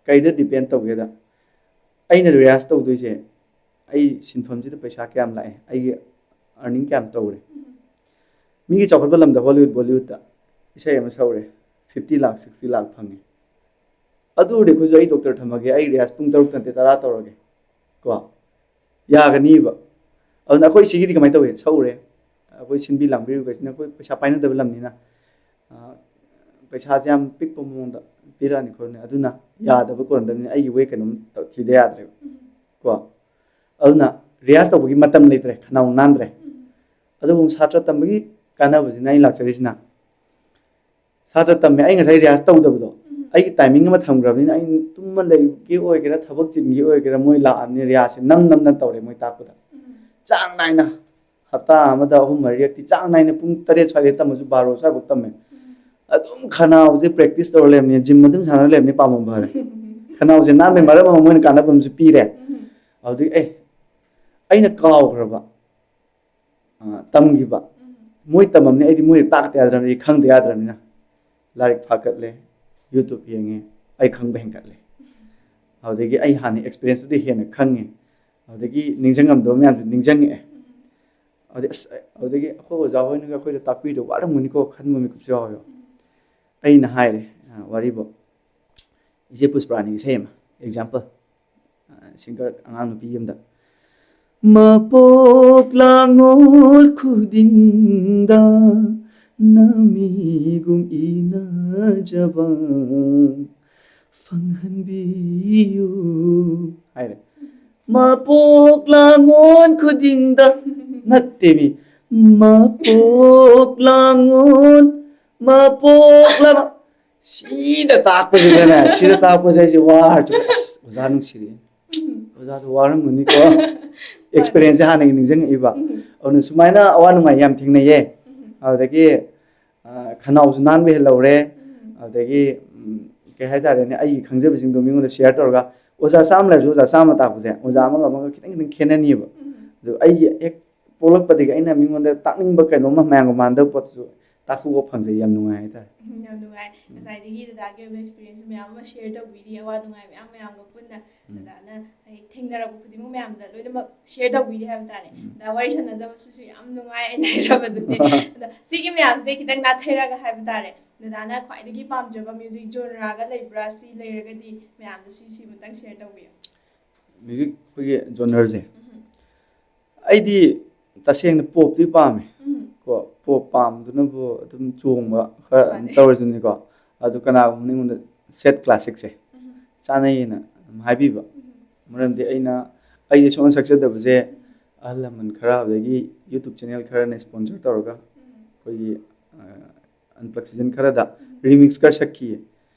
ꯀꯩꯗ ꯗꯤꯄꯦꯟ ꯇꯧꯒꯦꯗ, ꯑꯩꯅ ꯔꯤꯌꯥꯁ ꯇꯧꯗꯣꯏꯁꯦ ꯑꯩ ꯁꯤꯟꯐꯝꯁꯤꯗ ꯄꯩꯁꯥ ꯀꯌꯥꯝ ꯂꯥꯛꯑꯦ, ꯑꯩꯒꯤ ꯑꯥꯔꯅꯤꯡ ꯀꯌꯥꯝ ꯇꯧꯔꯦ꯫ ꯃꯤꯒꯤ ꯆꯥꯎꯈꯠꯄ ꯂꯝꯗ ꯍꯣꯂꯤꯋꯨꯗ, ꯕꯣꯂꯤꯋꯨꯗꯇ ꯏꯁꯩ ꯑꯃ ꯁꯛꯎꯔꯦ, ꯐꯤꯐꯇꯤ ꯂꯥꯛ, ꯁꯤꯛꯁꯇꯤ ꯂꯥꯛ ꯐꯪꯉꯦ꯫ ꯑꯗꯨ ꯑꯣꯏꯔꯗꯤ ꯑꯩꯈꯣꯏꯁꯨ ꯑꯩ ꯗꯣꯛꯇꯔ ꯊꯝꯃꯒꯦ, ꯑꯩ ꯔꯤꯌꯥꯁ ꯄꯨꯡ ꯇꯔꯨꯛ ꯅꯠꯇꯦ ꯇꯔꯥ ꯇꯧꯔꯒꯦ꯫ ꯀꯣ, ꯌꯥꯒꯅꯤꯕ꯫ ꯑꯗꯨꯅ ꯑꯩꯈꯣꯏ ꯁꯤꯒꯤꯗꯤ ꯀꯃꯥꯏꯅ ꯇꯧꯏ? ꯁꯛꯎꯔꯦ, ꯑꯩꯈꯣꯏ ꯁꯤꯟꯕꯤ ꯂꯥꯡꯕꯤꯔꯤꯕꯈꯩꯁꯤꯅ ꯑꯩꯈꯣꯏ ꯄꯩꯁꯥ ꯄꯥꯏꯅꯗꯕ ꯂꯝꯅꯤꯅ, ꯑ, ꯄꯩꯁꯥꯁꯦ ꯌꯥꯝ ꯄꯤꯛꯄ ꯃꯑꯣꯡꯗ ꯄꯤꯔꯛꯑꯅꯤ ꯈꯣꯠꯂꯅꯤ, ꯑꯗꯨꯅ ꯌꯥꯗꯕ ꯀꯣꯟꯅꯗꯕꯅꯤꯅ ꯑꯩꯒꯤ ꯋꯦ ꯀꯩꯅꯣꯝ ꯇꯧ-, ꯊꯤꯗ ꯌꯥꯗ꯭ꯔꯦꯕ꯫ ꯎꯝ꯫ ꯀꯣ, ꯑꯗꯨꯅ ꯔꯤꯌꯥꯁ ꯇꯧꯕꯒꯤ ꯃꯇꯝ ꯂꯩꯇ꯭ꯔꯦ, ꯈꯅꯥꯎ ꯅꯥꯟꯗ꯭ꯔꯦ꯫ ꯎꯝ꯫ ꯑꯗꯨꯕꯨ ꯁꯥꯇ꯭ꯔ ꯇꯝꯕꯒꯤ ꯀꯥꯟꯅꯕꯁꯤꯅ ꯑꯩ ꯂꯥꯛꯆꯔꯤꯁꯤꯅ, ꯁꯥꯇ꯭ꯔ ꯇꯝꯃꯦ, ꯑꯩ ꯉꯁꯥꯏ ꯔꯤꯌꯥꯁ ꯇꯧꯗꯕꯗꯣ, ꯎꯝ꯫ ꯑꯩꯒꯤ ꯇꯥꯏꯃꯤꯡ ꯑꯃ ꯊꯝꯈ꯭ꯔꯕꯅꯤꯅ, ꯑꯩ ꯇꯨꯝꯃ ꯂꯩꯒꯦ ꯑꯣꯏꯒꯦꯔꯥ, ꯊꯕꯛ ꯆꯤꯟꯒꯦ ꯑꯣꯏꯒꯦꯔꯥ, ꯃꯣꯏ ꯂꯥꯛꯑꯕꯅꯤ, ꯔꯤꯌꯥꯁꯁꯦ ꯅꯝ ꯅꯝꯅ ꯇꯧꯔꯦ ꯃꯣꯏ ꯇꯥꯛꯄꯗ꯫ ꯎꯝ꯫ ꯆꯥꯡ ꯅꯥꯏꯅ ꯍꯞꯇꯥ ꯑꯃꯗ ꯑꯍꯨꯝ ꯃꯔꯤꯔꯛꯇꯤ ꯆꯥꯡ ꯅꯥꯏꯅ ꯄꯨꯡ ꯇꯔꯦꯠ ꯁ꯭ꯋꯥꯏꯗꯩ ꯇꯝꯃꯁꯨ ꯕꯥꯔꯣ ꯁ꯭ꯋꯥꯏꯐꯥꯎ ꯇꯝꯃꯦ꯫ ꯎꯝ꯫ ꯑꯗꯨꯝ ꯈꯅꯥꯎꯁꯦ practice ꯇꯧꯔ ꯂꯩꯕꯅꯤ, gym ꯑꯗꯨꯝ ꯁꯥꯟꯅꯔ ꯂꯩꯕꯅꯤ, ꯄꯥꯝꯕꯣꯝ ꯐꯔꯦ꯫ ꯈꯅꯥꯎꯁꯦ ꯅꯥꯟꯕꯩ ꯃꯔꯝ ꯑꯃ ꯃꯣꯏꯅ ꯀꯥꯟꯅꯕ ꯑꯃꯁꯨ ꯄꯤꯔꯦ꯫ ꯎꯝ꯫ ꯑꯗꯨꯗꯒꯤ ꯑꯦ, ꯑꯩꯅ ꯀꯥꯎꯈ꯭ꯔꯕ, ꯑ, ꯇꯝꯈꯤꯕ꯫ ꯎꯝ꯫ ꯃꯣꯏ ꯇꯝꯃꯝꯅꯤ, ꯑꯩꯗꯤ ꯃꯣꯏꯅ ꯇꯥꯛꯇ ꯌꯥꯗ꯭ꯔꯕꯅꯤ, ꯑꯩ ꯈꯪꯗ ꯌꯥꯗ꯭ꯔꯕꯅꯤꯅ꯫ ꯂꯥꯏꯔꯤꯛ ꯐꯥꯀꯠꯂꯦ, YouTube ꯌꯦꯡꯉꯦ, ꯑꯩ ꯈꯪꯕ ꯍꯦꯟꯒꯠꯂꯦ꯫ ꯑꯗꯨꯗꯒꯤ ꯑꯩ ꯍꯥꯟꯅ experience ꯇꯨꯗꯤ ꯍꯦꯟꯅ ꯈꯪꯉꯦ꯫ ꯑꯗꯨꯗꯒꯤ ꯅꯤꯡꯁꯤꯡꯉꯝꯗꯕ ꯃꯌꯥꯝꯁꯨ ꯅꯤꯡꯁꯤꯡꯉꯛꯑꯦ꯫ ꯎꯝ꯫ ꯑꯗꯨꯗꯒꯤ ꯑꯁ, ꯑꯗꯨꯗꯒꯤ ꯑꯩꯈꯣꯏ ꯑꯣꯖꯥ ꯍꯣꯏꯅꯒ ꯑꯩꯈꯣꯏꯗ ꯇꯥꯛꯄꯤꯗꯣ ꯋꯥꯔꯝꯒꯅꯤꯀꯣ ꯈꯟꯕ ꯃꯤꯀꯨꯞꯁꯨ ꯌꯥꯎꯋꯦꯕ꯫ ꯎꯝ꯫ ꯑꯩꯅ ꯍꯥꯏꯔꯦ, ꯑ, ꯋꯥꯔꯤꯕꯨ꯫ ꯏꯆꯦ ꯄꯨꯁꯄꯔꯥꯅꯤꯒꯤ ꯏꯁꯩ ꯑꯃ, example, ꯑ, singer ꯑꯉꯥꯡ ꯅꯨꯄꯤ ꯑꯃꯗ, "ꯃꯄꯣꯛ ꯂꯥꯡꯉꯣꯜ ꯈꯨꯗꯤꯡꯗ ꯅꯃꯤꯒꯨꯝ ꯏꯅꯖꯕ ꯐꯪꯍꯟꯕꯤꯌꯨ" ꯍꯥꯏꯔꯦ꯫ "ꯃꯄꯣꯛ ꯂꯥꯡꯉꯣꯜ ꯈꯨꯗꯤꯡꯗ", ꯅꯠꯇꯦꯃꯤ, "ꯃꯄꯣꯛ ꯂꯥꯡꯉꯣꯜ, ꯃꯄꯣꯛ ꯂꯥꯡ-", ꯁꯤꯗ ꯇꯥꯛꯄꯁꯤꯗꯅꯦ, ꯁꯤꯗ ꯇꯥꯛꯄꯁꯦ ꯑꯩꯁꯦ ꯋꯥꯔꯁꯨ, ꯑꯁ, ꯑꯣꯖꯥ ꯅꯨꯡꯁꯤꯔꯛꯑꯦ꯫ ꯎꯝ꯫ ꯑꯣꯖꯥꯗꯣ ꯋꯥꯔꯝꯒꯅꯤꯀꯣ꯫ ꯍꯣꯏ꯫ Experience ꯁꯦ ꯍꯥꯟꯅꯒꯤ ꯅꯤꯡꯁꯤꯡꯉꯛꯏꯕ꯫ ꯎꯝ꯫ ꯑꯗꯨꯅ ꯁꯨꯃꯥꯏꯅ ꯑꯋꯥ ꯅꯨꯡꯉꯥꯏ ꯌꯥꯝ ꯊꯦꯡꯅꯩꯌꯦ꯫ ꯎꯝ꯫ ꯑꯗꯨꯗꯒꯤ, ꯑ, ꯈꯅꯥꯎꯁꯨ ꯅꯥꯟꯕ ꯍꯦꯜꯍꯧꯔꯦ꯫ ꯎꯝ꯫ ꯑꯗꯨꯗꯒꯤ, ꯎꯝ, ꯀꯩ ꯍꯥꯏꯇꯥꯔꯦꯅꯦ, ꯑꯩꯒꯤ ꯈꯪꯖꯕꯁꯤꯡꯗꯣ ꯃꯤꯉꯣꯟꯗ share ꯇꯧꯔꯒ, ꯑꯣꯖꯥ ꯆꯥꯝꯃ ꯂꯩꯔꯁꯨ ꯑꯣꯖꯥ ꯆꯥꯝꯃ ꯇꯥꯛꯄꯁꯦ ꯑꯣꯖꯥ ꯑꯃꯒ ꯑꯃꯒ ꯈꯤꯇꯪ ꯈꯤꯇꯪ ꯈꯦꯠꯅꯅꯤꯕ꯫ ꯎꯝ꯫ ꯑꯗꯨ ꯑꯩꯒꯤ ꯍꯦꯛ ꯄꯣꯛꯂꯛꯄꯗꯒꯤ ꯑꯩꯅ ꯃꯤꯉꯣꯟꯗ ꯇꯥꯛꯅꯤꯡꯕ ꯀꯩꯅꯣꯝꯃ ꯃꯌꯥꯝꯒ ꯃꯥꯟꯅꯗꯕ ꯄꯣꯠꯇꯨꯁꯨ ꯇꯥꯛꯊꯣꯛꯄ ꯐꯪꯖꯩ꯫ ꯌꯥꯝ ꯅꯨꯡꯉꯥꯏ ꯍꯥꯏꯇꯥꯔꯦ꯫ ꯎꯝ, ꯌꯥꯝ ꯅꯨꯡꯉꯥꯏ꯫ ꯎꯝ꯫ ꯉꯁꯥꯏꯗꯒꯤ ꯗꯗꯥꯒꯤ ꯑꯣꯏꯕ experience ꯃꯌꯥꯝ ꯑꯃ share ꯇꯧꯕꯤꯔꯤ, ꯑꯋꯥ ꯅꯨꯡꯉꯥꯏ ꯃꯌꯥꯝ ꯃꯌꯥꯝꯒ ꯄꯨꯟꯅ꯫ ꯎꯝ꯫ ꯗꯗꯥꯅ ꯍꯦꯛ ꯊꯦꯡꯅꯔꯛꯄ ꯈꯨꯗꯤꯡꯃꯛ ꯃꯌꯥꯝꯗ ꯂꯣꯏꯅꯃꯛ share ꯇꯧꯕꯤꯔꯤ ꯍꯥꯏꯕ ꯇꯥꯔꯦ꯫ ꯎꯝ꯫ ꯗꯗꯥ ꯋꯥꯔꯤ ꯁꯥꯟꯅꯖꯕꯁꯤꯁꯨ ꯌꯥꯝ ꯅꯨꯡꯉꯥꯏ ꯑꯩꯅ ꯍꯥꯏꯖꯕꯗꯨꯅꯦ꯫ ꯑꯗꯣ ꯁꯤꯒꯤ ꯃꯌꯥꯝꯁꯤꯗꯩ ꯈꯤꯇꯪ ꯅꯥꯊꯩꯔꯒ ꯍꯥꯏꯕ ꯇꯥꯔꯦ, ꯗꯗꯥꯅ ꯈ꯭ꯋꯥꯏꯗꯒꯤ ꯄꯥꯝꯖꯕ music genre ꯒ ꯂꯩꯕ꯭ꯔꯥ? ꯁꯤ ꯂꯩꯔꯒꯗꯤ ꯃꯌꯥꯝꯗ ꯁꯤ, ꯁꯤꯃꯇꯪ share ꯇꯧꯕꯤꯌꯨ꯫ ꯃ꯭ꯌꯨꯖꯤꯛ ꯑꯩꯈꯣꯏꯒꯤ ꯖꯣꯅꯔꯁꯦ, ꯑꯩꯗꯤ ꯇꯁꯦꯡꯅ ꯄꯣꯞꯇꯤ ꯄꯥꯝꯃꯦ꯫ ꯀꯣ, ꯄꯣꯞ ꯄꯥꯝꯗꯨꯅꯕꯨ ꯑꯗꯨꯝ ꯆꯣꯡꯕ ꯈꯔ ꯑꯗꯨꯝ ꯃꯥꯅꯦ꯫ ꯇꯧꯔꯤꯁꯤꯅꯤꯀꯣ꯫ ꯑꯗꯨ ꯀꯅꯥꯒꯨꯝꯕꯅ ꯑꯩꯉꯣꯟꯗ ꯁꯦꯠ ꯀ꯭ꯂꯥꯁꯤꯛꯁꯦ ꯆꯥꯅꯩꯌꯦꯅ ꯑꯗꯨꯝ ꯍꯥꯏꯕꯤꯕ꯫ ꯃꯔꯝꯗꯤ ꯑꯩꯅ, ꯑꯩꯁꯦ ꯁꯨꯡꯁꯛ ꯁꯛꯆꯗꯕꯁꯦ ꯑꯍꯜ ꯂꯃꯟ ꯈꯔ, ꯑꯗꯒꯤ ꯌꯨꯇ꯭ꯌꯨꯕ ꯆꯦꯅꯦꯜ ꯈꯔꯅ ꯁ꯭ꯄꯣꯟꯁꯔ ꯇꯧꯔꯒ ꯑꯩꯈꯣꯏꯒꯤ ꯑꯟꯄ꯭ꯂꯛ ꯁꯤꯖꯟ ꯈꯔꯗ ꯔꯤꯃꯤꯛꯁ ꯈꯔ ꯁꯛꯈꯤꯌꯦ꯫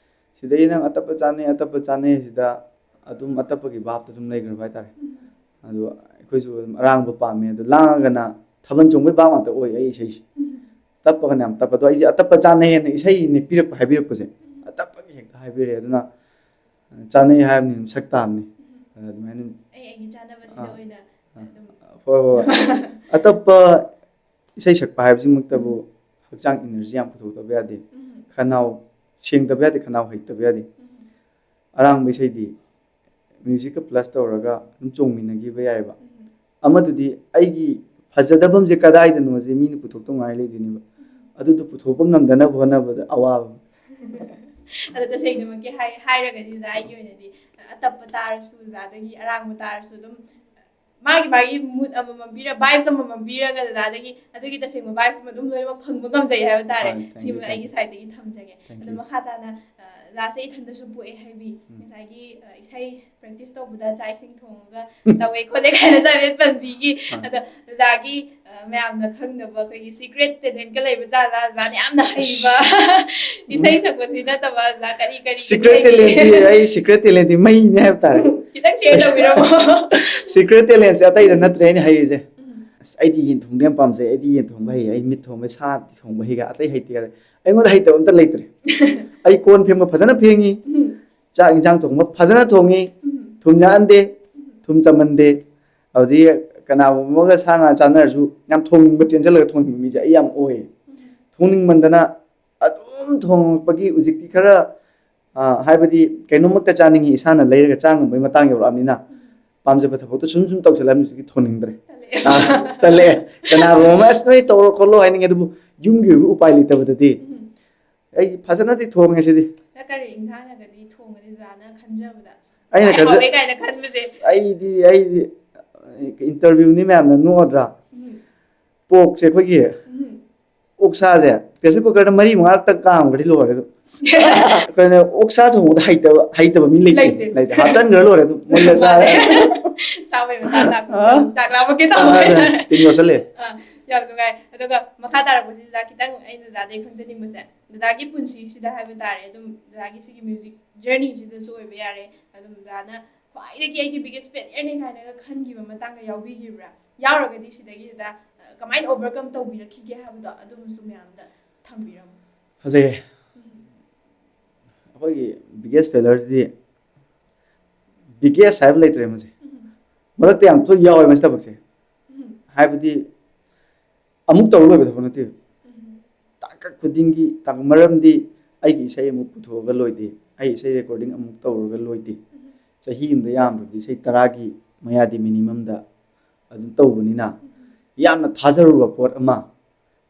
ꯁꯤꯗꯩ ꯅꯪ ꯑꯇꯞꯄ ꯆꯥꯅꯩ, ꯑꯇꯞꯄ ꯆꯥꯅꯩ ꯁꯤꯗ ꯑꯗꯨꯝ ꯑꯇꯞꯄꯒꯤ ꯚꯥꯞꯇ ꯑꯗꯨꯝ ꯂꯩꯈ꯭ꯔꯕ ꯍꯥꯏꯇꯥꯔꯦ꯫ ꯑꯗꯣ ꯑꯩꯈꯣꯏꯁꯨ ꯑꯗꯨꯝ ꯑꯔꯥꯡꯕ ꯄꯥꯝꯃꯦ꯫ ꯑꯗꯣ ꯂꯥꯡꯉꯒꯅ ꯊꯥꯕꯜ ꯆꯣꯡꯕꯩ ꯚꯥꯞ ꯉꯥꯛꯇ ꯑꯣꯏ ꯑꯩ ꯏꯁꯩꯁꯦ꯫ ꯇꯞꯄꯒꯅ ꯌꯥꯝ ꯇꯞꯄ꯫ ꯑꯗꯣ ꯑꯩꯁꯦ ꯑꯇꯞꯄ ꯆꯥꯅꯩ ꯍꯥꯏꯅ ꯏꯁꯩ ꯅꯦꯛꯄꯤꯔꯛꯄ, ꯍꯥꯏꯕꯤꯔꯛꯄꯁꯦ, ꯑꯇꯞꯄꯒꯤ ꯍꯦꯛꯇ ꯍꯥꯏꯕꯤꯔꯛꯑꯦ꯫ ꯑꯗꯨꯅ ꯆꯥꯅꯩ ꯍꯥꯏꯕꯅꯤ, ꯑꯗꯨꯝ ꯁꯛ ꯇꯥꯕꯅꯤ꯫ ꯑꯗꯨꯃꯥꯏꯅ ꯑꯩ ꯑꯩꯒꯤ ꯆꯥꯅꯕꯁꯤꯗ ꯑꯥ꯫ ꯑꯣꯏꯅ ꯑꯥ꯫ ꯑꯗꯨꯝ ꯍꯣꯏ, ꯍꯣꯏ, ꯍꯣꯏ꯫ ꯑꯇꯞꯄ ꯏꯁꯩ ꯁꯛꯄ ꯍꯥꯏꯕꯁꯤꯃꯛꯇꯕꯨ ꯍꯛꯆꯥꯡ ꯏꯅꯔꯖꯤ ꯌꯥꯝ ꯄꯨꯊꯣꯛꯇꯕ ꯌꯥꯗꯦ꯫ ꯈꯅꯥꯎ ꯁꯦꯡꯗꯕ ꯌꯥꯗꯦ, ꯈꯅꯥꯎ ꯍꯩꯇꯕ ꯌꯥꯗꯦ꯫ ꯑꯔꯥꯡꯕ ꯏꯁꯩꯗꯤ ꯃ꯭ꯌꯨꯖꯤꯛꯀ ꯄ꯭ꯂꯁ ꯇꯧꯔꯒ ꯑꯗꯨꯝ ꯆꯣꯡꯃꯤꯟꯅꯈꯤꯕ ꯌꯥꯏꯑꯕ꯫ ꯑꯃꯗꯨꯗꯤ ꯑꯩꯒꯤ ꯐꯖꯗꯕ ꯑꯃꯁꯦ ꯀꯗꯥꯏꯗꯅꯣꯁꯦ ꯃꯤꯅ ꯄꯨꯊꯣꯛꯇꯧ ꯉꯥꯏ ꯂꯩꯗꯣꯏꯅꯦꯕ꯫ ꯑꯗꯨꯗꯣ ꯄꯨꯊꯣꯛꯄ ꯉꯝꯗꯅꯕ ꯍꯣꯠꯅꯕꯗ ꯑꯋꯥꯕ꯫ ꯑꯗꯣ ꯇꯁꯦꯡꯅꯃꯛꯀꯤ ꯍꯥꯏ-, ꯍꯥꯏꯔꯒꯗꯤ ꯗꯗꯥ ꯑꯩꯒꯤ ꯑꯣꯏꯅꯗꯤ ꯑꯇꯞꯄ ꯇꯥꯔꯁꯨ, ꯗꯗꯥꯗꯒꯤ ꯑꯔꯥꯡꯕ ꯇꯥꯔꯁꯨ ꯑꯗꯨꯝ ꯃꯥꯒꯤ ꯃꯥꯒꯤ ꯃꯨꯠ ꯑꯃꯃꯝ ꯄꯤꯔ, ꯚꯥꯏꯕꯁ ꯑꯃꯃꯝ ꯄꯤꯔꯒ ꯗꯗꯥꯗꯒꯤ ꯑꯗꯨꯒꯤ ꯇꯁꯦꯡꯕ ꯚꯥꯏꯕꯁ ꯑꯃ ꯑꯗꯨꯝ ꯂꯣꯏꯅꯃꯛ ꯐꯪꯕ ꯉꯝꯖꯩ ꯍꯥꯏꯕ ꯇꯥꯔꯦ꯫ ꯍꯣꯏ, thank you, ꯁꯤꯃ thank ꯑꯩꯒꯤ you꯫ ꯁꯥꯏꯠꯇꯒꯤ ꯊꯝꯖꯒꯦ꯫ Thank ꯑꯗꯣ you꯫ ꯃꯈꯥ ꯇꯥꯅ, ꯑ, ꯗꯗꯥꯁꯦ ꯏꯊꯟꯗꯁꯨ ꯄꯣꯛꯑꯦ ꯍꯥꯏꯕꯤ, ꯎꯝ꯫ ꯉꯁꯥꯏꯒꯤ, ꯑ, ꯏꯁꯩ ꯄ꯭ꯔꯦꯛꯇꯤꯁ ꯇꯧꯕꯗ ꯆꯥꯛ ꯏꯁꯤꯡ ꯊꯣꯡꯉꯒ ꯇꯧꯋꯦ ꯈꯣꯠꯂꯦ ꯀꯥꯏꯅ ꯆꯥꯕꯦꯠ ꯄꯟꯕꯤꯒꯤ꯫ ꯑꯥ꯫ ꯑꯗꯣ ꯗꯗꯥꯒꯤ, ꯑ, ꯃꯌꯥꯝꯅ ꯈꯪꯗꯕ ꯑꯩꯈꯣꯏꯒꯤ ꯁꯤꯀ꯭ꯔꯦꯠ ꯇꯦꯂꯦꯟꯠꯀ ꯂꯩꯕ ꯖꯥꯠꯂꯥ? ꯗꯗꯥꯅ ꯌꯥꯝꯅ ꯍꯩꯕ ꯏꯁꯩ ꯁꯛꯄꯁꯤ ꯅꯠꯇꯕ ꯗꯗꯥ ꯀꯔꯤ ꯀꯔꯤ ꯁꯤꯀ꯭ꯔꯦꯠ ꯍꯩꯒꯦ? ꯇꯦꯂꯦꯟꯠꯇꯤ, ꯑꯩ ꯁꯤꯀ꯭ꯔꯦꯠ ꯇꯦꯂꯦꯟꯠꯇꯤ ꯃꯩꯅꯦ ꯍꯥꯏꯕ ꯇꯥꯔꯦ꯫ ꯈꯤꯇꯪ ꯁꯤꯌꯔ ꯇꯧꯕꯤꯔꯝꯃꯣ꯫ ꯁꯤꯀ꯭ꯔꯦꯠ ꯇꯦꯂꯦꯟꯠꯁꯦ ꯑꯇꯩꯗ ꯅꯠꯇ꯭ꯔꯦ ꯑꯩꯅ ꯍꯩꯔꯤꯁꯦ꯫ ꯎꯝ꯫ ꯑꯁ, ꯑꯩꯗꯤ ꯌꯦꯟ ꯊꯣꯡꯕ ꯌꯥꯝ ꯄꯥꯝꯖꯩ, ꯑꯩꯗꯤ ꯌꯦꯟ ꯊꯣꯡꯕ ꯍꯩ, ꯑꯩ ꯃꯤꯠ ꯊꯣꯡꯕ, ꯁꯥ ꯊꯣꯡꯕ ꯍꯩꯒ ꯑꯇꯩ ꯍꯩꯇꯦ꯫ ꯑꯩꯉꯣꯟꯗ ꯍꯩꯇꯕ ꯑꯝꯇ ꯂꯩꯇ꯭ꯔꯦ꯫ ꯑꯩ ꯀꯣꯟ ꯐꯦꯡꯕ ꯐꯖꯅ ꯐꯦꯡꯉꯤ, ꯎꯝ꯫ ꯆꯥꯛ ꯏꯟꯁꯥꯡ ꯊꯣꯡꯕ ꯐꯖꯅ ꯊꯣꯡꯉꯤ, ꯎꯝ꯫ ꯊꯨꯝ ꯌꯥꯛꯍꯟꯗꯦ, ꯎꯝ꯫ ꯊꯨꯝ ꯆꯝꯍꯟꯗꯦ꯫ ꯑꯗꯨꯗꯒꯤ ꯀꯅꯥꯒꯨꯝꯕ ꯑꯃꯒ ꯁꯥ ꯉꯥ ꯆꯥꯅꯔꯁꯨ ꯌꯥꯝ ꯊꯣꯡꯅꯤꯡꯕ, ꯆꯦꯟꯁꯤꯜꯂꯒ ꯊꯣꯡꯅꯤꯡꯕ ꯃꯤꯁꯦ ꯑꯩ ꯌꯥꯝ ꯑꯣꯏꯌꯦ꯫ ꯎꯝ꯫ ꯊꯣꯡꯅꯤꯡꯃꯟꯗꯅ ꯑꯗꯨꯝ ꯊꯣꯡꯉꯛꯄꯒꯤ ꯍꯧꯖꯤꯛꯇꯤ ꯈꯔ, ꯑ, ꯍꯥꯏꯕꯗꯤ ꯀꯩꯅꯣꯝꯃꯛꯇ ꯆꯥꯅꯤꯡꯉꯤ, ꯏꯁꯥꯅ ꯂꯩꯔꯒ ꯆꯥ ꯉꯝꯕꯒꯤ ꯃꯇꯥꯡ ꯌꯧꯔꯛꯑꯕꯅꯤꯅ, ꯎꯝ꯫ ꯄꯥꯝꯖꯕ ꯊꯕꯛꯇꯣ ꯁꯨꯝ ꯁꯨꯝ ꯇꯧꯁꯜꯂꯛꯑꯕꯅꯤꯅ ꯍꯧꯖꯤꯛꯇꯤ ꯊꯣꯡꯅꯤꯡꯗ꯭ꯔꯦ꯫ ꯇꯜꯂꯛꯑꯦ꯫ ꯑ, ꯇꯜꯂꯛꯑꯦ꯫ ꯀꯅꯥꯒꯨꯝꯕ ꯑꯃ, "ꯑꯁ, ꯅꯣꯏ ꯇꯧꯔꯣ ꯈꯣꯠꯂꯣ" ꯍꯥꯏꯅꯤꯡꯉꯦ, ꯑꯗꯨꯕꯨ ꯌꯨꯝꯒꯤ ꯑꯣꯏꯕ ꯎꯄꯥꯏ ꯂꯩꯇꯕꯗꯗꯤ ꯎꯝ꯫ ꯑꯩ ꯐꯖꯅꯗꯤ ꯊꯣꯡꯉꯦ ꯁꯤꯗꯤ꯫ ꯀꯔꯤ ꯏꯟꯁꯥꯡꯅꯒꯗꯤ ꯊꯣꯡꯒꯅꯤ ꯖꯥꯅ ꯈꯟꯖꯕꯗ? ꯑꯩꯅ ꯈ꯭ꯋꯥꯏ ꯈꯟꯖ- ꯍꯥꯎꯋꯦ ꯀꯥꯏꯅ ꯈꯟꯕꯁꯦ? ꯑꯩꯗꯤ ꯑꯩꯗꯤ ꯏꯟꯇꯔꯚꯤꯌꯨꯅꯤ ꯃꯌꯥꯝꯅ ꯅꯣꯛꯑꯗ꯭ꯔꯥ? ꯎꯝ, ꯄꯣꯛꯁꯦ ꯑꯩꯈꯣꯏꯒꯤ ꯎꯝ. ꯑꯣꯛꯁꯥꯁꯦ ꯄ꯭ꯔꯦꯁꯔ ꯀꯨꯀꯔꯗ ꯃꯔꯤ ꯃꯉꯥꯔꯛꯇꯪ ꯀꯥꯝꯈ꯭ꯔꯗꯤ ꯂꯣꯏꯔꯦ ꯑꯗꯨꯝ꯫ ꯑꯩꯈꯣꯏꯅ ꯑꯣꯛꯁꯥ ꯊꯣꯡꯕꯗ ꯍꯩꯇꯕ ꯍꯩꯇꯕ ꯃꯤ ꯂꯩꯇꯦ꯫ ꯂꯩꯇꯦ. ꯂꯩꯇꯦ, ꯍꯥꯞꯆꯟꯈ꯭ꯔ ꯂꯣꯏꯔꯦ ꯑꯗꯨꯝ, ꯃꯨꯜꯂ ꯆꯥꯔꯦ꯫ ꯆꯥꯕꯩ ꯃꯇꯥꯡ ꯂꯥꯛꯄꯁꯤꯗ ꯑꯥ. ꯑꯃꯨꯛ ꯆꯥꯛ ꯂꯥꯝꯃꯛꯀꯦ ꯇꯧꯋꯦ. ꯑꯥ, ꯇꯤꯟ ꯌꯣꯠꯁꯜꯂꯦ. ꯑꯥ, ꯌꯥꯝ ꯅꯨꯡꯉꯥꯏ꯫ ꯑꯗꯨꯒ ꯃꯈꯥ ꯇꯥꯔꯛꯄꯁꯤꯗ ꯈꯤꯇꯪ ꯑꯩꯅ ꯗꯥꯗꯥꯗꯩ ꯈꯪꯖꯅꯤꯡꯕꯁꯦ, ꯗꯥꯗꯥꯒꯤ ꯄꯨꯟꯁꯤꯁꯤꯗ ꯍꯥꯏꯕ ꯇꯥꯔꯦ, ꯑꯗꯨꯝ ꯗꯥꯗꯥꯒꯤ ꯁꯤꯒꯤ ꯃ꯭ꯌꯨꯖꯤꯛ ꯖꯔꯅꯤꯁꯤꯗꯁꯨ ꯑꯣꯏꯕ ꯌꯥꯔꯦ, ꯑꯗꯨꯝ ꯗꯥꯗꯥꯅ ꯈ꯭ꯋꯥꯏꯗꯒꯤ ꯑꯩꯒꯤ ꯕꯤꯒꯦꯁ ꯐꯦꯂꯤꯌꯔꯅꯤ ꯀꯥꯏꯅꯒ ꯈꯟꯈꯤꯕ ꯃꯇꯥꯡꯒ ꯌꯥꯎꯕꯤꯈꯤꯕ꯭ꯔꯥ? ꯌꯥꯎꯔꯒꯗꯤ ꯁꯤꯗꯒꯤ ꯗꯥꯗꯥ, ꯑ, ꯀꯃꯥꯏꯅ ꯑꯣꯚꯔꯀꯝ ꯇꯧꯕꯤꯔꯛꯈꯤꯒꯦ ꯍꯥꯏꯕꯗꯣ ꯑꯗꯨꯝꯁꯨ ꯃꯌꯥꯝꯗ ꯊꯝꯕꯤꯔꯝꯃꯨ꯫ ꯐꯖꯩꯌꯦ꯫ ꯎꯝ. ꯑꯩꯈꯣꯏꯒꯤ ꯕꯤꯒꯦꯁ ꯐꯦꯂꯤꯌꯔꯁꯤꯗꯤ ꯕꯤꯒꯦꯁ ꯍꯥꯏꯕ ꯂꯩꯇ꯭ꯔꯦ ꯃꯁꯦ꯫ ꯎꯝ. ꯃꯔꯛꯇ ꯌꯥꯝ ꯊꯣꯏ ꯌꯥꯎꯋꯦ ꯃꯁꯤ ꯊꯕꯛꯁꯦ꯫ ꯎꯝ. ꯍꯥꯏꯕꯗꯤ ꯑꯃꯨꯛ ꯇꯧꯔ ꯂꯣꯏꯕ ꯊꯕꯛ ꯅꯠꯇꯦꯕ꯫ ꯎꯝ. ꯇꯥꯡꯀꯛ ꯈꯨꯗꯤꯡꯒꯤ ꯇꯥꯡ-, ꯃꯔꯝꯗꯤ ꯑꯩꯒꯤ ꯏꯁꯩ ꯑꯃꯨꯛ ꯄꯨꯊꯣꯛꯑꯒ ꯂꯣꯏꯗꯦ, ꯑꯩ ꯏꯁꯩ ꯔꯦꯀꯣꯔꯗꯤꯡ ꯑꯃꯨꯛ ꯇꯧꯔꯒ ꯂꯣꯏꯗꯦ꯫ ꯎꯝ. ꯆꯍꯤ ꯑꯃꯗ ꯌꯥꯝꯗ꯭ꯔꯕꯗ ꯏꯁꯩ ꯇꯔꯥꯒꯤ ꯃꯌꯥꯗꯤ ꯃꯤꯅꯤꯃꯝꯗ ꯑꯗꯨꯝ ꯇꯧꯕꯅꯤꯅ, ꯌꯥꯝꯅ ꯊꯥꯖꯔꯨꯕ ꯄꯣꯠ ꯑꯃ,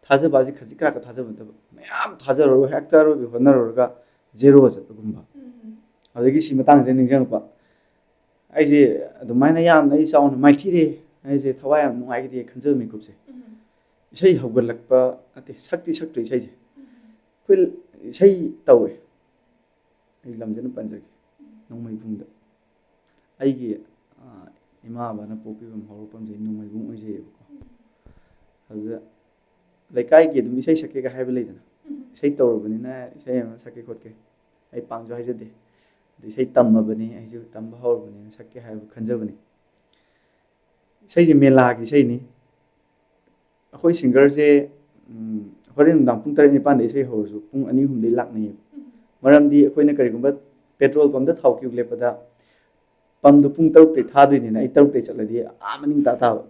ꯊꯥꯖꯕ ꯍꯥꯏꯁꯦ ꯈꯖꯤꯛ ꯈꯔꯥꯛꯀ ꯊꯥꯖꯕ ꯅꯠꯇꯕ, ꯃꯌꯥꯝ ꯊꯥꯖꯔꯨꯔꯒ ꯍꯦꯛꯇ ꯑꯔꯣꯏꯕ ꯍꯣꯠꯅꯔꯨꯔꯒ ꯖꯦꯔꯣ ꯆꯠꯄꯒꯨꯝꯕ꯫ ꯎꯝ. ꯑꯗꯒꯤ ꯁꯤ ꯃꯇꯥꯡꯁꯤꯗ ꯅꯤꯡꯁꯤꯡꯉꯛꯄ, ꯑꯩꯁꯦ ꯑꯗꯨꯃꯥꯏꯅ ꯌꯥꯝꯅ ꯑꯩ ꯆꯥꯎꯅ ꯃꯥꯏꯊꯤꯔꯦ, ꯑꯩꯁꯦ ꯊꯋꯥꯏ ꯌꯥꯝ ꯅꯨꯡꯉꯥꯏꯈꯤꯗꯦ ꯈꯟꯖꯕ ꯃꯤꯀꯨꯞꯁꯦ꯫ ꯎꯝ. ꯏꯁꯩ ꯍꯧꯒꯠꯂꯛꯄ ꯅꯠꯇꯦ, ꯁꯛꯇꯤ ꯁꯛꯇ꯭ꯔꯤ ꯏꯁꯩꯁꯦ꯫ ꯎꯝ. ꯑꯩꯈꯣꯏ ꯏꯁꯩ ꯇꯧꯋꯦ, ꯑꯩ ꯂꯝꯁꯤꯅ ꯄꯟꯖꯒꯦ, ꯅꯣꯡꯃꯩꯕꯨꯡꯗ꯫ ꯑꯩꯒꯤ, ꯑ, ꯏꯃꯥ ꯕꯕꯥꯅ ꯄꯣꯛꯄꯤꯕ ꯍꯧꯔꯛꯐꯝꯁꯦ ꯅꯣꯡꯃꯩꯕꯨꯡ ꯑꯣꯏꯖꯩꯌꯦꯕꯀꯣ꯫ ꯑꯗꯨꯗ ꯂꯩꯀꯥꯏꯒꯤ ꯑꯗꯨꯝ ꯏꯁꯩ ꯁꯛꯀꯦꯒ ꯍꯥꯏꯕ ꯂꯩꯗꯅ, ꯎꯝ. ꯏꯁꯩ ꯇꯧꯔꯕꯅꯤꯅ ꯏꯁꯩ ꯑꯃ ꯁꯛꯀꯦ ꯈꯣꯠꯀꯦ, ꯑꯩ ꯄꯥꯡꯁꯨ ꯍꯥꯏꯖꯗꯦ꯫ ꯑꯗꯨ ꯏꯁꯩ ꯇꯝꯃꯕꯅꯤ, ꯑꯩꯁꯨ ꯇꯝꯕ ꯍꯧꯔꯕꯅꯤꯅ ꯁꯛꯀꯦ ꯍꯥꯏꯕ ꯈꯟꯖꯕꯅꯤ꯫ ꯏꯁꯩꯁꯦ ꯃꯦꯂꯥꯒꯤ ꯏꯁꯩꯅꯤ꯫ ꯑꯩꯈꯣꯏ ꯁꯤꯡꯒꯔꯁꯦ, ꯎꯝ, ꯍꯣꯔꯦꯟ ꯅꯨꯡꯗꯥꯡ ꯄꯨꯡ ꯇꯔꯦꯠ ꯅꯤꯄꯥꯟꯗ ꯏꯁꯩ ꯍꯧꯔꯁꯨ ꯄꯨꯡ ꯑꯅꯤ ꯑꯍꯨꯝꯗꯩ ꯂꯥꯛꯅꯩꯌꯦꯕ꯫ ꯎꯝ. ꯃꯔꯝꯗꯤ ꯑꯩꯈꯣꯏꯅ ꯀꯔꯤꯒꯨꯝꯕ ꯄꯦꯇ꯭ꯔꯣꯜ ꯄꯝꯗ ꯊꯥꯎ ꯀ꯭ꯌꯨ ꯂꯦꯞꯄꯗ ꯄꯝꯗꯣ ꯄꯨꯡ ꯇꯔꯨꯛꯇꯩ ꯊꯥꯗꯣꯏꯅꯤꯅ ꯑꯩ ꯇꯔꯨꯛꯇꯩ ꯆꯠꯂꯗꯤ ꯑꯥ ꯃꯅꯤꯡ ꯇꯥ ꯇꯥꯕ꯫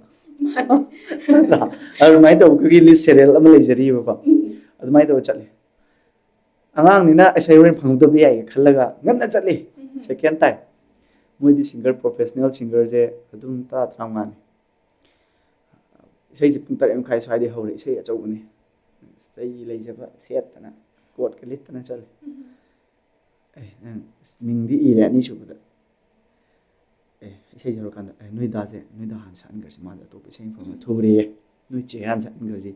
ꯅꯠꯇ꯭ꯔꯥ? ꯑꯗꯨꯃꯥꯏꯅ ꯇꯧꯕ ꯑꯩꯈꯣꯏꯒꯤ ꯂꯤꯁ ꯁꯦꯔꯤꯌꯦꯜ ꯑꯃ ꯂꯩꯖꯔꯤꯕꯀꯣ꯫ ꯎꯝ. ꯑꯗꯨꯃꯥꯏꯅ ꯇꯧꯔ ꯆꯠꯂꯦ꯫ ꯑꯉꯥꯡꯅꯤꯅ ꯏꯁꯩ ꯍꯣꯔꯦꯟ ꯐꯪꯍꯧꯗꯕ ꯌꯥꯏꯒ ꯈꯜꯂꯒ ꯉꯟꯅ ꯆꯠꯂꯤ꯫ ꯎꯝ. ꯁꯦꯀꯦꯟ ꯇꯥꯏꯝ꯫ ꯃꯣꯏꯗꯤ ꯁꯤꯡꯒꯔ, ꯄ꯭ꯔꯣꯐꯦꯁꯅꯦꯜ ꯁꯤꯡꯒꯔꯁꯦ ꯑꯗꯨꯝ ꯇꯔꯥ ꯇꯔꯥꯃꯉꯥꯅꯤ꯫ ꯏꯁꯩꯁꯦ ꯄꯨꯡ ꯇꯔꯦꯠ ꯃꯈꯥꯏ ꯁ꯭ꯋꯥꯏꯗꯩ ꯍꯧꯔꯦ, ꯏꯁꯩ ꯑꯆꯧꯕꯅꯤ꯫ ꯆꯩ ꯂꯩꯖꯕ ꯁꯦꯠꯇꯅ, ꯀꯣꯠꯀ ꯂꯤꯠꯇꯅ ꯆꯠꯂꯤ꯫ ꯎꯝ. ꯑꯦ, ꯅꯪ ꯃꯤꯡꯗꯤ ꯏꯔꯦ ꯑꯅꯤꯁꯨꯕꯗ꯫ ꯑꯦ, ꯏꯁꯩ ꯁꯛꯂꯀꯥꯟꯗ, "ꯑꯦ, ꯅꯣꯏ ꯗꯥꯁꯦ, ꯅꯣꯏ ꯗꯥ ꯍꯥꯟꯅ ꯁꯛꯍꯟꯈ꯭ꯔꯁꯤ, ꯃꯥꯁꯦ ꯑꯇꯣꯞꯄ ꯏꯁꯩ ꯃꯐꯝ ꯑꯃ ꯊꯨꯔꯦꯌꯦ꯫ ꯅꯣꯏ ꯆꯦ ꯍꯥꯟꯅ ꯁꯛꯍꯟꯈ꯭ꯔꯁꯤ,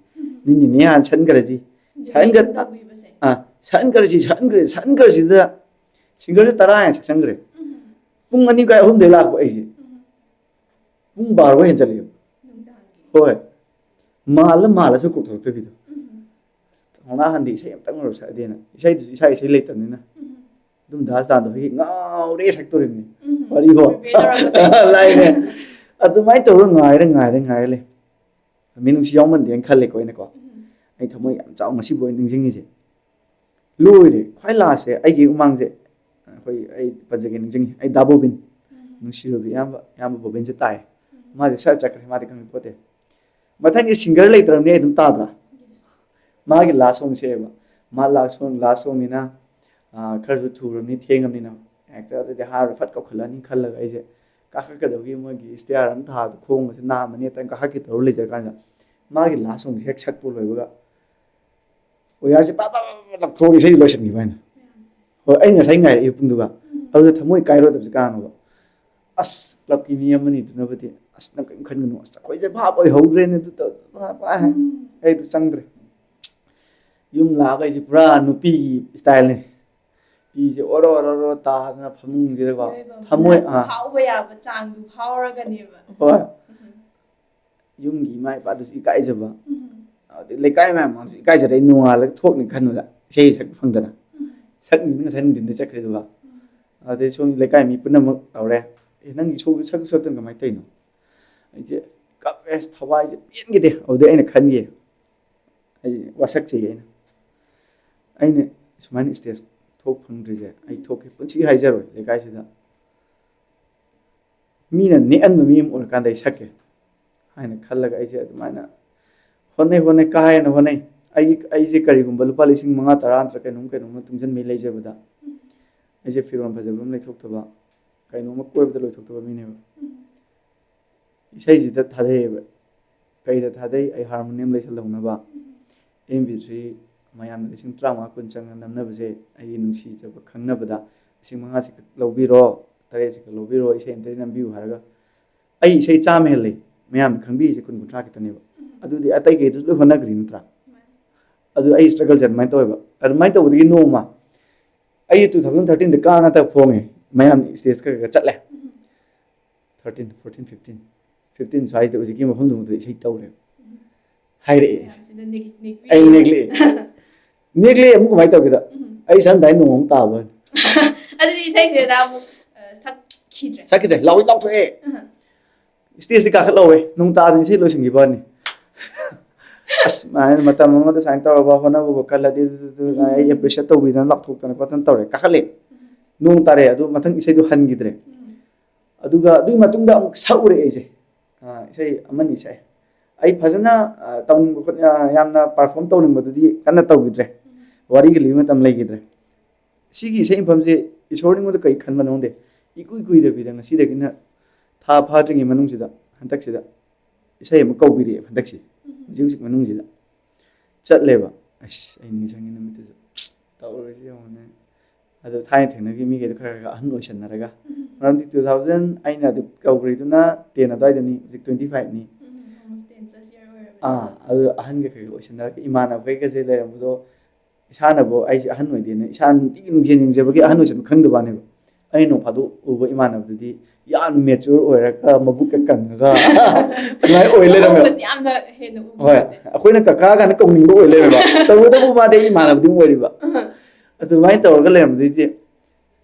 ꯅꯣꯏ ꯅꯤꯅꯦ ꯍꯥꯟꯅ ꯁꯛꯍꯟꯈ꯭ꯔꯁꯤ, ꯁꯛꯍꯟꯈ꯭ꯔ-, ꯇꯧꯕꯤꯕꯁꯦ꯫ ꯑꯥ, ꯁꯛꯍꯟꯈ꯭ꯔꯁꯤ, ꯁꯛꯍꯟꯈ꯭ꯔꯁꯤ, ꯁꯛꯍꯟꯈ꯭ꯔꯁꯤꯗ ꯁꯤꯡꯒꯔꯁꯦ ꯇꯔꯥ ꯍꯦꯟꯅ ꯁꯛꯆꯟꯈ꯭ꯔꯦ꯫ ꯎꯝ꯫ ꯄꯨꯡ ꯑꯅꯤ ꯀꯥꯏ ꯑꯍꯨꯝꯗꯩ ꯂꯥꯛꯄ ꯑꯩꯁꯦ꯫ ꯎꯝ꯫ ꯄꯨꯡ ꯕꯥꯔꯣ ꯍꯦꯟꯖꯜꯂꯛꯑꯦꯕ꯫ ꯅꯨꯡꯗꯥꯡꯒꯤ꯫ ꯍꯣꯏ꯫ ꯃꯥꯜꯂ ꯃꯥꯜꯂꯁꯨ ꯀꯧꯊꯣꯔꯛꯇꯕꯤꯗꯣ꯫ ꯎꯝ꯫ ꯊꯣꯡꯅꯥ ꯍꯟꯗꯤ ꯏꯁꯩ ꯑꯝꯇꯪ ꯑꯣꯏꯔꯁꯨ ꯁꯛꯑꯗꯤꯅ꯫ ꯏꯁꯩꯗꯨꯁꯨ ꯏꯁꯥ ꯏꯁꯩ ꯂꯩꯇꯕꯅꯤꯅ꯫ ꯎꯝ꯫ ꯑꯗꯨꯝ ꯗꯥꯟꯁ ꯇꯥꯟꯗꯣ ꯍꯧꯖꯤꯛ ꯉꯥꯎꯔꯦ ꯁꯛꯇꯣꯔꯤꯕꯅꯤ꯫ ꯎꯝ꯫ ꯋꯥꯔꯤꯕꯣ꯫ Prepare ꯇꯧꯔꯒ ꯁꯛꯇꯣꯔꯤꯕꯅꯤ꯫ ꯂꯥꯏꯅꯦ꯫ ꯑꯗꯨꯃꯥꯏꯅ ꯇꯧꯔꯒ ꯉꯥꯏꯔꯦ, ꯉꯥꯏꯔꯦ, ꯉꯥꯏꯔꯦ ꯂꯩ꯫ ꯃꯤꯅꯨꯡꯁꯤ ꯌꯥꯎꯃꯟꯗꯦꯅ ꯈꯜꯂꯦꯀꯣ ꯑꯩꯅꯀꯣ꯫ ꯎꯝ꯫ ꯑꯩ ꯊꯃꯣꯏ ꯌꯥꯝ ꯆꯥꯎ ꯉꯁꯤꯕꯨ ꯑꯩ ꯅꯤꯡꯁꯤꯡꯉꯤꯁꯦ꯫ ꯂꯣꯏꯔꯦ꯫ ꯈ꯭ꯋꯥꯏ ꯂꯥꯁꯁꯦ ꯑꯩꯒꯤ ꯃꯃꯥꯡꯁꯦ, ꯑꯩꯈꯣꯏ, ꯑꯩ ꯄꯟꯖꯒꯦ ꯅꯤꯡꯁꯤꯡꯉꯤ꯫ ꯑꯩ ꯗꯥ ꯕꯣꯕꯤꯟ, ꯎꯝ꯫ ꯅꯨꯡꯁꯤꯔꯕꯤ ꯏꯌꯥꯝꯕ, ꯏꯌꯥꯝꯕ ꯕꯣꯕꯤꯟꯁꯦ ꯇꯥꯏ꯫ ꯎꯝ꯫ ꯃꯥꯗꯤ ꯁꯠ ꯆꯠꯈ꯭ꯔꯦ, ꯃꯥꯗꯤ ꯈꯪꯄꯣꯠꯇꯦ꯫ ꯃꯊꯪꯒꯤ ꯁꯤꯡꯒꯔ ꯂꯩꯇ꯭ꯔꯕꯅꯤ ꯑꯩ ꯑꯗꯨꯝ ꯇꯥꯗ꯭ꯔꯥ? ꯃꯥꯒꯤ ꯂꯥꯁ ꯁꯣꯡꯁꯦꯕ꯫ ꯃꯥ ꯂꯥꯁ ꯁꯣꯡ, ꯂꯥꯁ ꯁꯣꯡꯅꯤꯅ, ꯑꯥ, ꯈꯔꯁꯨ ꯊꯨꯔꯕꯅꯤ, ꯊꯦꯡꯉꯕꯅꯤꯅ꯫ ꯍꯦꯛꯇ ꯑꯗꯨꯗꯤ ꯍꯥꯏꯔꯨꯔ ꯐꯠ ꯀꯧꯈꯠꯂꯛꯑꯅꯤ ꯈꯜꯂꯒ ꯑꯩꯁꯦ ꯀꯥꯈꯠꯀꯗꯕꯒꯤ ꯃꯣꯏꯒꯤ ꯁ꯭ꯇꯦꯌꯔ ꯑꯃ ꯊꯥꯕꯗꯣ ꯈꯣꯡꯒꯁꯦ ꯅꯥꯝꯃꯅꯤ ꯍꯦꯛꯇ ꯀꯥꯈꯠꯀꯦ ꯇꯧꯔ ꯂꯩꯖꯔꯀꯥꯟꯗ ꯃꯥꯒꯤ ꯂꯥꯁ ꯁꯣꯡꯁꯦ ꯍꯦꯛ ꯁꯛꯄ ꯂꯣꯏꯕꯒ ꯋꯥꯌꯔꯁꯦ ꯄꯥ ꯄꯥ ꯄꯥ ꯄꯥ ꯂꯥꯞꯊꯣꯛꯑꯒ ꯏꯁꯩ ꯂꯣꯏꯁꯤꯟꯈꯤꯕ ꯍꯥꯏꯅ꯫ ꯍꯣꯏ, ꯑꯩ ꯉꯁꯥꯏ ꯉꯥꯏꯔꯛꯏ ꯄꯨꯡꯗꯨꯒ꯫ ꯎꯝ꯫ ꯑꯗꯨꯗ ꯊꯃꯣꯏ ꯀꯥꯏꯔꯣꯏꯗꯕꯁꯦ ꯀꯅꯥꯅꯣꯕ? ꯑꯁ, ꯀ꯭ꯂꯕꯀꯤ ꯃꯤ ꯑꯃꯅꯤꯗꯨꯅꯕꯨꯗꯤ, "ꯑꯁ, ꯅꯪ ꯀꯔꯤꯝ ꯈꯟꯒꯅꯨ, ꯑꯁ, ꯑꯩꯈꯣꯏꯁꯦ ꯚꯥꯞ ꯑꯣꯏꯍꯧꯗ꯭ꯔꯦꯅꯦ, ꯑꯗꯨ ꯇꯧ-," ꯍꯥꯏ꯫ ꯎꯝ꯫ ꯑꯩ ꯑꯗꯨ ꯆꯪꯗ꯭ꯔꯦ꯫ ꯌꯨꯝ ꯂꯥꯛꯑꯒ ꯑꯩꯁꯦ ꯄꯨꯔꯥ ꯅꯨꯄꯤꯒꯤ ꯁ꯭ꯇꯥꯏꯜꯅꯦ꯫ ꯄꯤꯁꯦ ꯑꯣꯔꯣ ꯑꯣꯔꯣ ꯑꯣꯔꯣ ꯇꯥꯗꯅ ꯐꯃꯨꯡꯁꯤꯗꯀꯣ꯫ ꯃꯤꯑꯣꯏꯕ ꯊꯃꯣꯏ, ꯑꯃꯅ ꯑꯥ꯫ ꯐꯥꯎꯕ ꯌꯥꯕ ꯆꯥꯡꯗꯨ ꯐꯥꯎꯔꯒꯅꯦꯕ꯫ ꯍꯣꯏ꯫ ꯎꯝ꯫ ꯌꯨꯝꯒꯤ ꯏꯃꯥ ꯏꯄꯥꯗꯁꯨ ꯏꯀꯥꯏꯖꯕ꯫ ꯎꯝ꯫ ꯑꯗꯩ ꯂꯩꯀꯥꯏ ꯃꯌꯥꯝ ꯃꯥꯡꯁꯨ ꯏꯀꯥꯏꯖꯔꯦ, ꯑꯩ ꯅꯣꯡꯉꯥꯜꯂꯒ ꯊꯣꯛꯅꯤ ꯈꯟꯕꯗ ꯏꯁꯩ ꯁꯛꯄ ꯐꯪꯗꯅ꯫ ꯎꯝ꯫ ꯁꯛꯅꯤꯅ ꯉꯁꯥꯏ ꯅꯨꯡꯊꯤꯟꯗ ꯆꯠꯈ꯭ꯔꯦ ꯑꯗꯨꯒ꯫ ꯎꯝ꯫ ꯑꯗꯩ ꯁꯣꯝ ꯂꯩꯀꯥꯏ ꯃꯤ ꯄꯨꯝꯅꯃꯛ ꯇꯧꯔꯦ꯫ "ꯑꯦ, ꯅꯪꯒꯤ ꯁꯣ-, ꯁꯛꯁꯨ ꯁꯛꯇꯅ ꯀꯃꯥꯏꯅ ꯇꯧꯔꯤꯅꯣ?" ꯑꯩꯁꯦ ꯀꯞꯄꯦ, ꯊꯋꯥꯏꯁꯦ ꯄꯦꯟꯈꯤꯗꯦ꯫ ꯑꯗꯨꯗꯩ ꯑꯩꯅ ꯈꯟꯈꯤ, ꯑꯩ ꯋꯥꯁꯛꯆꯩ ꯑꯩꯅ꯫ ꯑꯩꯅ ꯁꯨꯃꯥꯏꯅ ꯁ꯭ꯇꯦꯖ ꯊꯣꯛ ꯐꯪꯗ꯭ꯔꯤꯁꯦ ꯑꯩ ꯊꯣꯛꯀꯦ ꯄꯨꯟꯁꯤ ꯍꯥꯏꯖꯔꯣꯏ ꯂꯩꯀꯥꯏꯁꯤꯗ꯫ ꯃꯤꯅ ꯅꯦꯛꯍꯟꯕ ꯃꯤ ꯑꯃ ꯑꯣꯏꯔꯀꯥꯟꯗ ꯑꯩ ꯁꯛꯀꯦ ꯍꯥꯏꯅ ꯈꯜꯂꯒ ꯑꯩꯁꯦ ꯑꯗꯨꯃꯥꯏꯅ ꯍꯣꯠꯅꯩ, ꯍꯣꯠꯅꯩ, ꯀꯥ ꯍꯦꯟꯅ ꯍꯣꯠꯅꯩ꯫ ꯑꯩꯒꯤ, ꯑꯩꯁꯦ ꯀꯔꯤꯒꯨꯝꯕ ꯂꯨꯄꯥ ꯂꯤꯁꯤꯡ ꯃꯉꯥ, ꯇꯔꯥ ꯅꯠꯇ꯭ꯔꯒ ꯀꯩꯅꯣꯝ, ꯀꯩꯅꯣꯝꯃ ꯇꯨꯡꯁꯤꯟꯕꯩ ꯂꯩꯖꯕꯗ ꯑꯩꯁꯦ ꯐꯤꯔꯣꯜ ꯐꯖꯕ ꯑꯃ ꯂꯩꯊꯣꯛꯇꯕ, ꯀꯩꯅꯣꯝꯃ ꯀꯣꯏꯕꯗ ꯂꯣꯏꯊꯣꯛꯇꯕ ꯃꯤꯅꯦꯕ꯫ ꯏꯁꯩꯁꯤꯗ ꯊꯥꯗꯩꯑꯦꯕ꯫ ꯀꯩꯗ ꯊꯥꯗꯩ? ꯑꯩ ꯍꯥꯔꯃꯣꯅꯤꯌꯝ ꯂꯩꯁꯜꯍꯧꯅꯕ, ꯑꯦꯝ ꯕꯤ ꯊ꯭ꯔꯤ ꯃꯌꯥꯝꯅ ꯂꯤꯁꯤꯡ ꯇꯔꯥꯃꯉꯥ ꯀꯨꯟ ꯆꯪꯉ ꯅꯝꯅꯕꯁꯦ ꯑꯩꯒꯤ ꯅꯨꯡꯁꯤꯖꯕ ꯈꯪꯅꯕꯗ ꯂꯤꯁꯤꯡ ꯃꯉꯥꯁꯤ ꯈꯛ ꯂꯧꯕꯤꯔꯣ, ꯇꯔꯦꯠꯁꯤ ꯈꯛ ꯂꯧꯕꯤꯔꯣ, ꯏꯁꯩ ꯑꯝꯇꯗꯤ ꯅꯝꯕꯤꯌꯨ ꯍꯥꯏꯔꯒ ꯑꯩ ꯏꯁꯩ ꯆꯥꯝꯃ ꯍꯦꯜꯂꯦ ꯃꯌꯥꯝꯅ ꯈꯪꯕꯤꯔꯤꯁꯦ ꯀꯨꯟ ꯀꯨꯟꯊ꯭ꯔꯥ ꯈꯛꯇꯅꯦꯕ꯫ ꯑꯗꯨꯗꯤ ꯑꯇꯩ ꯀꯩꯗꯨꯁꯨ ꯂꯣꯏ ꯍꯣꯠꯅꯈ꯭ꯔꯤ ꯅꯠꯇ꯭ꯔꯥ? ꯑꯗꯨ ꯑꯩ ꯁ꯭ꯇ꯭ꯔꯒꯜꯁꯦ ꯑꯗꯨꯃꯥꯏꯅ ꯇꯧꯋꯦꯕ꯫ ꯑꯗꯨꯃꯥꯏꯅ ꯇꯧꯕꯗꯒꯤ ꯅꯣꯡꯃ ꯑꯩ ꯇꯨ ꯊꯥꯎꯖꯟ ꯊꯥꯔꯇꯤꯟꯗ ꯀꯥ ꯅꯠꯇ ꯐꯣꯡꯉꯦ, ꯃꯌꯥꯝ ꯁ꯭ꯇꯦꯖ ꯈꯔ ꯈꯔ ꯆꯠꯂꯦ꯫ ꯊꯥꯔꯇꯤꯟ, ꯐꯣꯔꯇꯤꯟ, ꯐꯤꯐꯇꯤꯟ, ꯐꯤꯐꯇꯤꯟ ꯁ꯭ꯋꯥꯏꯗ ꯍꯧꯖꯤꯛꯀꯤ ꯃꯐꯝꯗꯨꯃꯛꯇ ꯏꯁꯩ ꯇꯧꯔꯦ꯫ ꯍꯥꯏꯔꯛꯑꯦ ꯑꯩꯁꯦ꯫ ꯃꯌꯥꯝꯁꯤꯅ ꯅꯤꯛ- ꯅꯤꯛꯄꯤ- ꯑꯩ ꯅꯦꯛꯂꯛꯑꯦ꯫ ꯅꯦꯛꯂꯛꯑꯦ ꯑꯃꯨꯛ ꯀꯃꯥꯏꯅ ꯇꯧꯒꯦꯗ? ꯎꯝ꯫ ꯑꯩ ꯁꯝꯗꯥꯏ ꯅꯣꯡ ꯑꯃꯨꯛ ꯇꯥꯕ꯫ ꯑꯗꯨꯗꯤ ꯏꯁꯩꯁꯤꯗ ꯑꯃꯨꯛ, ꯑ, ꯁꯛꯈꯤꯗ꯭ꯔꯦ? ꯁꯛꯈꯤꯗ꯭ꯔꯦ, ꯂꯥꯎꯏ ꯂꯥꯎꯊꯣꯛꯑꯦ꯫ ꯎꯝ꯫ ꯁ꯭ꯇꯦꯖꯇꯤ ꯀꯥꯈꯠꯍꯧꯋꯦ, ꯅꯣꯡ ꯇꯥꯗꯅ ꯏꯁꯩ ꯂꯣꯏꯁꯤꯟꯈꯤꯕ ꯋꯥꯅꯤ꯫ ꯑꯁ, ꯃꯥ ꯃꯇꯝ ꯑꯃꯗ ꯁꯨꯃꯥꯏꯅ ꯇꯧꯔꯕ, ꯍꯣꯠꯅꯕꯕꯨ ꯀꯜꯂꯗꯤ ꯑꯗꯨ, ꯑꯗꯨ, ꯑꯗꯨ, ꯑꯩ ꯎꯝ꯫ ꯑꯦꯄ꯭ꯔꯤꯁꯤꯌꯦꯠ ꯇꯧꯕꯤꯗꯅ ꯂꯥꯎꯊꯣꯛꯇꯅ ꯈꯣꯠꯇꯅ ꯇꯧꯔꯦ, ꯀꯥꯈꯠꯂꯦ꯫ ꯎꯝ꯫ ꯅꯣꯡ ꯇꯥꯔꯦ, ꯑꯗꯨ ꯃꯊꯪ ꯏꯁꯩꯗꯣ ꯍꯟꯈꯤꯗ꯭ꯔꯦ꯫ ꯎꯝ꯫ ꯑꯗꯨꯒ ꯑꯗꯨꯒꯤ ꯃꯇꯨꯡꯗ ꯑꯃꯨꯛ ꯁꯛꯎꯔꯦ ꯑꯩꯁꯦ꯫ ꯑ, ꯏꯁꯩ ꯑꯃꯅꯤ ꯁꯛꯑꯦ꯫ ꯑꯩ ꯐꯖꯅ, ꯑ, ꯇꯧꯅꯤꯡꯕ ꯈꯣꯠ-, ꯑ, ꯌꯥꯝꯅ ꯄꯔꯐꯣꯔꯝ ꯇꯧꯅꯤꯡꯕꯗꯨꯗꯤ ꯀꯟꯅ ꯇꯧꯈꯤꯗ꯭ꯔꯦ꯫ ꯎꯝ꯫ ꯋꯥꯔꯤꯒ ꯂꯤꯕ ꯃꯇꯝ ꯂꯩꯈꯤꯗ꯭ꯔꯦ꯫ ꯁꯤꯒꯤ ꯏꯁꯩ ꯃꯐꯝꯁꯦ ꯏꯁꯣꯔꯅ ꯑꯩꯉꯣꯟꯗ ꯀꯔꯤ ꯈꯟꯕꯅꯣ ꯈꯪꯗꯦ꯫ ꯏꯀꯨꯏ ꯀꯨꯏꯗꯕꯤꯗ ꯉꯁꯤꯗꯒꯤꯅ ꯊꯥ ꯐꯥꯗ꯭ꯔꯤꯉꯩ ꯃꯅꯨꯡꯁꯤꯗ, ꯍꯟꯗꯛꯁꯤꯗ ꯏꯁꯩ ꯑꯃ ꯀꯧꯕꯤꯔꯛꯑꯦ ꯍꯟꯗꯛꯁꯦ꯫ ꯎꯝ꯫ ꯍꯧꯖꯤꯛ ꯍꯧꯖꯤꯛ ꯃꯅꯨꯡꯁꯤꯗ ꯆꯠꯂꯦꯕ꯫ ꯑꯁ, ꯑꯩ ꯅꯤꯡꯁꯤꯡꯉꯤ ꯅꯨꯃꯤꯠꯇꯨꯁꯨ꯫ ꯇꯧꯔꯤꯁꯦ ꯌꯦꯡꯉꯨꯅꯦ꯫ ꯑꯗꯣ ꯊꯥꯏꯅ ꯊꯦꯡꯅꯈꯤ ꯃꯤꯈꯩꯗꯣ ꯈꯔ ꯈꯔ ꯑꯍꯟ ꯑꯣꯏꯁꯟꯅꯔꯒ꯫ ꯎꯝ꯫ ꯃꯔꯝꯗꯤ ꯇꯨ ꯊꯥꯎꯖꯟ ꯑꯩꯅ ꯑꯗꯨ ꯀꯧꯈ꯭ꯔꯤꯗꯨꯅ ꯇꯦꯟ ꯑꯗꯨꯋꯥꯏꯗꯅꯤ, ꯍꯧꯖꯤꯛ ꯇ꯭ꯋꯦꯟꯇꯤ ꯐꯥꯏꯚꯅꯤ꯫ ꯎꯝ, almost ten plus year ꯑꯣꯏꯔꯕꯅꯤ꯫ ꯑꯥ, ꯑꯗꯨ ꯑꯍꯟꯒ ꯀꯩꯒ ꯑꯣꯏꯁꯟꯅꯔꯒ ꯏꯃꯥꯟꯅꯕꯈꯩꯒꯁꯦ ꯂꯩꯔꯝꯕꯗꯣ ꯏꯁꯥꯅꯕꯨ ꯑꯩꯁꯦ ꯑꯍꯟ ꯑꯣꯏꯗꯦꯅ ꯏꯁꯥꯅ ꯅꯨꯡꯇꯤꯒꯤ ꯅꯨꯡꯖꯦꯜ ꯌꯦꯡꯖꯕꯒꯤ ꯑꯍꯟ ꯑꯣꯏꯁꯟꯕ ꯈꯪꯗꯕ ꯋꯥꯅꯦꯕ꯫ ꯑꯩ ꯅꯣꯡ ꯐꯥꯗꯣꯛ ꯎꯕ ꯏꯃꯥꯟꯅꯕꯗꯨꯗꯤ ꯌꯥꯝ ꯃꯦꯆꯨꯔ ꯑꯣꯏꯔꯒ ꯃꯕꯨꯛꯀ ꯀꯪꯉꯒ ꯑꯗꯨꯃꯥꯏꯅ ꯑꯣꯏ ꯂꯩꯔꯝꯃꯦꯕ꯫ ꯑꯍꯣꯡꯕꯁꯦ ꯌꯥꯝꯅ ꯍꯦꯟꯅ ꯎꯕ ꯍꯣꯏ, ꯍꯧꯖꯤꯛꯁꯦ꯫ ꯑꯩꯈꯣꯏꯅ ꯀꯀꯥ ꯀꯥꯏꯅ ꯀꯧꯅꯤꯡꯕ ꯑꯣꯏ ꯂꯩꯔꯝꯃꯦꯕ꯫ ꯇꯧꯕꯇꯕꯨ ꯃꯥꯗꯤ ꯑꯩ ꯏꯃꯥꯟꯅꯕꯗꯤ ꯑꯗꯨꯝ ꯑꯣꯏꯔꯤꯕ꯫ ꯑꯍ꯫ ꯑꯗꯨꯃꯥꯏꯅ ꯇꯧꯔꯒ ꯂꯩꯔꯝꯕꯗꯩꯗꯤ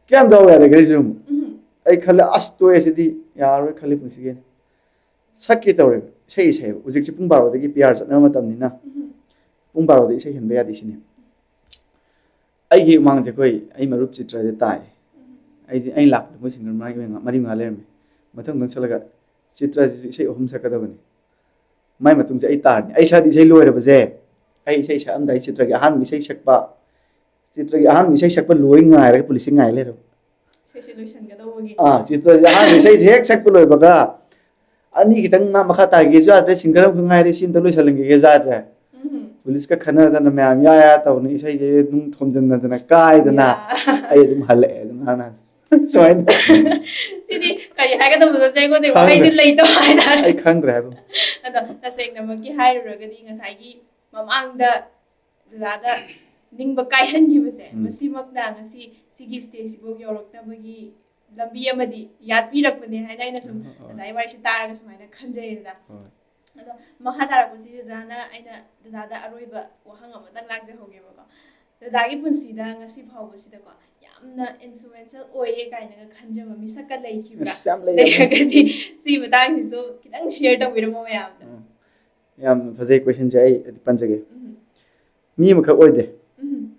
ꯀꯌꯥꯝ ꯗꯥꯎ ꯌꯥꯗꯒꯦ ꯑꯩꯁꯨ ꯑꯃꯨꯛ꯫ ꯎꯝ꯫ ꯑꯩ ꯈꯜꯂꯦ, "ꯑꯁ, ꯇꯣꯛꯑꯦ ꯁꯤꯗꯤ, ꯌꯥꯔꯔꯣꯏ" ꯈꯜꯂꯦ ꯄꯨꯟꯁꯤꯒꯤ꯫ ꯁꯛꯀꯦ ꯇꯧꯔꯦ, ꯏꯁꯩ ꯏꯁꯩ ꯍꯧꯖꯤꯛꯁꯦ ꯄꯨꯡ ꯕꯥꯔꯣꯗꯒꯤ ꯄꯤ ꯑꯥꯔ ꯆꯠꯅꯕ ꯃꯇꯝꯅꯤꯅ ꯎꯝ꯫ ꯄꯨꯡ ꯕꯥꯔꯣꯗ ꯏꯁꯩ ꯍꯦꯟꯕ ꯌꯥꯗꯦ ꯁꯤꯅꯦ꯫ ꯑꯩꯒꯤ ꯃꯥꯡꯁꯦ ꯑꯩꯈꯣꯏ, ꯑꯩ ꯃꯔꯨꯞ ꯆꯤꯇ꯭ꯔꯁꯦ ꯇꯥꯏ꯫ ꯎꯝ꯫ ꯑꯩꯗꯤ, ꯑꯩ ꯂꯥꯛꯄꯗ ꯃꯣꯏ ꯁꯤꯡꯒꯔ ꯃꯔꯤ ꯃꯉꯥ, ꯃꯔꯤ ꯃꯉꯥ ꯂꯩꯔꯝꯃꯦ꯫ ꯃꯊꯪ ꯃꯊꯪ ꯆꯠꯂꯒ ꯆꯤꯇ꯭ꯔꯁꯤꯁꯨ ꯏꯁꯩ ꯑꯍꯨꯝ ꯁꯛꯀꯗꯕꯅꯤ꯫ ꯃꯥꯏ ꯃꯇꯨꯡꯁꯦ ꯑꯩ ꯇꯥꯔꯅꯤ꯫ ꯑꯩ ꯁꯛꯑꯗꯤ ꯏꯁꯩ ꯂꯣꯏꯔꯕꯁꯦ, ꯑꯩ ꯏꯁꯩ ꯁꯛꯑꯝꯗꯥꯏ ꯆꯤꯇ꯭ꯔꯒꯤ ꯑꯍꯥꯟꯕ ꯏꯁꯩ ꯁꯛꯄ, ꯆꯤꯇ꯭ꯔꯒꯤ ꯑꯍꯥꯟꯕ ꯏꯁꯩ ꯁꯛꯄ ꯂꯣꯏ ꯉꯥꯏꯔꯒ ꯄꯨꯂꯤꯁꯁꯦ ꯉꯥꯏ ꯂꯩꯔꯕ꯫ ꯏꯁꯩꯁꯦ ꯂꯣꯏꯁꯤꯟꯒꯗꯧꯕꯒꯤ꯫ ꯑꯥ, ꯆꯤꯇ꯭ꯔꯁꯦ ꯑꯍꯥꯟꯕ ꯏꯁꯩꯁꯦ ꯍꯦꯛ ꯁꯛꯄ ꯂꯣꯏꯕꯒ ꯑꯅꯤ ꯈꯤꯇꯪ ꯃꯥ ꯃꯈꯥ ꯇꯥꯒꯦꯁꯨ ꯌꯥꯗ꯭ꯔꯦ, ꯁꯤꯡꯒꯔ ꯑꯃꯈꯛ ꯉꯥꯏꯔꯦ, ꯁꯤ ꯑꯝꯇ ꯂꯣꯏꯁꯤꯜꯍꯟꯒꯦꯁꯨ ꯌꯥꯗ꯭ꯔꯦ꯫ ꯎꯝ꯫ ꯄꯨꯂꯤꯁꯀ ꯈꯟꯅꯗꯅ ꯃꯌꯥꯝ ꯌꯥ ꯌꯥ ꯇꯧꯅ ꯏꯁꯩꯁꯦ ꯅꯨꯡ ꯊꯣꯝꯖꯤꯟꯅꯗꯅ ꯀꯥꯏꯗꯅ ꯑꯩ ꯑꯗꯨꯝ ꯍꯜꯂꯛꯑꯦ ꯑꯗꯨꯝ ꯉꯥꯡꯅ ꯁꯨꯃꯥꯏꯅ ꯁꯤꯗꯤ ꯀꯔꯤ ꯍꯥꯏꯒꯗꯕꯅꯣ ꯑꯩꯉꯣꯟꯗ ꯈꯪꯗ꯭ꯔꯦ꯫ ꯋꯥꯍꯩꯁꯦ ꯂꯩꯇꯕ ꯍꯥꯏꯇꯥꯔꯦ꯫ ꯑꯩ ꯈꯪꯗ꯭ꯔꯦ ꯍꯥꯏꯕ꯫ ꯑꯗꯣ ꯇꯁꯦꯡꯅꯃꯛꯀꯤ ꯍꯥꯏꯔꯨꯔꯒꯗꯤ ꯉꯁꯥꯏꯒꯤ ꯃꯃꯥꯡꯗ ꯗꯗꯥꯗ ꯅꯤꯡꯕ ꯀꯥꯏꯍꯟꯈꯤꯕꯁꯦ ꯎꯝ꯫ ꯃꯁꯤꯃꯛꯅ ꯉꯁꯤ ꯁꯤꯒꯤ ꯁ꯭ꯇꯦꯖꯁꯤꯐꯥꯎ ꯌꯧꯔꯛꯅꯕꯒꯤ ꯂꯝꯕꯤ ꯑꯃꯗꯤ ꯌꯥꯠꯄꯤꯔꯛꯄꯅꯦ ꯍꯥꯏꯅ ꯑꯩꯅ ꯁꯨꯝ ꯎꯝ, ꯍꯣꯏ꯫ ꯗꯗꯥꯒꯤ ꯋꯥꯔꯤꯁꯦ ꯇꯥꯔꯒ ꯁꯨꯃꯥꯏꯅ ꯈꯟꯖꯩꯌꯦ ꯗꯗꯥ꯫ ꯍꯣꯏ꯫ ꯑꯗꯣ ꯃꯈꯥ ꯇꯥꯔꯛꯄꯁꯤꯗ ꯗꯗꯥꯅ ꯑꯩꯅ ꯗꯗꯥꯗ ꯑꯔꯣꯏꯕ ꯋꯥꯍꯪ ꯑꯃꯇꯪ ꯂꯥꯛꯆꯍꯧꯒꯦꯕꯀꯣ꯫ ꯗꯗꯥꯒꯤ ꯄꯨꯟꯁꯤꯗ ꯉꯁꯤ ꯐꯥꯎꯕꯁꯤꯗꯀꯣ ꯌꯥꯝꯅ ꯏꯟꯐ꯭ꯂꯨꯋꯦꯟꯁꯦꯜ ꯑꯣꯏꯌꯦ ꯀꯥꯏꯅꯒ ꯈꯟꯖꯕ ꯃꯤꯁꯛꯀ ꯂꯩꯈꯤꯕ꯭ꯔꯥ? ꯑꯁ, ꯌꯥꯝ ꯂꯩ꯫ ꯂꯩꯔꯒꯗꯤ ꯁꯤ ꯃꯇꯥꯡꯁꯤꯁꯨ ꯈꯤꯇꯪ ꯁꯤꯌꯔ ꯇꯧꯕꯤꯔꯝꯃꯣ ꯃꯌꯥꯝꯗ꯫ ꯎꯝ꯫ ꯌꯥꯝ ꯐꯖꯩ ꯀꯣꯏꯁꯟꯁꯦ, ꯑꯩ ꯄꯟꯖꯒꯦ꯫ ꯎꯝ꯫ ꯃꯤ ꯑꯃꯈꯛ ꯑꯣꯏꯗꯦ꯫ ꯎꯝ꯫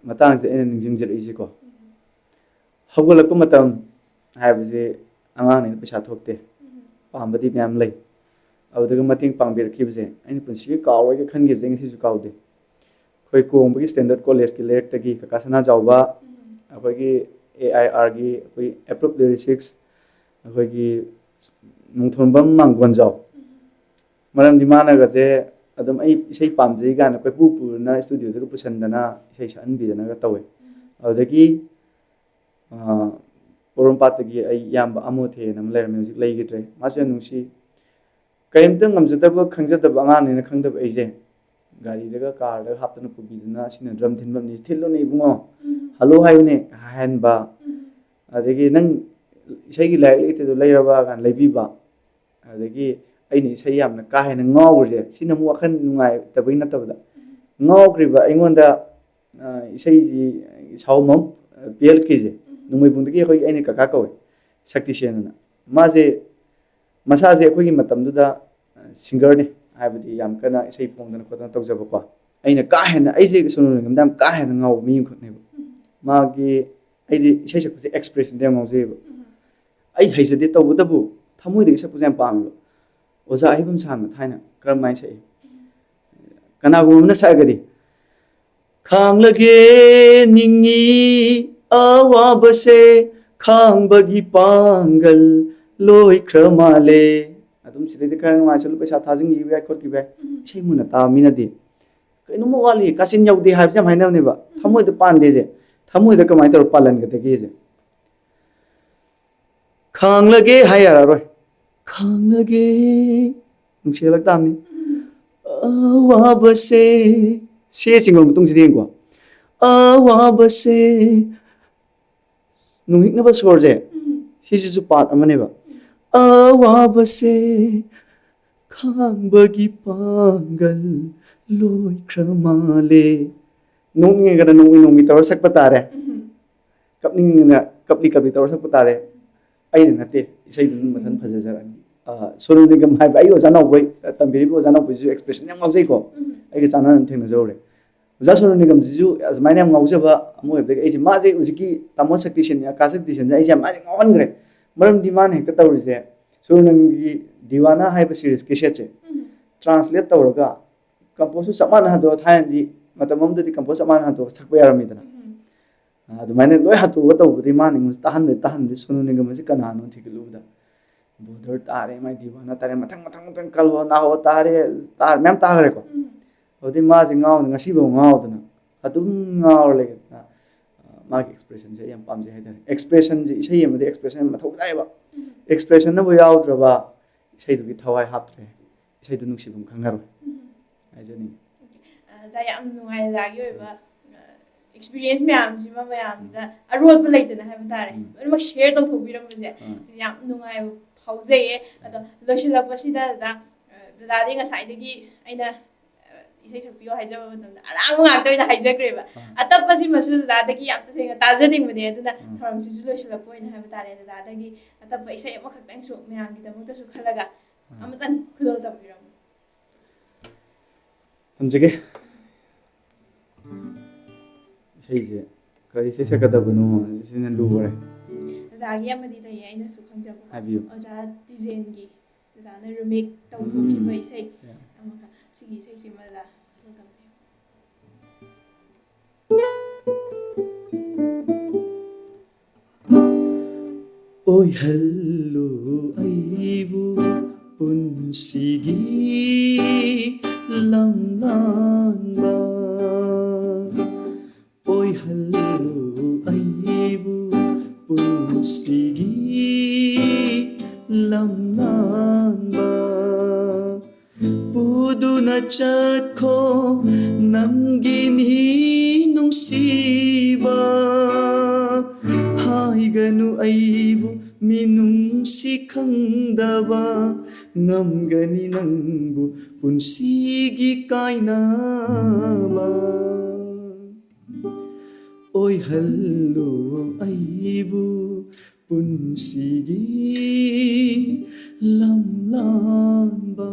ꯃꯇꯥꯡꯁꯤꯗ ꯑꯩꯅ ꯅꯤꯡꯁꯤꯡꯖꯔꯛꯏꯁꯦꯀꯣ, ꯍꯧꯒꯠꯂꯛꯄ ꯃꯇꯝ ꯍꯥꯏꯕꯁꯦ ꯑꯉꯥꯡꯅꯤꯅ ꯄꯩꯁꯥ ꯊꯣꯛꯇꯦ, ꯄꯥꯝꯕꯗꯤ ꯃꯌꯥꯝ ꯂꯩ꯫ ꯑꯗꯨꯗꯒꯤ ꯃꯇꯦꯡ ꯄꯥꯡꯕꯤꯔꯛꯈꯤꯕꯁꯦ ꯑꯩꯅ ꯄꯨꯟꯁꯤꯒꯤ ꯀꯥꯎꯔꯣꯏꯒꯦ ꯈꯟꯈꯤꯕꯁꯦ ꯉꯁꯤꯁꯨ ꯀꯥꯎꯗꯦ꯫ ꯑꯩꯈꯣꯏ ꯀꯣꯡꯕꯒꯤ ꯁ꯭ꯇꯦꯟꯗꯔꯠ ꯀꯣꯂꯦꯖꯀꯤ ꯂꯩꯔꯛꯇꯒꯤ ꯀꯀꯥ ꯁꯅꯥꯖꯥꯎꯕ, ꯑꯩꯈꯣꯏꯒꯤ ꯑꯦ ꯑꯥꯏ ꯑꯥꯔꯒꯤ ꯑꯩꯈꯣꯏ ꯑꯦꯄ꯭ꯔꯨꯞ ꯂꯤꯔꯤꯁꯤꯛꯁ, ꯑꯩꯈꯣꯏꯒꯤ ꯅꯣꯡꯊꯣꯟꯕꯝ ꯃꯥꯡꯒꯣꯟꯖꯥꯎ꯫ ꯃꯔꯝꯗꯤ ꯃꯥꯅꯒꯁꯦ ꯑꯗꯨꯝ ꯑꯩ ꯏꯁꯩ ꯄꯥꯝꯖꯩ ꯀꯥꯏꯅ ꯀꯣꯏꯄꯨ ꯄꯨꯗꯅ ꯏꯁꯇꯨꯗꯤꯑꯣꯗꯒ ꯄꯨꯁꯟꯗꯅ ꯏꯁꯩ ꯁꯛꯍꯟꯕꯤꯗꯅꯒ ꯇꯧꯋꯦ꯫ ꯑꯗꯨꯗꯒꯤ ꯑ, ꯄꯣꯔꯣꯝꯄꯥꯠꯇꯒꯤ ꯑꯩ ꯏꯌꯥꯝꯕ ꯑꯃꯣꯊꯦꯅ ꯑꯃ ꯂꯩꯔꯝꯃꯦ, ꯍꯧꯖꯤꯛ ꯂꯩꯈꯤꯗ꯭ꯔꯦ꯫ ꯃꯥꯁꯨ ꯌꯥꯝ ꯅꯨꯡꯁꯤ꯫ ꯀꯔꯤꯝꯇ ꯉꯝꯖꯗꯕ ꯈꯪꯖꯗꯕ ꯑꯉꯥꯡꯅꯤꯅ ꯈꯪꯗꯕ ꯑꯩꯁꯦ ꯒꯥꯔꯤꯗꯒ ꯀꯥꯔꯗꯒ ꯍꯥꯞꯇꯅ ꯄꯨꯕꯤꯗꯅ, "ꯁꯤꯅ ꯗ꯭ꯔꯝ ꯊꯤꯟꯐꯝꯅꯤ, ꯊꯤꯜꯂꯨꯅꯦ ꯏꯕꯨꯡꯉꯣ, ꯍꯜꯂꯣ ꯍꯥꯏꯌꯨꯅꯦ" ꯍꯥꯏꯍꯟꯕ꯫ ꯑꯗꯒꯤ "ꯅꯪ ꯏꯁꯩꯒꯤ ꯂꯥꯏꯔꯤꯛ ꯂꯩꯇꯦꯗꯣ ꯂꯩꯔꯕ?" ꯀꯥꯏꯅ ꯂꯩꯕꯤꯕ꯫ ꯑꯗꯒꯤ ꯑꯩꯅ ꯏꯁꯩ ꯌꯥꯝꯅ ꯀꯥ ꯍꯦꯟꯅ ꯉꯥꯎꯕꯁꯦ, ꯁꯤꯅ ꯑꯃꯨꯛ ꯋꯥꯈꯜ ꯅꯨꯡꯉꯥꯏꯇꯕꯒꯤ ꯅꯠꯇꯕꯗ, ꯉꯥꯎꯈ꯭ꯔꯤꯕ ꯑꯩꯉꯣꯟꯗ, ꯑ, ꯏꯁꯩꯁꯤ ꯁꯥꯎꯝ ꯑꯃ ꯄꯤꯍꯜꯂꯛꯈꯤꯁꯦ꯫ ꯅꯣꯡꯃꯩꯕꯨꯡꯗꯒꯤ ꯑꯩꯈꯣꯏꯒꯤ, ꯑꯩꯅ ꯀꯀꯥ ꯀꯧꯋꯦ, ꯁꯛꯇꯤꯁꯦꯟ ꯑꯅ꯫ ꯃꯥꯁꯦ, ꯃꯁꯥꯁꯦ ꯑꯩꯈꯣꯏꯒꯤ ꯃꯇꯝꯗꯨꯗ, ꯑ, ꯁꯤꯡꯒꯔꯅꯤ, ꯍꯥꯏꯕꯗꯤ ꯌꯥꯝ ꯀꯟꯅ ꯏꯁꯩ ꯐꯣꯡꯗꯅ ꯈꯣꯠꯇꯅ ꯇꯧꯖꯕꯀꯣ꯫ ꯑꯩꯅ ꯀꯥ ꯍꯦꯟꯅ, ꯑꯩꯁꯦ ꯁꯣꯅꯨ ꯅꯤꯒꯝꯗ ꯌꯥꯝ ꯀꯥ ꯍꯦꯟꯅ ꯉꯥꯎꯕ ꯃꯤ ꯑꯃꯈꯛꯅꯦꯕ꯫ ꯃꯥꯒꯤ, ꯑꯩꯗꯤ ꯏꯁꯩ ꯁꯛꯄꯁꯦ ꯑꯦꯛꯁꯄ꯭ꯔꯦꯁꯟꯗ ꯌꯥꯝ ꯉꯥꯎꯖꯩꯑꯕ꯫ ꯑꯩ ꯍꯩꯖꯗꯦ, ꯇꯧꯕꯇꯕꯨ ꯊꯃꯣꯏꯗꯒꯤ ꯁꯛꯄꯁꯦ ꯌꯥꯝ ꯄꯥꯝꯃꯦꯕ꯫ ꯑꯣꯖꯥ ꯑꯍꯤꯕꯝ ꯁꯥꯟꯅ ꯊꯥꯏꯅ ꯀꯔꯝꯍꯥꯏꯅ ꯁꯛꯏ? ꯀꯅꯥꯒꯨꯝꯕ ꯑꯃꯅ ꯁꯛꯑꯒꯗꯤ, "ꯈꯥꯡꯂꯒꯦ ꯅꯤꯡꯉꯤ ꯑꯋꯥꯕꯁꯦ, ꯈꯥꯡꯕꯒꯤ ꯄꯥꯡꯒꯜ ꯂꯣꯏꯈ꯭ꯔ ꯃꯥꯜꯂꯦ, ꯑꯗꯨꯝ ꯁꯤꯗꯩꯗꯤ ꯈꯔ ꯅꯨꯡꯉꯥꯏꯁꯜꯂꯨ, ꯄꯩꯁꯥ ꯊꯥꯖꯤꯟꯈꯤꯕ ꯌꯥꯏ ꯈꯣꯠꯈꯤꯕ ꯌꯥꯏ꯫ ꯏꯁꯩ ꯃꯨꯟꯅ ꯇꯥꯕ ꯃꯤꯅꯗꯤ ꯀꯩꯅꯣꯝꯃ ꯋꯥꯠꯂꯤ, ꯀꯥꯆꯤꯟ ꯌꯧꯗꯦ ꯍꯥꯏꯕꯁꯦ ꯌꯥꯝ ꯍꯥꯏꯅꯕꯅꯦꯕ꯫ ꯊꯃꯣꯏꯗ ꯄꯥꯟꯗꯦꯁꯦ꯫ ꯊꯃꯣꯏꯗ ꯀꯃꯥꯏꯅ ꯇꯧꯔ ꯄꯥꯜꯍꯟꯒꯗꯒꯦꯁꯦ? ꯈꯥꯡꯂꯒꯦ ꯍꯥꯏ ꯌꯥꯔꯔꯣꯏ꯫ ꯈꯥꯡꯂꯒꯦ꯫ ꯅꯨꯡꯁꯤꯍꯜꯂꯛ ꯇꯥꯕꯅꯤ꯫ ꯑꯋꯥꯕꯁꯦ꯫ ꯁꯦ ꯆꯤꯡꯕ ꯃꯇꯨꯡꯁꯤꯗ ꯌꯦꯡꯀꯣ꯫ ꯑꯋꯥꯕꯁꯦ꯫ ꯅꯨꯡꯍꯤꯛꯅꯕ ꯁꯣꯔꯁꯦ꯫ ꯁꯤꯁꯤꯁꯨ ꯄꯥꯔꯠ ꯑꯃꯅꯦꯕ꯫ ꯑꯋꯥꯕꯁꯦ꯫ ꯈꯥꯡꯕꯒꯤ ꯄꯥꯡꯒꯜ ꯂꯣꯏꯈ꯭ꯔ ꯃꯥꯜꯂꯦ꯫ ꯅꯣꯛꯅꯤꯡꯉꯒꯅ ꯅꯣꯛꯃꯤ ꯅꯣꯛꯃꯤ ꯇꯧꯔ ꯁꯛꯄ ꯇꯥꯔꯦ꯫ ꯀꯞꯅꯤꯡꯉꯒꯅ ꯀꯞꯂꯤ ꯀꯞꯂꯤ ꯇꯧꯔ ꯁꯛꯄ ꯇꯥꯔꯦ꯫ ꯑꯩꯅ ꯅꯠꯇꯦ, ꯏꯁꯩꯗꯨ ꯑꯗꯨꯝ ꯃꯊꯟ ꯐꯖꯖꯔꯛꯑꯅꯤ꯫ ꯑ, ꯁꯣꯅꯨ ꯅꯤꯒꯝ ꯍꯥꯏꯕ ꯑꯩ ꯑꯣꯖꯥ ꯅꯥꯎꯕꯣꯏ, ꯑ, ꯇꯝꯕꯤꯔꯤꯕ ꯑꯣꯖꯥ ꯅꯥꯎꯕꯣꯏꯁꯤꯁꯨ ꯑꯦꯛꯁꯄ꯭ꯔꯦꯁꯟ ꯌꯥꯝ ꯉꯥꯎꯖꯩꯀꯣ꯫ ꯑꯩꯒ ꯆꯥꯟꯅꯅ ꯊꯦꯡꯅꯖꯍꯧꯔꯦ꯫ ꯑꯣꯖꯥ ꯁꯣꯅꯨ ꯅꯤꯒꯝꯁꯤꯁꯨ ꯑꯁꯨꯃꯥꯏꯅ ꯌꯥꯝ ꯉꯥꯎꯖꯕ ꯑꯃ ꯑꯣꯏꯕꯗꯒꯤ ꯑꯩꯁꯦ, ꯃꯥꯁꯦ ꯍꯧꯖꯤꯛꯀꯤ ꯇꯥꯃꯣ ꯁꯛꯇꯤꯁꯦꯟ, ꯑꯀꯥꯁ ꯁꯛꯇꯤꯁꯦꯟꯁꯦ ꯑꯩꯁꯦ ꯌꯥꯝ, ꯃꯥꯁꯦ ꯉꯥꯎꯍꯟꯈ꯭ꯔꯦ꯫ ꯃꯔꯝꯗꯤ ꯃꯥꯅ ꯍꯦꯛꯇ ꯇꯧꯔꯤꯁꯦ, ꯁꯣꯅꯨ ꯅꯤꯒꯝꯒꯤ ꯗꯤꯋꯥꯅꯥ ꯍꯥꯏꯕ ꯁꯤꯔꯤꯁ ꯀꯦꯁꯦꯠꯁꯦ ꯇ꯭ꯔꯥꯟꯁꯂꯦꯠ ꯇꯧꯔꯒ, ꯀꯝꯄꯣꯖꯁꯨ ꯆꯞ ꯃꯥꯟꯅ ꯍꯟꯗꯣꯛꯑ, ꯊꯥꯏꯅꯗꯤ ꯃꯇꯝ ꯑꯃꯗꯗꯤ ꯀꯝꯄꯣꯖ ꯆꯞ ꯃꯥꯟꯅ ꯍꯟꯗꯣꯛꯑ ꯁꯛꯄ ꯌꯥꯔꯝꯃꯤꯗꯅ꯫ ꯑꯗꯨꯃꯥꯏꯅ ꯂꯣꯏ ꯍꯟꯇꯣꯛꯑꯒ ꯇꯧꯕꯗꯒꯤ ꯃꯥꯅ ꯑꯩꯉꯣꯟꯗ ꯇꯥꯍꯟꯕꯗ ꯇꯥꯍꯟꯕꯗ ꯁꯣꯅꯨ ꯅꯤꯒꯝ ꯑꯁꯤ ꯀꯅꯥꯅꯣ ꯊꯤꯒꯠꯂꯨꯕꯗ ꯕꯣꯗꯔ ꯇꯥꯔꯦ, ꯃꯥꯏ ꯗꯤꯋꯥꯅꯥ ꯇꯥꯔꯦ, ꯃꯊꯪ ꯃꯊꯪ ꯃꯊꯪ ꯀꯜꯍꯣ ꯅꯥꯍꯣ ꯇꯥꯔꯦ, ꯇꯥꯔꯦ, ꯃꯌꯥꯝ ꯇꯥꯈ꯭ꯔꯦꯀꯣ꯫ ꯑꯗꯨꯗꯩ ꯃꯥꯁꯦ ꯉꯥꯎꯅ ꯉꯁꯤꯐꯥꯎ ꯉꯥꯎꯗꯅ ꯑꯗꯨꯝ ꯉꯥꯎꯔ ꯂꯩꯗꯅ, ꯑ, ꯃꯥꯒꯤ ꯑꯦꯛꯁꯄ꯭ꯔꯦꯁꯟꯁꯦ ꯑꯩ ꯌꯥꯝ ꯄꯥꯝꯖꯩ ꯍꯥꯏꯇꯥꯔꯦ꯫ ꯑꯦꯛꯁꯄ꯭ꯔꯦꯁꯟꯁꯦ, ꯏꯁꯩ ꯑꯃꯗꯤ ꯑꯦꯛꯁꯄ꯭ꯔꯦꯁꯟ ꯃꯊꯧ ꯇꯥꯏꯌꯦꯕ꯫ ꯑꯦꯛꯁꯄ꯭ꯔꯦꯁꯟꯅꯕꯨ ꯌꯥꯎꯗ꯭ꯔꯕ ꯏꯁꯩꯗꯨꯒꯤ ꯊꯋꯥꯏ ꯍꯥꯞꯇ꯭ꯔꯦ, ꯏꯁꯩꯗꯨ ꯅꯨꯡꯁꯤꯐꯝ ꯈꯪꯉꯔꯣꯏ ꯍꯥꯏꯖꯅꯤꯡꯉꯤ꯫ ꯑꯣꯖꯥ, ꯌꯥꯝ ꯅꯨꯡꯉꯥꯏ ꯑꯣꯖꯥꯒꯤ ꯑꯣꯏꯕ ꯑꯦꯛꯁꯄꯤꯔꯤꯌꯦꯟꯁ ꯃꯌꯥꯝꯁꯤꯃ ꯃꯌꯥꯝꯗ ꯑꯔꯣꯠꯄ ꯂꯩꯇꯅ ꯍꯥꯏꯕ ꯇꯥꯔꯦ, ꯂꯣꯏꯅꯃꯛ ꯁꯤꯌꯔ ꯇꯧꯊꯣꯛꯄꯤꯔꯝꯕꯁꯦ ꯁꯤ ꯌꯥꯝ ꯅꯨꯡꯉꯥꯏꯕ ꯐꯥꯎꯖꯩꯌꯦ꯫ ꯑꯗꯣ ꯂꯣꯏꯁꯤꯜꯂꯛꯄꯁꯤꯗ ꯑꯣꯖꯥ, ꯗꯗꯥꯗꯤ ꯉꯁꯥꯏꯗꯒꯤ ꯑꯩꯅ ꯏꯁꯩ ꯁꯛꯄꯤꯌꯣ ꯍꯥꯏꯖꯕ ꯃꯇꯝꯗ ꯑꯔꯥꯡꯕ ꯉꯥꯛꯇ ꯑꯣꯏꯅ ꯍꯥꯏꯖꯈ꯭ꯔꯦꯕ꯫ ꯑꯇꯞꯄꯁꯤꯃꯁꯨ ꯗꯗꯥꯗꯒꯤ ꯌꯥꯝ ꯇꯁꯦꯡꯅ ꯇꯥꯖꯅꯤꯡꯕꯅꯦ꯫ ꯑꯗꯨꯅ ꯊꯧꯔꯝꯁꯤꯁꯨ ꯂꯣꯏꯁꯤꯜꯂꯛꯄ ꯑꯣꯏꯅ ꯍꯥꯏꯕ ꯇꯥꯔꯦ, ꯗꯗꯥꯗꯒꯤ ꯑꯇꯞꯄ ꯏꯁꯩ ꯑꯃꯈꯛꯇꯪꯁꯨ ꯃꯌꯥꯝꯒꯤꯗꯃꯛꯇꯁꯨ ꯈꯜꯂꯒ ꯑꯃꯇꯪ ꯈꯨꯗꯣꯜ ꯇꯝꯕꯤꯔꯝꯃꯨ꯫ ꯊꯝꯖꯒꯦ꯫ ꯏꯁꯩꯁꯦ ꯀꯔꯤ ꯏꯁꯩ ꯁꯛꯀꯗꯕꯅꯣ ꯁꯤꯅ ꯂꯨꯔꯦ꯫ ꯑꯣꯖꯥꯒꯤ ꯑꯃꯗꯤ ꯂꯩꯌꯦ ꯑꯩꯅꯁꯨ ꯈꯪꯖꯕ꯫ ꯍꯥꯏꯕꯤꯌꯨ꯫ ꯑꯣꯖꯥ ꯇꯤꯖꯦꯟꯒꯤ ꯑꯣꯖꯥꯅ ꯔꯤꯃꯦꯛ ꯇꯧꯊꯣꯛꯈꯤꯕ ꯏꯁꯩ ꯑꯃꯈꯛ, ꯁꯤꯒꯤ ꯏꯁꯩꯁꯤꯃ ꯑꯣꯖꯥ ꯈꯨꯗꯣꯜ ꯇꯝꯕꯤꯌꯨ꯫ ꯑꯣꯏꯍꯜꯂꯨ ꯑꯩꯕꯨ ꯄꯨꯟꯁꯤꯒꯤ ꯂꯝꯂꯥꯟꯕ ꯑꯣꯏꯍꯜꯂꯨ ꯑꯩꯕꯨ, ꯄꯨꯟꯁꯤꯒꯤ ꯂꯝꯂꯥꯟꯕ꯫ ꯄꯨꯗꯨꯅ ꯆꯠꯈꯣ ꯅꯪꯒꯤꯅꯤ ꯅꯨꯡꯁꯤꯕ, ꯍꯥꯏꯒꯅꯨ ꯑꯩꯕꯨ ꯃꯤꯅꯨꯡꯁꯤ ꯈꯪꯗꯕ, ꯉꯝꯒꯅꯤ ꯅꯪꯕꯨ ꯄꯨꯟꯁꯤꯒꯤ ꯀꯥꯏꯅꯕ ꯑꯣꯏꯍꯜꯂꯨ ꯑꯩꯕꯨ, ꯄꯨꯟꯁꯤꯒꯤ ꯂꯝꯂꯥꯟꯕ꯫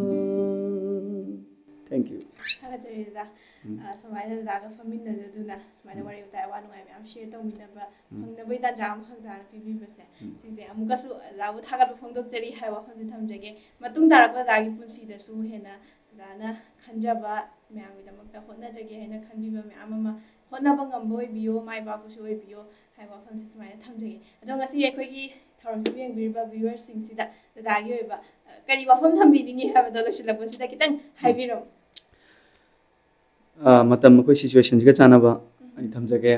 Thank you. ꯊꯥꯒꯠꯆꯔꯤ ꯗꯗꯥ꯫ ꯎꯝ꯫ ꯑ, ꯁꯨꯃꯥꯏꯅ ꯗꯗꯥꯒ ꯐꯝꯃꯤꯟꯅꯗꯨꯅ ꯁꯨꯃꯥꯏꯅ ꯎꯝ꯫ ꯋꯥꯔꯤ ꯋꯥꯇꯥꯏ ꯑꯋꯥ ꯅꯨꯡꯉꯥꯏ ꯃꯌꯥꯝ ꯁꯤꯌꯔ ꯇꯧꯃꯤꯟꯅꯕ ꯎꯝ꯫ ꯐꯪꯅꯕꯒꯤ ꯇꯥꯟꯖꯥ ꯑꯃꯈꯛ ꯗꯗꯥꯅ ꯄꯤꯕꯤꯕꯁꯦ, ꯎꯝ꯫ ꯁꯤꯁꯦ ꯑꯃꯨꯛꯀꯁꯨ ꯗꯗꯥꯕꯨ ꯊꯥꯒꯠꯄ ꯐꯣꯡꯗꯣꯛꯆꯔꯤ ꯍꯥꯏꯕ ꯋꯥꯐꯝꯁꯦ ꯊꯝꯖꯒꯦ꯫ ꯃꯇꯨꯡ ꯇꯥꯔꯛꯄ ꯗꯗꯥꯒꯤ ꯄꯨꯟꯁꯤꯗꯁꯨ ꯍꯦꯟꯅ ꯗꯗꯥꯅ ꯈꯟꯖꯕ ꯃꯌꯥꯝꯒꯤꯗꯃꯛꯇ ꯍꯣꯠꯅꯖꯒꯦ ꯍꯥꯏꯅ ꯈꯟꯕꯤꯕ ꯃꯌꯥꯝ ꯑꯃ ꯍꯣꯠꯅꯕ ꯉꯝꯕ ꯑꯣꯏꯕꯤꯌꯣ, ꯃꯥꯏ ꯄꯥꯛꯄꯁꯨ ꯑꯣꯏꯕꯤꯌꯣ ꯍꯥꯏꯕ ꯋꯥꯐꯝꯁꯦ ꯁꯨꯃꯥꯏꯅ ꯊꯝꯖꯒꯦ꯫ ꯑꯗꯣ ꯉꯁꯤ ꯑꯩꯈꯣꯏꯒꯤ ꯊꯧꯔꯝꯁꯤꯕꯨ ꯌꯦꯡꯕꯤꯔꯤꯕ ꯚ꯭ꯌꯨꯋꯔꯁꯤꯡꯁꯤꯗ ꯗꯗꯥꯒꯤ ꯑꯣꯏꯕ, ꯑ, ꯀꯔꯤ ꯋꯥꯐꯝ ꯊꯝꯕꯤꯅꯤꯡꯉꯤ ꯍꯥꯏꯕꯗꯣ ꯂꯣꯏꯁꯤꯜꯂꯛꯄꯁꯤꯗ ꯈꯤꯇꯪ ꯍꯥꯏꯕꯤꯔꯝꯃꯨ꯫ ꯑ, ꯃꯇꯝ ꯑꯩꯈꯣꯏ ꯁꯤꯆꯨꯋꯦꯁꯟꯁꯤꯒ ꯆꯥꯟꯅꯕ ꯑꯩ ꯊꯝꯖꯒꯦ꯫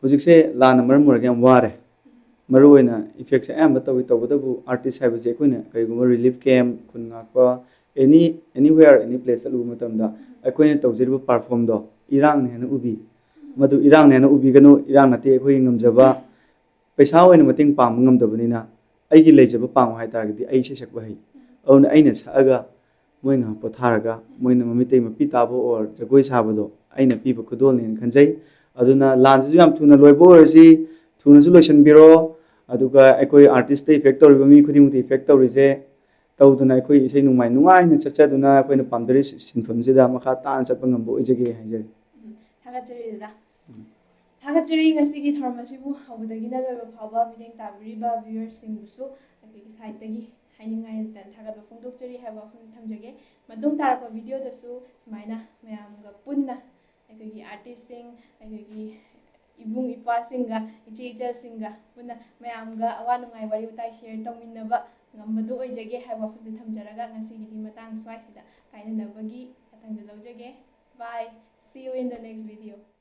ꯍꯧꯖꯤꯛꯁꯦ ꯂꯥꯟꯅ ꯃꯔꯝ ꯑꯣꯏꯔꯒ ꯌꯥꯝ ꯋꯥꯔꯦ꯫ ꯃꯔꯨꯑꯣꯏꯅ ꯏꯐꯦꯛꯁꯦ ꯑꯌꯥꯝꯕ ꯇꯧꯏ꯫ ꯇꯧꯕꯇꯕꯨ ꯑꯥꯔꯇꯤꯁ ꯍꯥꯏꯕꯁꯦ ꯑꯩꯈꯣꯏꯅ ꯀꯔꯤꯒꯨꯝꯕ ꯔꯤꯂꯤꯐ ꯀꯦꯝꯞ, ꯈꯨꯟ ꯉꯥꯛꯄ, ꯑꯦꯅꯤ ꯑꯦꯅꯤꯋꯦꯌꯔ ꯑꯦꯅꯤ ꯄ꯭ꯂꯦꯁ ꯆꯠꯂꯨꯕ ꯃꯇꯝꯗ ꯑꯩꯈꯣꯏꯅ ꯇꯧꯖꯔꯤꯕ ꯄꯔꯐꯣꯔꯝꯗꯣ ꯏꯔꯥꯡꯅ ꯍꯦꯟꯅ ꯎꯕꯤ꯫ ꯃꯗꯨ ꯏꯔꯥꯡꯅ ꯍꯦꯟꯅ ꯎꯕꯤꯒꯅꯨ꯫ ꯏꯔꯥꯡ ꯅꯠꯇꯦ ꯑꯩꯈꯣꯏꯒꯤ ꯉꯝꯖꯕ꯫ ꯄꯩꯁꯥ ꯑꯣꯏꯅ ꯃꯇꯦꯡ ꯄꯥꯡꯕ ꯉꯝꯗꯕꯅꯤꯅ ꯑꯩꯒꯤ ꯂꯩꯖꯕ ꯄꯥꯡꯉꯨ ꯍꯥꯏ ꯇꯥꯔꯒꯗꯤ ꯑꯩ ꯏꯁꯩ ꯁꯛꯄ ꯍꯩ꯫ ꯑꯗꯨꯅ ꯑꯩꯅ ꯁꯛꯑꯒ ꯃꯣꯏ ꯉꯥꯏꯍꯥꯛ ꯄꯣꯊꯥꯔꯒ ꯃꯣꯏꯅ ꯃꯃꯤꯇꯩ ꯃꯄꯤ ꯇꯥꯕ ꯑꯣꯔ ꯖꯒꯣꯏ ꯁꯥꯕꯗꯣ ꯑꯩꯅ ꯄꯤꯕ ꯈꯨꯗꯣꯜꯅꯦꯅ ꯈꯟꯖꯩ꯫ ꯑꯗꯨꯅ ꯂꯥꯟꯁꯤꯁꯨ ꯌꯥꯝ ꯊꯨꯅ ꯂꯣꯏꯕ ꯑꯣꯏꯔꯁꯤ, ꯊꯨꯅꯁꯨ ꯂꯣꯏꯁꯤꯟꯕꯤꯔꯣ꯫ ꯑꯗꯨꯒ ꯑꯩꯈꯣꯏ ꯑꯥꯔꯇꯤꯁꯇ ꯏꯐꯦꯛ ꯇꯧꯔꯤꯕ ꯃꯤ ꯈꯨꯗꯤꯡꯃꯛꯇ ꯏꯐꯦꯛ ꯇꯧꯔꯤꯁꯦ ꯇꯧꯗꯅ ꯑꯩꯈꯣꯏ ꯏꯁꯩ ꯅꯣꯡꯃꯥꯏ ꯅꯨꯡꯉꯥꯏꯅ ꯆꯠꯆꯗꯨꯅ ꯑꯩꯈꯣꯏꯅ ꯄꯥꯝꯖꯔꯤ ꯁꯤꯟꯐꯝꯁꯤꯗ ꯃꯈꯥ ꯇꯥꯅ ꯆꯠꯄ ꯉꯝꯕ ꯑꯣꯏꯖꯒꯦ ꯍꯥꯏꯖꯔꯤ꯫ ꯎꯝ, ꯊꯥꯒꯠꯆꯔꯤ ꯗꯗꯥ꯫ ꯎꯝ꯫ ꯊꯥꯒꯠꯆꯔꯤ ꯉꯁꯤꯒꯤ ꯊꯧꯔꯝ ꯑꯁꯤꯕꯨ ꯍꯧꯕꯗꯒꯤꯅ ꯂꯣꯏꯕ ꯐꯥꯎꯕ ꯃꯤꯠꯌꯦꯡ ꯇꯥꯕꯤꯔꯤꯕ ꯚ꯭ꯌꯨꯋꯔꯁꯤꯡꯕꯨꯁꯨ ꯑꯩꯈꯣꯏꯒꯤ ꯁꯥꯏꯠꯇꯒꯤ ꯍꯥꯏꯅꯤꯡꯉꯥꯏ ꯂꯩꯇꯅ ꯊꯥꯒꯠꯄ ꯐꯣꯡꯗꯣꯛꯆꯔꯤ ꯍꯥꯏꯕ ꯋꯥꯐꯝ ꯊꯝꯖꯒꯦ꯫ ꯃꯇꯨꯡ ꯇꯥꯔꯛꯄ ꯚꯤꯗꯤꯑꯣꯗꯁꯨ ꯁꯨꯃꯥꯏꯅ ꯃꯌꯥꯝꯒ ꯄꯨꯟꯅ ꯑꯩꯈꯣꯏꯒꯤ ꯑꯥꯔꯇꯤꯁꯁꯤꯡ, ꯑꯩꯈꯣꯏꯒꯤ ꯏꯕꯨꯡ ꯏꯄ꯭ꯋꯥꯁꯤꯡꯒ, ꯏꯆꯦ ꯏꯆꯜꯁꯤꯡꯒ ꯄꯨꯟꯅ ꯃꯌꯥꯝꯒ ꯑꯋꯥ ꯅꯨꯡꯉꯥꯏ ꯋꯥꯔꯤ ꯋꯥꯇꯥꯏ ꯁꯤꯌꯔ ꯇꯧꯃꯤꯟꯅꯕ ꯉꯝꯕꯗꯨ ꯑꯣꯏꯖꯒꯦ ꯍꯥꯏꯕ ꯋꯥꯐꯝꯁꯦ ꯊꯝꯖꯔꯒ ꯉꯁꯤꯒꯤꯗꯤ ꯃꯇꯥꯡ ꯁ꯭ꯋꯥꯏꯁꯤꯗ ꯀꯥꯏꯅꯅꯕꯒꯤ ꯃꯇꯥꯡꯗ ꯂꯧꯖꯒꯦ꯫ Bye, see you in the next video.